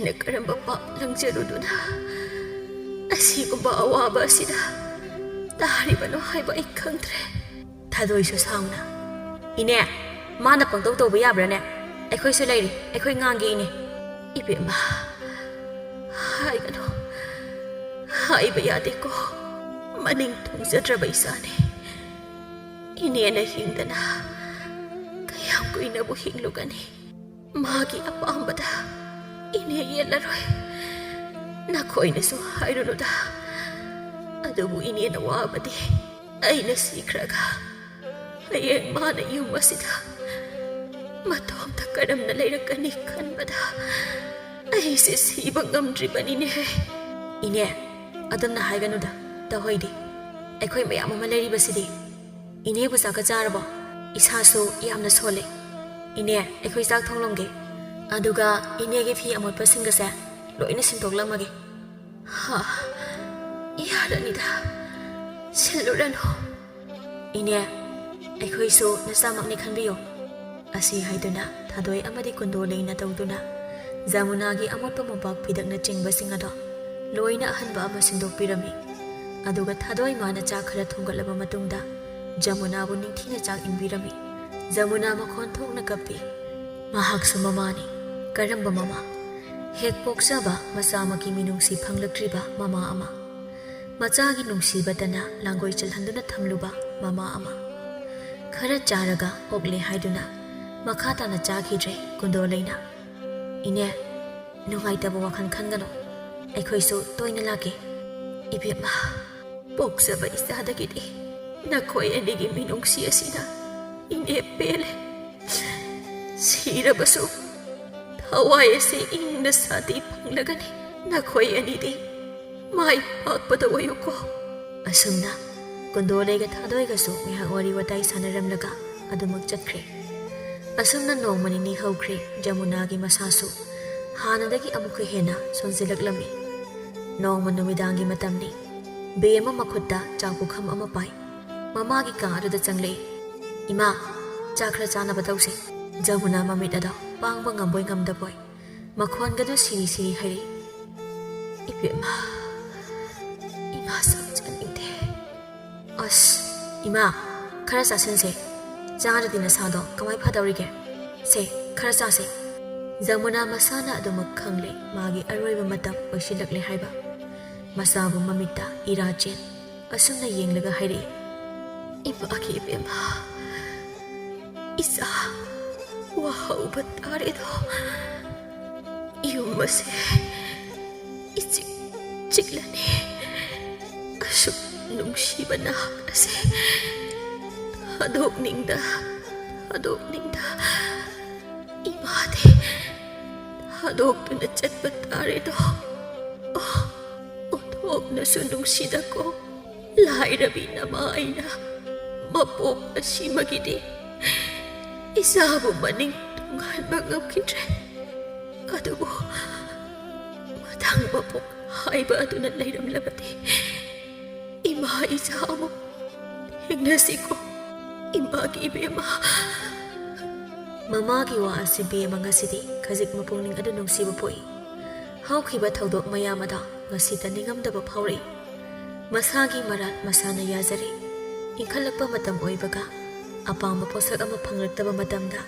ꯑꯩꯅ ꯀꯔꯝꯕ ꯄꯥꯞ ꯂꯪꯖꯔꯨꯗꯨꯅ ꯑꯁꯤꯒꯨꯝꯕ ꯑꯋꯥꯕ ꯑꯁꯤꯗ ꯇꯥꯔꯤꯕꯅꯣ ꯍꯥꯏꯕ ꯑꯩ ꯈꯪꯗ꯭ꯔꯦ꯫ ꯊꯥꯗꯣꯏꯁꯨ ꯁꯥꯎꯅ, "ꯏꯅꯦ, ꯃꯥꯅ ꯄꯪꯇꯧ ꯇꯧꯕ ꯌꯥꯕ꯭ꯔꯥꯅꯦ? ꯑꯩꯈꯣꯏꯁꯨ ꯂꯩꯔꯤ, ꯑꯩꯈꯣꯏ ꯉꯥꯡꯒꯦ, ꯏꯅꯦ꯫" "ꯏꯕꯦꯝꯃ, ꯍꯥꯏꯒꯅꯨ, ꯍꯥꯏꯕ ꯌꯥꯗꯦꯀꯣ꯫ ꯃꯅꯤꯡ ꯊꯨꯡꯖꯗ꯭ꯔꯕ ꯏꯆꯥꯅꯤ꯫ ꯏꯅꯦꯅ ꯍꯤꯡꯗꯅ ꯀꯌꯥꯝ ꯀꯨꯏꯅꯕꯨ ꯍꯤꯡꯂꯨꯒꯅꯤ? ꯃꯥꯒꯤ ꯑꯄꯥꯝꯕꯗ ꯏꯅꯦ ꯌꯦꯠꯂꯔꯣꯏ꯫ ꯅꯈꯣꯏꯅꯁꯨ ꯍꯥꯏꯔꯨꯅꯨꯗ꯫ ꯑꯗꯨꯕꯨ ꯏꯅꯦꯅ ꯋꯥꯕꯗꯤ ꯑꯩꯅ ꯁꯤꯈ꯭ꯔꯒ ꯍꯌꯦꯡ ꯃꯥꯅ ꯌꯨꯝ ꯑꯁꯤꯗ ꯃꯇꯣꯝꯇ ꯀꯔꯝꯅ ꯂꯩꯔꯛꯀꯅꯤ ꯈꯟꯕꯗ ꯑꯩꯁꯦ ꯁꯤꯕ ꯉꯝꯗ꯭ꯔꯤꯕꯅꯤꯅꯦ꯫" "ꯏꯅꯦ, ꯑꯗꯨꯝꯅ ꯍꯥꯏꯒꯅꯨꯗ, ꯇꯧꯍꯩꯗꯦ꯫ ꯑꯩꯈꯣꯏ ꯃꯌꯥꯝ ꯑꯃ ꯂꯩꯔꯤꯕꯁꯤꯗꯤ꯫ ꯏꯅꯦꯕꯨ ꯆꯥꯛꯀ ꯆꯥꯔꯕꯣ? ꯏꯁꯥꯁꯨ ꯌꯥꯝꯅ ꯁꯣꯜꯂꯦ꯫ ꯏꯅꯦ, ꯑꯩꯈꯣꯏ ꯆꯥꯛ ꯊꯣꯡꯂꯝꯒꯦ꯫ ꯑꯗꯨꯒ ꯏꯅꯦꯒꯤ ꯐꯤ ꯑꯃꯣꯠꯄꯁꯤꯡꯒꯁꯦ ꯂꯣꯏꯅ ꯁꯤꯟꯗꯣꯛꯂꯝꯃꯒꯦ꯫" "ꯍꯥ, ꯌꯥꯔꯅꯤꯗ, ꯁꯤꯜꯂꯨꯔꯅꯨ꯫" "ꯏꯅꯦ, ꯑꯩꯈꯣꯏꯁꯨ ꯅꯆꯥꯃꯛꯅꯤ ꯈꯟꯕꯤꯌꯣ꯫" ꯑꯁꯤ ꯍꯥꯏꯗꯨꯅ ꯊꯥꯗꯣꯏ ꯑꯃꯗꯤ ꯀꯨꯟꯗꯣ ꯂꯩꯅ ꯇꯧꯗꯨꯅ ꯖꯃꯨꯅꯥꯒꯤ ꯑꯃꯣꯠꯄ ꯃꯣꯝꯄꯥꯛ ꯐꯤꯗꯛꯅꯆꯤꯡꯕꯁꯤꯡ ꯑꯗꯣ ꯂꯣꯏꯅ ꯑꯍꯟꯕ ꯑꯃ ꯁꯤꯟꯗꯣꯛꯄꯤꯔꯝꯃꯤ꯫ ꯑꯗꯨꯒ ꯊꯥꯗꯣꯏ ꯃꯥꯅ ꯆꯥꯛ ꯈꯔ ꯊꯣꯡꯒꯠꯂꯕ ꯃꯇꯨꯡꯗ ꯖꯃꯨꯅꯥꯕꯨ ꯅꯤꯡꯊꯤꯅ ꯆꯥꯛ ꯏꯟꯕꯤꯔꯝꯃꯤ꯫ ꯖꯃꯨꯅꯥ ꯃꯈꯣꯟ ꯊꯣꯛꯅ ꯀꯞꯄꯤ꯫ ꯃꯍꯥꯛꯁꯨ ꯃꯃꯥꯅꯤ꯫ ꯀꯔꯝꯕ ꯃꯃꯥ? ꯍꯦꯛ ꯄꯣꯛꯆꯕ ꯃꯆꯥꯃꯛꯀꯤ ꯃꯤꯅꯨꯡꯁꯤ ꯐꯪꯂꯛꯇ꯭ꯔꯤꯕ ꯃꯃꯥ ꯑꯃ꯫ ꯃꯆꯥꯒꯤ ꯅꯨꯡꯁꯤꯕꯇꯅ ꯂꯥꯡꯒꯣꯏ ꯆꯜꯍꯟꯗꯨꯅ ꯊꯝꯂꯨꯕ ꯃꯃꯥ ꯑꯃ꯫ ꯈꯔ ꯆꯥꯔꯒ ꯑꯣꯛꯂꯦ ꯍꯥꯏꯗꯨꯅ ꯃꯈꯥ ꯇꯥꯅ ꯆꯥꯈꯤꯗ꯭ꯔꯦ ꯀꯨꯟꯗꯣ ꯂꯩꯅ꯫ "ꯏꯅꯦ, ꯅꯨꯡꯉꯥꯏꯇꯕ ꯋꯥꯈꯜ ꯈꯟꯒꯅꯨ꯫ ꯑꯩꯈꯣꯏꯁꯨ ꯇꯣꯏꯅ ꯂꯥꯛꯀꯦ꯫" "ꯏꯕꯦꯝꯃ, ꯄꯣꯛꯆꯕ ꯏꯆꯥꯗꯒꯤꯗꯤ ꯅꯈꯣꯏ ꯑꯅꯤꯒꯤ ꯃꯤꯅꯨꯡꯁꯤ ꯑꯁꯤꯅ ꯏꯅꯦ ꯄꯦꯜꯂꯦ꯫ ꯁꯤꯔꯕꯁꯨ ꯊꯋꯥꯏ ꯑꯁꯤ ꯏꯪꯅ ꯁꯥꯟꯇꯤ ꯐꯪꯂꯒꯅꯤ꯫ ꯅꯈꯣꯏ ꯑꯅꯤꯗꯤ ꯃꯥꯏ ꯄꯥꯛꯄꯗ ꯑꯣꯏꯌꯨꯀꯣ꯫" ꯑꯁꯨꯝꯅ ꯀꯨꯟꯗꯣꯂꯩꯒ ꯊꯥꯗꯣꯏꯒꯁꯨ ꯉꯥꯏꯍꯥꯛ ꯋꯥꯔꯤ ꯋꯥꯇꯥꯏ ꯁꯥꯟꯅꯔꯝꯂꯒ ꯑꯗꯨꯃꯛ ꯆꯠꯈ꯭ꯔꯦ꯫ ꯑꯁꯨꯝꯅ ꯅꯣꯡꯃ ꯅꯤꯅꯤ ꯍꯧꯈ꯭ꯔꯦ꯫ ꯖꯃꯨꯅꯥꯒꯤ ꯃꯁꯥꯁꯨ ꯍꯥꯟꯅꯗꯒꯤ ꯑꯃꯨꯛꯀ ꯍꯦꯟꯅ ꯁꯣꯟꯖꯤꯜꯂꯛꯂꯝꯃꯤ꯫ ꯅꯣꯡꯃ ꯅꯨꯃꯤꯗꯥꯡꯒꯤ ꯃꯇꯝꯅꯤ꯫ ꯕꯦ ꯑꯃ ꯃꯈꯨꯠꯇ ꯆꯥꯛ ꯄꯨꯈꯝ ꯑꯃ ꯄꯥꯏ꯫ ꯃꯃꯥꯒꯤ ꯀꯥ ꯑꯗꯨꯗ ꯆꯪꯂꯛꯏ꯫ "ꯏꯃꯥ, ꯆꯥꯛ ꯈꯔ ꯆꯥꯅꯕ ꯇꯧꯁꯦ꯫" ꯖꯃꯨꯅꯥ ꯃꯃꯤꯠ ꯑꯗꯣ ꯄꯥꯡꯕ ꯉꯝꯕꯣꯏ ꯉꯝꯗꯕꯣꯏ ꯃꯈꯣꯟꯒꯗꯨ ꯁꯤꯔꯤ ꯁꯤꯔꯤ ꯍꯥꯏꯔꯛꯏ꯫ "ꯏꯕꯦꯝꯃ, ꯏꯃꯥ ꯆꯥꯛ ꯆꯥꯅꯤꯡꯗꯦ꯫" "ꯑꯁ, ꯏꯃꯥ, ꯈꯔ ꯆꯥꯁꯤꯟꯁꯦ꯫ ꯆꯥꯗ꯭ꯔꯗꯤ ꯅꯁꯥꯗꯣ ꯀꯃꯥꯏ ꯐꯗꯧꯔꯤꯒꯦ? ꯁꯦ, ꯈꯔ ꯆꯥꯁꯦ꯫" ꯖꯃꯨꯅꯥ ꯃꯁꯥꯅ ꯑꯗꯨꯃꯛ ꯈꯪꯂꯦ, ꯃꯥꯒꯤ ꯑꯔꯣꯏꯕ ꯃꯇꯝ ꯑꯣꯏꯁꯤꯜꯂꯛꯂꯦ ꯍꯥꯏꯕ꯫ ꯃꯆꯥꯕꯨ ꯃꯃꯤꯠꯇ ꯏꯔꯥ ꯆꯦꯟ ꯑꯁꯨꯝꯅ ꯌꯦꯡꯂꯒ ꯍꯥꯏꯔꯛꯏ, "ꯏꯃꯥꯒꯤ ꯏꯕꯦꯝꯃ, ꯏꯆꯥ ꯋꯥꯍꯧꯕ ꯇꯥꯔꯦꯗꯣ꯫ ꯌꯨꯝ ꯑꯁꯦ ꯏꯆꯤꯛ ꯆꯤꯛꯂꯅꯤ꯫ ꯑꯁꯨꯛ ꯅꯨꯡꯁꯤꯕ ꯅꯍꯥꯛ ꯑꯁꯦ ꯊꯥꯗꯣꯛꯅꯤꯡꯗ, ꯊꯥꯗꯣꯛꯅꯤꯡꯗ ꯏꯃꯥꯗꯤ ꯊꯥꯗꯣꯛꯇꯨꯅ ꯆꯠꯄ ꯇꯥꯔꯦꯗꯣ꯫ ꯑꯣ, ꯑꯣꯟꯊꯣꯛꯅꯁꯨ ꯅꯨꯡꯁꯤꯗꯀꯣ꯫ ꯂꯥꯏꯔꯕꯤ ꯅꯃꯥ ꯑꯩꯅ ꯃꯄꯣꯛ ꯑꯁꯤꯃꯒꯤꯗꯤ ꯏꯆꯥꯕꯨ ꯃꯅꯤꯡ ꯇꯨꯡꯍꯟꯕ ꯉꯝꯈꯤꯗ꯭ꯔꯦ꯫ ꯑꯗꯨꯕꯨ ꯃꯊꯪ ꯃꯄꯣꯛ ꯍꯥꯏꯕ ꯑꯗꯨꯅ ꯂꯩꯔꯝꯂꯕꯗꯤ ꯏꯃꯥ ꯏꯆꯥ ꯑꯃꯨꯛ ꯊꯦꯡꯅꯁꯤꯀꯣ, ꯏꯃꯥꯒꯤ ꯏꯕꯦꯝꯃ꯫" ꯃꯃꯥꯒꯤ ꯋꯥ ꯑꯁꯤ ꯕꯦꯝꯃ ꯉꯁꯤꯗꯤ ꯈꯖꯤꯛ ꯃꯄꯨꯛꯅꯤꯡ ꯑꯗꯨ ꯅꯨꯡꯁꯤꯕ ꯄꯣꯛꯏ꯫ ꯍꯧꯈꯤꯕ ꯊꯧꯗꯣꯛ ꯃꯌꯥꯝ ꯑꯗꯣ ꯉꯁꯤꯇ ꯅꯤꯡꯉꯝꯗꯕ ꯐꯥꯎꯔꯛꯏ꯫ ꯃꯁꯥꯒꯤ ꯃꯔꯥꯜ ꯃꯁꯥꯅ ꯌꯥꯖꯔꯦ꯫ ꯏꯟꯈꯠꯂꯛꯄ ꯃꯇꯝ ꯑꯣꯏꯕꯒ ꯑꯄꯥꯝꯕ ꯄꯣꯠꯁꯛ ꯑꯃ ꯐꯪꯂꯛꯇꯕ ꯃꯇꯝꯗ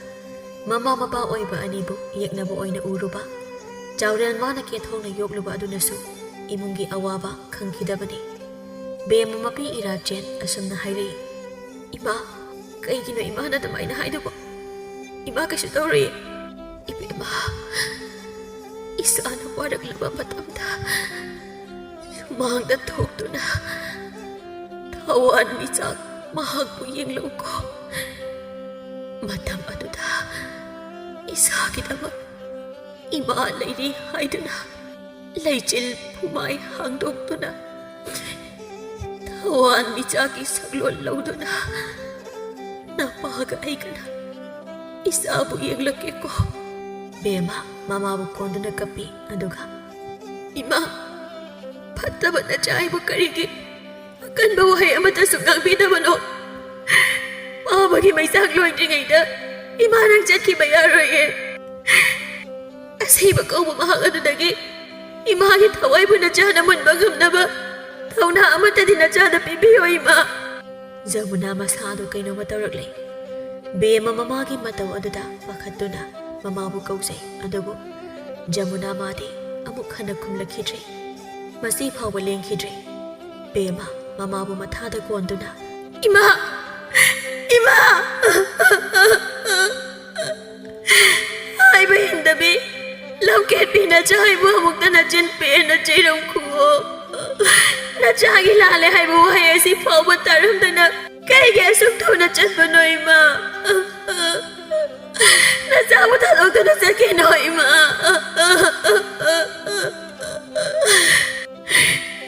ꯃꯃꯥ ꯃꯄꯥ ꯑꯣꯏꯕ ꯑꯅꯤꯕꯨ ꯌꯦꯛꯅꯕ ꯑꯣꯏꯅ ꯎꯔꯨꯕ, ꯆꯥꯎꯔꯦꯜ ꯃꯥꯅ ꯀꯦꯊꯣꯛꯅ ꯌꯣꯛꯂꯨꯕ ꯑꯗꯨꯅꯁꯨ ꯏꯃꯨꯡꯒꯤ ꯑꯋꯥꯕ ꯈꯪꯈꯤꯗꯕꯅꯤ꯫ ꯕꯦꯝꯃ ꯃꯄꯤ ꯏꯔꯥꯆꯦꯟ ꯑꯁꯨꯝꯅ ꯍꯥꯏꯔꯛꯏ, "ꯏꯃꯥ, ꯀꯩꯒꯤꯅꯣ ꯏꯃꯥꯅ ꯑꯗꯨꯃꯥꯏꯅ ꯍꯥꯏꯗꯨꯕꯣ? ꯏꯃꯥ ꯀꯩꯁꯨ ꯇꯧꯔꯣꯏꯌꯦ꯫" "ꯏꯕꯦꯝꯃ, ꯏꯁꯥꯅ ꯋꯥꯔꯛꯂꯕ ꯃꯇꯝꯗ ꯁꯨꯃꯥꯡꯗ ꯊꯣꯛꯇꯨꯅ ꯊꯋꯥꯟ ꯃꯤꯆꯥꯛ ꯃꯍꯥꯛꯄꯨ ꯌꯦꯡꯂꯛꯎꯀꯣ꯫ ꯃꯇꯝ ꯑꯗꯨꯗ ꯏꯁꯥꯒꯤꯗꯃꯛ ꯏꯃꯥ ꯂꯩꯔꯤ ꯍꯥꯏꯗꯨꯅ ꯂꯩꯆꯤꯜ ꯐꯨꯃꯥꯏ ꯍꯥꯡꯗꯣꯛꯇꯨꯅ ꯊꯋꯥꯟ ꯃꯤꯆꯥꯛꯀꯤ ꯁꯛꯂꯣꯟ ꯂꯧꯗꯨꯅ ꯅꯄꯥꯒ ꯑꯩꯒꯅ ꯏꯆꯥꯕꯨ ꯌꯦꯡꯂꯛꯀꯦꯀꯣ꯫" ꯕꯦꯝꯃ ꯃꯃꯥꯕꯨ ꯀꯣꯟꯗꯨꯅ ꯀꯞꯄꯤ꯫ ꯑꯗꯨꯒ, "ꯏꯃꯥ, ꯐꯠꯇꯕ ꯅꯆꯥ ꯑꯩꯕꯨ ꯀꯔꯤꯒꯤ ꯑꯀꯟꯕ ꯋꯥꯍꯩ ꯑꯃꯠꯇꯁꯨ ꯉꯥꯡꯕꯤꯗꯕꯅꯣ? ꯃꯥ ꯃꯥꯒꯤ ꯃꯩꯆꯥꯛ ꯂꯣꯏꯗ꯭ꯔꯤꯉꯩꯗ ꯏꯃꯥ ꯅꯪ ꯆꯠꯈꯤꯕ ꯌꯥꯔꯣꯏꯌꯦ꯫" ꯑꯁꯤꯕ ꯀꯧꯕ ꯃꯍꯥꯛ ꯑꯗꯨꯗꯒꯤ ꯏꯃꯥꯒꯤ ꯊꯋꯥꯏꯕꯨ ꯅꯆꯥꯅ ꯃꯨꯟꯕ ꯉꯝꯅꯕ ꯊꯧꯅꯥ ꯑꯃꯠꯇꯗꯤ ꯅꯆꯥꯗ ꯄꯤꯕꯤꯌꯣ, ꯏꯃꯥ꯫ ꯖꯃꯨꯅꯥ ꯃꯁꯥꯗꯨ ꯀꯩꯅꯣꯝꯃ ꯇꯧꯔꯛꯂꯦ꯫ ꯕꯦꯝꯃ ꯃꯃꯥꯒꯤ ꯃꯇꯧ ꯑꯗꯨꯗ ꯄꯥꯈꯠꯇꯨꯅ ꯃꯃꯥꯕꯨ ꯀꯧꯖꯩ, ꯑꯗꯨꯕꯨ ꯖꯃꯨꯅꯥ ꯃꯥꯗꯤ ꯑꯃꯨꯛ ꯍꯟꯅ ꯈꯨꯝꯂꯛꯈꯤꯗ꯭ꯔꯦ꯫ ꯃꯁꯤ ꯐꯥꯎꯕ ꯂꯦꯡꯈꯤꯗ꯭ꯔꯦ꯫ ꯕꯦꯝꯃ ꯃꯃꯥꯕꯨ ꯃꯊꯥꯗ ꯀꯣꯟꯗꯨꯅ, "ꯏꯃꯥ! ꯏꯃꯥ!" ꯍꯥꯏꯕ ꯏꯟꯗꯕꯤ, ꯂꯝꯀꯦꯠꯄꯤ ꯅꯆꯥ ꯑꯩꯕꯨ ꯑꯃꯨꯛꯇ ꯅꯆꯤꯟ ꯄꯦꯟꯅ ꯆꯩꯔꯝꯈꯨꯑꯣ꯫ ꯅꯆꯥꯒꯤ ꯂꯥꯜꯂꯦ ꯍꯥꯏꯕ ꯋꯥꯍꯩ ꯑꯁꯤ ꯐꯥꯎꯕ ꯇꯥꯔꯝꯗꯅ ꯀꯩꯒꯤ ꯑꯁꯨꯛ ꯊꯨꯅ ꯆꯠꯄꯅꯣ, ꯏꯃꯥ? ꯅꯆꯥꯕꯨ ꯊꯥꯗꯣꯛꯇꯨꯅ ꯆꯠꯈꯤꯅꯣ, ꯏꯃꯥ꯫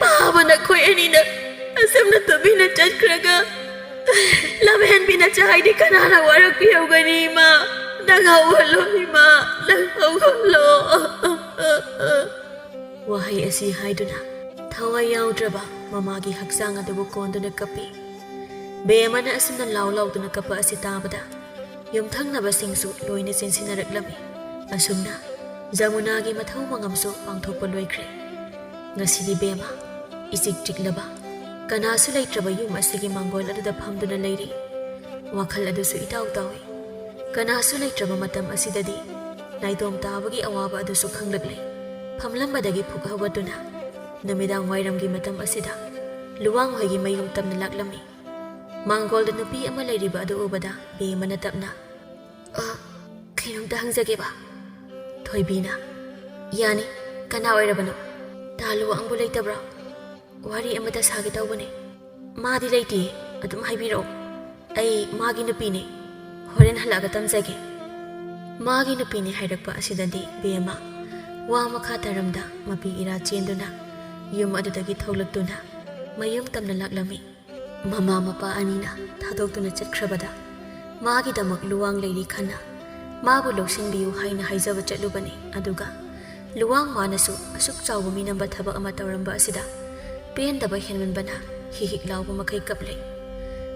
ꯄꯥꯕ ꯅꯈꯣꯏ ꯑꯅꯤꯅ ꯑꯁꯨꯝꯅ ꯇꯨꯃꯤꯟꯅ ꯆꯠꯈ꯭ꯔꯒ, ꯂꯝꯍꯦꯟꯕꯤ ꯅꯆꯥ ꯑꯩꯗꯤ ꯀꯅꯥꯅ ꯋꯥꯔꯛꯄꯤꯍꯧꯒꯅꯤ, ꯏꯃꯥ? ꯅꯪ ꯍꯧꯒꯠꯂꯣ, ꯏꯃꯥ, ꯅꯪ ꯍꯧꯒꯠꯂꯣ꯫ ꯋꯥꯍꯩ ꯑꯁꯤ ꯍꯥꯏꯗꯨꯅ ꯊꯋꯥꯏ ꯌꯥꯎꯗ꯭ꯔꯕ ꯃꯃꯥꯒꯤ ꯍꯛꯆꯥꯡ ꯑꯗꯨꯕꯨ ꯀꯣꯟꯗꯨꯅ ꯀꯞꯄꯤ꯫ ꯕꯦꯝꯃꯅ ꯑꯁꯨꯝꯅ ꯂꯥꯎ ꯂꯥꯎꯗꯨꯅ ꯀꯞꯄ ꯑꯁꯤ ꯇꯥꯕꯗ ꯌꯨꯝꯊꯪꯅꯕꯁꯤꯡꯁꯨ ꯂꯣꯏꯅ ꯆꯦꯟꯁꯤꯟꯅꯔꯛꯂꯝꯃꯤ꯫ ꯑꯁꯨꯝꯅ ꯖꯃꯨꯅꯥꯒꯤ ꯃꯊꯧ ꯃꯉꯝꯁꯨ ꯄꯥꯡꯊꯣꯛꯄ ꯂꯣꯏꯈ꯭ꯔꯦ꯫ ꯉꯁꯤꯗꯤ ꯕꯦꯝꯃ ꯏꯆꯤꯛ ꯆꯤꯛꯂꯕ, ꯀꯅꯥꯁꯨ ꯂꯩꯇ꯭ꯔꯕ ꯌꯨꯝ ꯑꯁꯤꯒꯤ ꯃꯥꯡꯒꯣꯜ ꯑꯗꯨꯗ ꯐꯝꯗꯨꯅ ꯂꯩꯔꯤ꯫ ꯋꯥꯈꯜ ꯑꯗꯨꯁꯨ ꯏꯇꯥꯎ ꯇꯥꯎꯏ꯫ ꯀꯅꯥꯁꯨ ꯂꯩꯇ꯭ꯔꯕ ꯃꯇꯝ ꯑꯁꯤꯗꯗꯤ ꯅꯥꯏꯇꯣꯝ ꯇꯥꯕꯒꯤ ꯑꯋꯥꯕ ꯑꯗꯨꯁꯨ ꯈꯪꯂꯛꯂꯦ꯫ ꯐꯝꯂꯝꯕꯗꯒꯤ ꯐꯨꯛ ꯍꯧꯒꯠꯇꯨꯅ ꯅꯨꯃꯤꯗꯥꯡ ꯋꯥꯏꯔꯝꯒꯤ ꯃꯇꯝ ꯑꯁꯤꯗ ꯂꯨꯋꯥꯡ ꯍꯣꯏꯒꯤ ꯃꯌꯨꯝ ꯇꯝꯅ ꯂꯥꯛꯂꯝꯃꯤ꯫ ꯃꯥꯡꯒꯣꯜꯗ ꯅꯨꯄꯤ ꯑꯃ ꯂꯩꯔꯤꯕ ꯑꯗꯨ ꯎꯕꯗ ꯕꯦꯝꯃꯅ ꯇꯞꯅ, "ꯑ, ꯀꯩꯅꯣꯝꯇ ꯍꯪꯖꯒꯦꯕ?" ꯊꯣꯏꯕꯤꯅ, "ꯌꯥꯅꯤ, ꯀꯅꯥ ꯑꯣꯏꯔꯕꯅꯣ? ꯇꯥ ꯂꯨꯋꯥꯡꯕꯨ ꯂꯩꯇꯕ꯭ꯔꯣ? ꯋꯥꯔꯤ ꯑꯃꯇ ꯁꯥꯒꯦ ꯇꯧꯕꯅꯦ꯫" "ꯃꯥꯗꯤ ꯂꯩꯇꯦ, ꯑꯗꯨꯝ ꯍꯥꯏꯕꯤꯔꯛꯑꯣ꯫ ꯑꯩ ꯃꯥꯒꯤ ꯅꯨꯄꯤꯅꯦ, ꯍꯣꯔꯦꯟ ꯍꯜꯂꯛꯑꯒ ꯇꯝꯖꯒꯦ꯫" ꯃꯥꯒꯤ ꯅꯨꯄꯤꯅꯦ ꯍꯥꯏꯔꯛꯄ ꯑꯁꯤꯗꯗꯤ ꯕꯦꯝꯃ ꯋꯥ ꯃꯈꯥ ꯇꯥꯔꯝꯗ ꯃꯄꯤ ꯏꯔꯥ ꯆꯦꯟꯗꯨꯅ ꯌꯨꯝ ꯑꯗꯨꯗꯒꯤ ꯊꯣꯛꯂꯛꯇꯨꯅ ꯃꯌꯨꯝ ꯇꯝꯅ ꯂꯥꯛꯂꯝꯃꯤ꯫ ꯃꯃꯥ ꯃꯄꯥ ꯑꯅꯤꯅ ꯊꯥꯗꯣꯛꯇꯨꯅ ꯆꯠꯈ꯭ꯔꯕꯗ ꯃꯥꯒꯤꯗꯃꯛ ꯂꯨꯋꯥꯡ ꯂꯩꯔꯤ ꯈꯟꯅ ꯃꯥꯕꯨ ꯂꯧꯁꯤꯟꯕꯤꯌꯨ ꯍꯥꯏꯅ ꯍꯥꯏꯖꯕ ꯆꯠꯂꯨꯕꯅꯤ꯫ ꯑꯗꯨꯒ ꯂꯨꯋꯥꯡ ꯃꯥꯅꯁꯨ ꯑꯁꯨꯛ ꯆꯥꯎꯕ ꯃꯤꯅꯝꯕ ꯊꯕꯛ ꯑꯃ ꯇꯧꯔꯝꯕ ꯑꯁꯤꯗ ꯄꯦꯟꯗꯕ ꯍꯦꯟꯃꯟꯕꯅ ꯍꯤꯛ ꯍꯤꯛ ꯂꯥꯎꯕ ꯃꯈꯩ ꯀꯞꯂꯦ꯫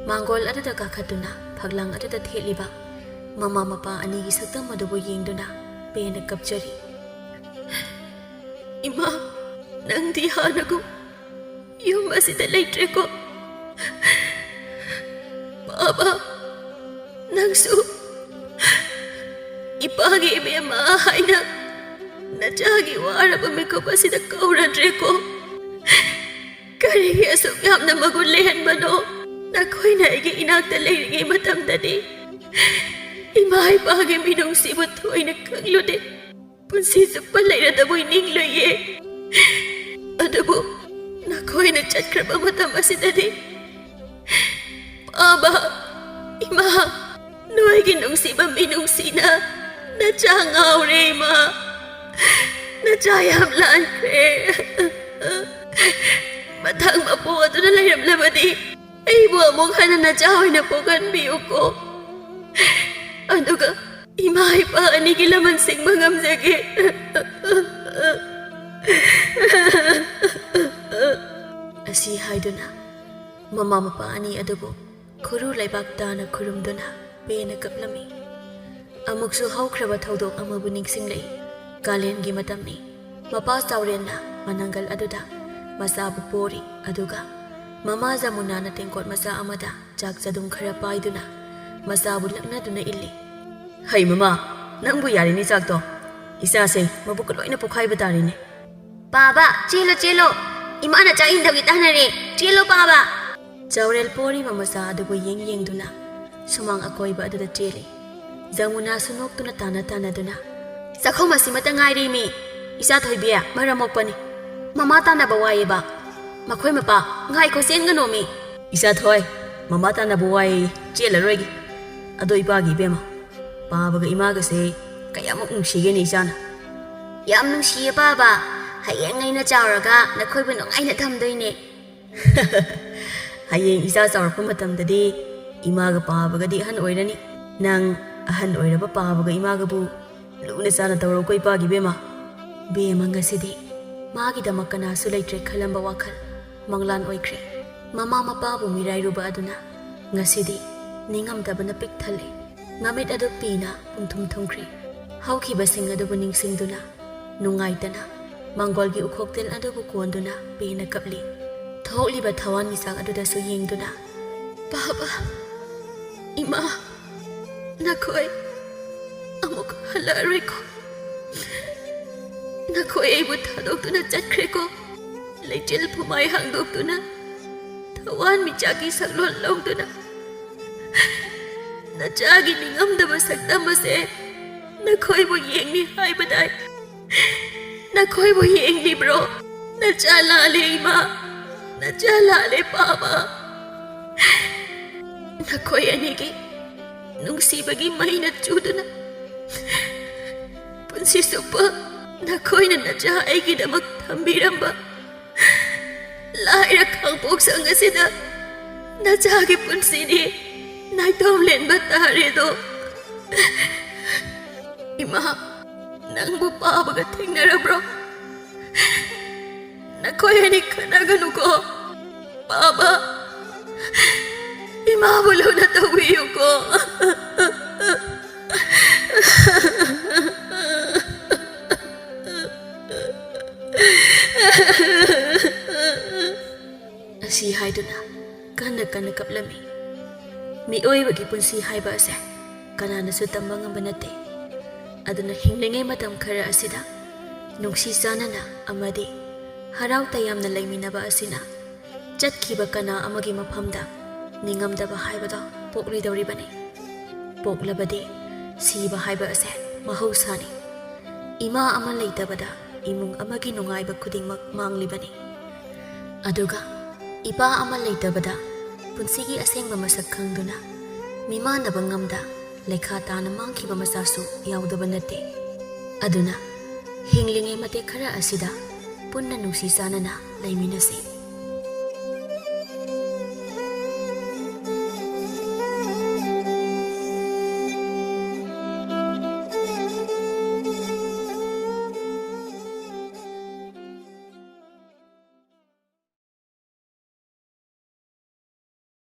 ꯃꯥꯡꯒꯣꯜ ꯑꯗꯨꯗ ꯀꯥꯈꯠꯇꯨꯅ ꯐꯛꯂꯥꯡ ꯑꯗꯨꯗ ꯊꯦꯠꯂꯤꯕ ꯃꯃꯥ ꯃꯄꯥ ꯑꯅꯤꯒꯤ ꯁꯛꯇꯝ ꯑꯗꯨꯕꯨ ꯌꯦꯡꯗꯨꯅ ꯄꯦꯟꯅ ꯀꯞꯆꯔꯤ꯫ ꯏꯃꯥ, ꯅꯪꯗꯤ ꯍꯥꯟꯅꯒꯨꯝ ꯌꯨꯝ ꯑꯁꯤꯗ ꯂꯩꯇ꯭ꯔꯦꯀꯣ? ꯄꯥꯕ, ꯅꯪꯁꯨ ꯏꯄꯥꯒꯤ ꯏꯕꯦꯝꯃ ꯍꯥꯏꯅ ꯅꯆꯥꯒꯤ ꯋꯥꯔꯕ ꯃꯤꯀꯨꯞ ꯑꯁꯤꯗ ꯀꯧꯔꯗ꯭ꯔꯦꯀꯣ? ꯀꯔꯤꯒꯤ ꯑꯁꯨꯛ ꯌꯥꯝꯅ ꯃꯒꯨꯟ ꯂꯩꯍꯟꯕꯅꯣ? ꯅꯈꯣꯏꯅ ꯑꯩꯒꯤ ꯏꯅꯥꯛꯇ ꯂꯩꯔꯤꯉꯩ ꯃꯇꯝꯗꯗꯤ ꯏꯃꯥ ꯏꯄꯥꯒꯤ ꯃꯤꯅꯨꯡꯁꯤꯕꯨ ꯊꯣꯏꯅ ꯈꯪꯂꯨꯗꯦ꯫ ꯄꯨꯟꯁꯤ ꯆꯨꯞꯄ ꯂꯩꯔꯗꯕꯣꯏ ꯅꯤꯡꯂꯨꯏꯌꯦ꯫ ꯑꯗꯨꯕꯨ ꯅꯈꯣꯏꯅ ꯆꯠꯈ꯭ꯔꯕ ꯃꯇꯝ ꯑꯁꯤꯗꯗꯤ, ꯄꯥꯕ, ꯏꯃꯥ, ꯅꯣꯏꯒꯤ ꯅꯨꯡꯁꯤꯕ ꯃꯤꯅꯨꯡꯁꯤꯅ ꯅꯆꯥ ꯉꯥꯎꯔꯦ, ꯏꯃꯥ꯫ ꯅꯆꯥ ꯌꯥꯝ ꯂꯥꯟꯈ꯭ꯔꯦ꯫ ꯃꯊꯪ ꯃꯄꯣꯛ ꯑꯗꯨꯅ ꯂꯩꯔꯝꯂꯕꯗꯤ ꯑꯩꯕꯨ ꯑꯃꯨꯛ ꯍꯟꯅ ꯅꯆꯥ ꯑꯣꯏꯅ ꯄꯣꯛꯍꯟꯕꯤꯌꯨꯀꯣ꯫ ꯑꯗꯨꯒ ꯏꯃꯥ ꯏꯄꯥ ꯑꯅꯤꯒꯤ ꯂꯃꯟ ꯁꯤꯡꯕ ꯉꯝꯖꯒꯦ꯫ ꯑꯁꯤ ꯍꯥꯏꯗꯨꯅ ꯃꯃꯥ ꯃꯄꯥ ꯑꯅꯤ ꯑꯗꯨꯕꯨ ꯈꯨꯔꯨ ꯂꯩꯕꯥꯛ ꯇꯥꯅ ꯈꯨꯔꯨꯝꯗꯨꯅ ꯄꯦꯟꯅ ꯀꯞꯂꯝꯃꯤ꯫ ꯑꯃꯨꯛꯁꯨ ꯍꯧꯈ꯭ꯔꯕ ꯊꯧꯗꯣꯛ ꯑꯃꯕꯨ ꯅꯤꯡꯁꯤꯡꯂꯛꯏ꯫ ꯀꯥꯂꯦꯟꯒꯤ ꯃꯇꯝꯅꯤ꯫ ꯃꯄꯥ ꯆꯥꯎꯔꯦꯜꯅ ꯃꯅꯪꯒꯜ ꯑꯗꯨꯗ ꯃꯆꯥꯕꯨ ꯄꯣꯔꯤ, ꯑꯗꯨꯒ ꯃꯃꯥ ꯖꯃꯨꯅꯥꯅ ꯇꯦꯡꯀꯣꯠ ꯃꯆꯥ ꯑꯃꯗ ꯆꯥꯛ ꯆꯗꯨꯝ ꯈꯔ ꯄꯥꯏꯗꯨꯅ ꯃꯆꯥꯕꯨ ꯂꯛꯅꯗꯨꯅ ꯏꯜꯂꯤ꯫ "ꯍꯩ ꯃꯃꯥ, ꯅꯪꯕꯨ ꯌꯥꯔꯤꯅꯦ ꯆꯥꯛꯇꯣ꯫ ꯏꯆꯥꯁꯦ ꯃꯕꯨꯛꯀ ꯂꯣꯏꯅ ꯄꯣꯛꯈꯥꯏꯕ ꯇꯥꯔꯦꯅꯦ꯫" "ꯄꯥꯕ, ꯆꯦꯜꯂꯣ, ꯆꯦꯜꯂꯣ꯫ ꯏꯃꯥꯅ ꯆꯥꯛ ꯏꯟꯗꯕꯒꯤ ꯇꯥꯟꯅꯔꯦ꯫ ꯆꯦꯜꯂꯣ, ꯄꯥꯕ꯫" ꯆꯥꯎꯔꯦꯜ ꯄꯣꯔꯤꯕ ꯃꯆꯥ ꯑꯗꯨꯕꯨ ꯌꯦꯡ ꯌꯦꯡꯗꯨꯅ ꯁꯨꯃꯥꯡ ꯑꯀꯣꯏꯕ ꯑꯗꯨꯗ ꯆꯦꯜꯂꯤ꯫ ꯖꯃꯨꯅꯥꯁꯨ ꯅꯣꯛꯇꯨꯅ ꯇꯥꯟꯅ ꯇꯥꯟꯅꯗꯨꯅ, "ꯆꯥꯛꯈꯨꯝ ꯑꯁꯤꯃꯇ ꯉꯥꯏꯔꯦ ꯃꯤ꯫ ꯏꯆꯥ ꯊꯣꯏꯕꯤ, ꯃꯔꯝ ꯃꯣꯛꯄꯅꯤ꯫ ꯃꯃꯥ ꯇꯥꯟꯅꯕ ꯋꯥꯏꯌꯦꯕ꯫ ꯃꯈꯣꯏ ꯃꯄꯥ, ꯉꯥꯏꯈꯣ, ꯆꯦꯟꯒꯅꯣ ꯃꯤ꯫" "ꯏꯆꯥ ꯊꯣꯏ, ꯃꯃꯥ ꯇꯥꯟꯅꯕ ꯋꯥꯏꯌꯦ, ꯆꯦꯜꯂꯔꯣꯏꯒꯦ꯫ ꯑꯗꯣ ꯏꯄꯥꯒꯤ ꯏꯕꯦꯝꯃ, ꯄꯥꯕꯒ ꯏꯃꯥꯒꯁꯦ ꯀꯌꯥꯃꯨꯛ ꯅꯨꯡꯁꯤꯒꯦꯅꯦ ꯏꯆꯥꯅ꯫" "ꯌꯥꯝ ꯅꯨꯡꯁꯤꯌꯦ ꯄꯥꯕ꯫ ꯍꯌꯦꯡ ꯑꯩꯅ ꯆꯥꯎꯔꯒ ꯅꯈꯣꯏꯕꯨ ꯅꯨꯡꯉꯥꯏꯅ ꯊꯝꯗꯣꯏꯅꯦ꯫" "ꯍꯌꯦꯡ ꯏꯆꯥ ꯆꯥꯎꯔꯛꯄ ꯃꯇꯝꯗꯗꯤ ꯏꯃꯥꯒ ꯄꯥꯕꯒꯗꯤ ꯑꯍꯟ ꯑꯣꯏꯔꯅꯤ꯫ ꯅꯪ ꯑꯍꯟ ꯑꯣꯏꯔꯕ ꯄꯥꯕꯒ ꯏꯃꯥꯒꯕꯨ ꯂꯨꯅ ꯆꯥꯅ ꯇꯧꯔꯣꯀꯣ ꯏꯄꯥꯒꯤ ꯏꯕꯦꯝꯃ꯫" ꯕꯦꯝꯃ ꯉꯁꯤꯗꯤ ꯃꯥꯒꯤꯗꯃꯛ ꯀꯅꯥꯁꯨ ꯂꯩꯇ꯭ꯔꯦ ꯈꯜꯂꯝꯕ ꯋꯥꯈꯜ ꯃꯪꯂꯥꯟ ꯑꯣꯏꯈ꯭ꯔꯦ꯫ ꯃꯃꯥ ꯃꯄꯥꯕꯨ ꯃꯤꯔꯥꯏꯔꯨꯕ ꯑꯗꯨꯅ ꯉꯁꯤꯗꯤ ꯅꯤꯡꯉꯝꯗꯕꯅ ꯄꯤꯛ ꯊꯜꯂꯦ꯫ ꯃꯃꯤꯠ ꯑꯗꯨ ꯄꯤꯅ ꯄꯨꯡꯊꯨꯝ ꯊꯨꯝꯈ꯭ꯔꯦ꯫ ꯍꯧꯈꯤꯕꯁꯤꯡ ꯑꯗꯨꯕꯨ ꯅꯤꯡꯁꯤꯡꯗꯨꯅ ꯅꯨꯡꯉꯥꯏꯇꯅ ꯃꯪꯒꯣꯜꯒꯤ ꯎꯈꯣꯛꯇꯤꯜ ꯑꯗꯨꯕꯨ ꯀꯣꯟꯗꯨꯅ ꯄꯦꯟꯅ ꯀꯞꯂꯤ꯫ ꯊꯣꯛꯂꯤꯕ ꯊꯋꯥꯟꯃꯤꯆꯥꯛ ꯑꯗꯨꯗꯁꯨ ꯌꯦꯡꯗꯨꯅ, "ꯄꯥꯕ, ꯏꯃꯥ, ꯅꯈꯣꯏ ꯑꯃꯨꯛ ꯍꯜꯂꯛꯑꯔꯣꯏꯀꯣ꯫ ꯅꯈꯣꯏ ꯑꯩꯕꯨ ꯊꯥꯗꯣꯛꯇꯨꯅ ꯆꯠꯈ꯭ꯔꯦꯀꯣ꯫ ꯂꯩꯆꯤꯜ ꯐꯨꯃꯥꯏ ꯍꯥꯡꯗꯣꯛꯇꯨꯅ, ꯊꯋꯥꯟꯃꯤꯆꯥꯛꯀꯤ ꯁꯛꯂꯣꯟ ꯂꯧꯗꯨꯅ, ꯅꯆꯥꯒꯤ ꯅꯤꯡꯉꯝꯗꯕ ꯁꯛꯇꯝ ꯑꯁꯦ ꯅꯈꯣꯏꯕꯨ ꯌꯦꯡꯂꯤ ꯍꯥꯏꯕꯗꯥꯏ? ꯅꯈꯣꯏꯕꯨ ꯌꯦꯡꯂꯤꯕ꯭ꯔꯣ? ꯅꯆꯥ ꯂꯥꯜꯂꯦ ꯏꯃꯥ, ꯅꯆꯥ ꯂꯥꯜꯂꯦ ꯄꯥꯕ꯫ ꯅꯈꯣꯏ ꯑꯅꯤꯒꯤ ꯅꯨꯡꯁꯤꯕꯒꯤ ꯃꯩꯅ ꯆꯨꯗꯨꯅ ꯄꯨꯟꯁꯤ ꯆꯨꯞꯄ ꯅꯈꯣꯏꯅ ꯅꯆꯥ ꯑꯩꯒꯤꯗꯃꯛ ꯊꯝꯕꯤꯔꯝꯕ ꯂꯥꯏꯔ ꯈꯥꯡꯄꯣꯛꯁꯪ ꯑꯁꯤꯗ ꯅꯆꯥꯒꯤ ꯄꯨꯟꯁꯤꯗꯤ ꯅꯥꯏꯇꯣꯝ ꯂꯦꯟꯕ ꯇꯥꯔꯦꯗꯣ꯫ ꯏꯃꯥ, ꯅꯪꯕꯨ ꯄꯥꯕꯒ ꯊꯦꯡꯅꯔꯕ꯭ꯔꯣ? ꯅꯈꯣꯏ ꯑꯅꯤ ꯈꯠꯅꯒꯅꯨꯀꯣ꯫ ꯄꯥꯕ, ꯏꯃꯥꯕꯨ ꯂꯨꯅ ꯇꯧꯕꯤꯌꯨꯀꯣ꯫" ꯑꯁꯤ ꯍꯥꯏꯗꯨꯅ ꯀꯟꯅ ꯀꯟꯅ ꯀꯞꯂꯝꯃꯤ꯫ ꯃꯤꯑꯣꯏꯕꯒꯤ ꯄꯨꯟꯁꯤ ꯍꯥꯏꯕ ꯑꯁꯦ ꯀꯅꯥꯅꯁꯨ ꯇꯝꯕ ꯉꯝꯕ ꯅꯠꯇꯦ꯫ ꯑꯗꯨꯅ ꯍꯤꯡꯂꯤꯉꯩ ꯃꯇꯝ ꯈꯔ ꯑꯁꯤꯗ ꯅꯨꯡꯁꯤ ꯆꯥꯟꯅꯅ ꯑꯃꯗꯤ ꯍꯔꯥꯎ ꯇꯌꯥꯝꯅ ꯂꯩꯃꯤꯟꯅꯕ ꯑꯁꯤꯅ ꯆꯠꯈꯤꯕ ꯀꯅꯥ ꯑꯃꯒꯤ ꯃꯐꯝꯗ ꯅꯤꯡꯉꯝꯗꯕ ꯍꯥꯏꯕꯗꯣ ꯄꯣꯛꯂꯣꯏꯗꯧꯔꯤꯕꯅꯤ꯫ ꯄꯣꯛꯂꯕꯗꯤ ꯁꯤꯕ ꯍꯥꯏꯕ ꯑꯁꯦ ꯃꯍꯧꯁꯥꯅꯤ꯫ ꯏꯃꯥ ꯑꯃ ꯂꯩꯇꯕꯗ ꯏꯃꯨꯡ ꯑꯃꯒꯤ ꯅꯨꯡꯉꯥꯏꯕ ꯈꯨꯗꯤꯡꯃꯛ ꯃꯥꯡꯂꯤꯕꯅꯤ꯫ ꯑꯗꯨꯒ ꯏꯄꯥ ꯑꯃ ꯂꯩꯇꯕꯗ ꯄꯨꯟꯁꯤꯒꯤ ꯑꯁꯦꯡꯕ ꯃꯁꯛ ꯈꯪꯗꯨꯅ ꯃꯤꯃꯥꯟꯅꯕ ꯉꯝꯗ ꯂꯩꯈꯥ ꯇꯥꯅ ꯃꯥꯡꯈꯤꯕ ꯃꯆꯥꯁꯨ ꯌꯥꯎꯗꯕ ꯅꯠꯇꯦ꯫ ꯑꯗꯨꯅ ꯍꯤꯡꯂꯤꯉꯩ ꯃꯇꯦꯛ ꯈꯔ ꯑꯁꯤꯗ ꯄꯨꯟꯅ ꯅꯨꯡꯁꯤ ꯆꯥꯟꯅꯅ ꯂꯩꯃꯤꯟꯅꯁꯤ꯫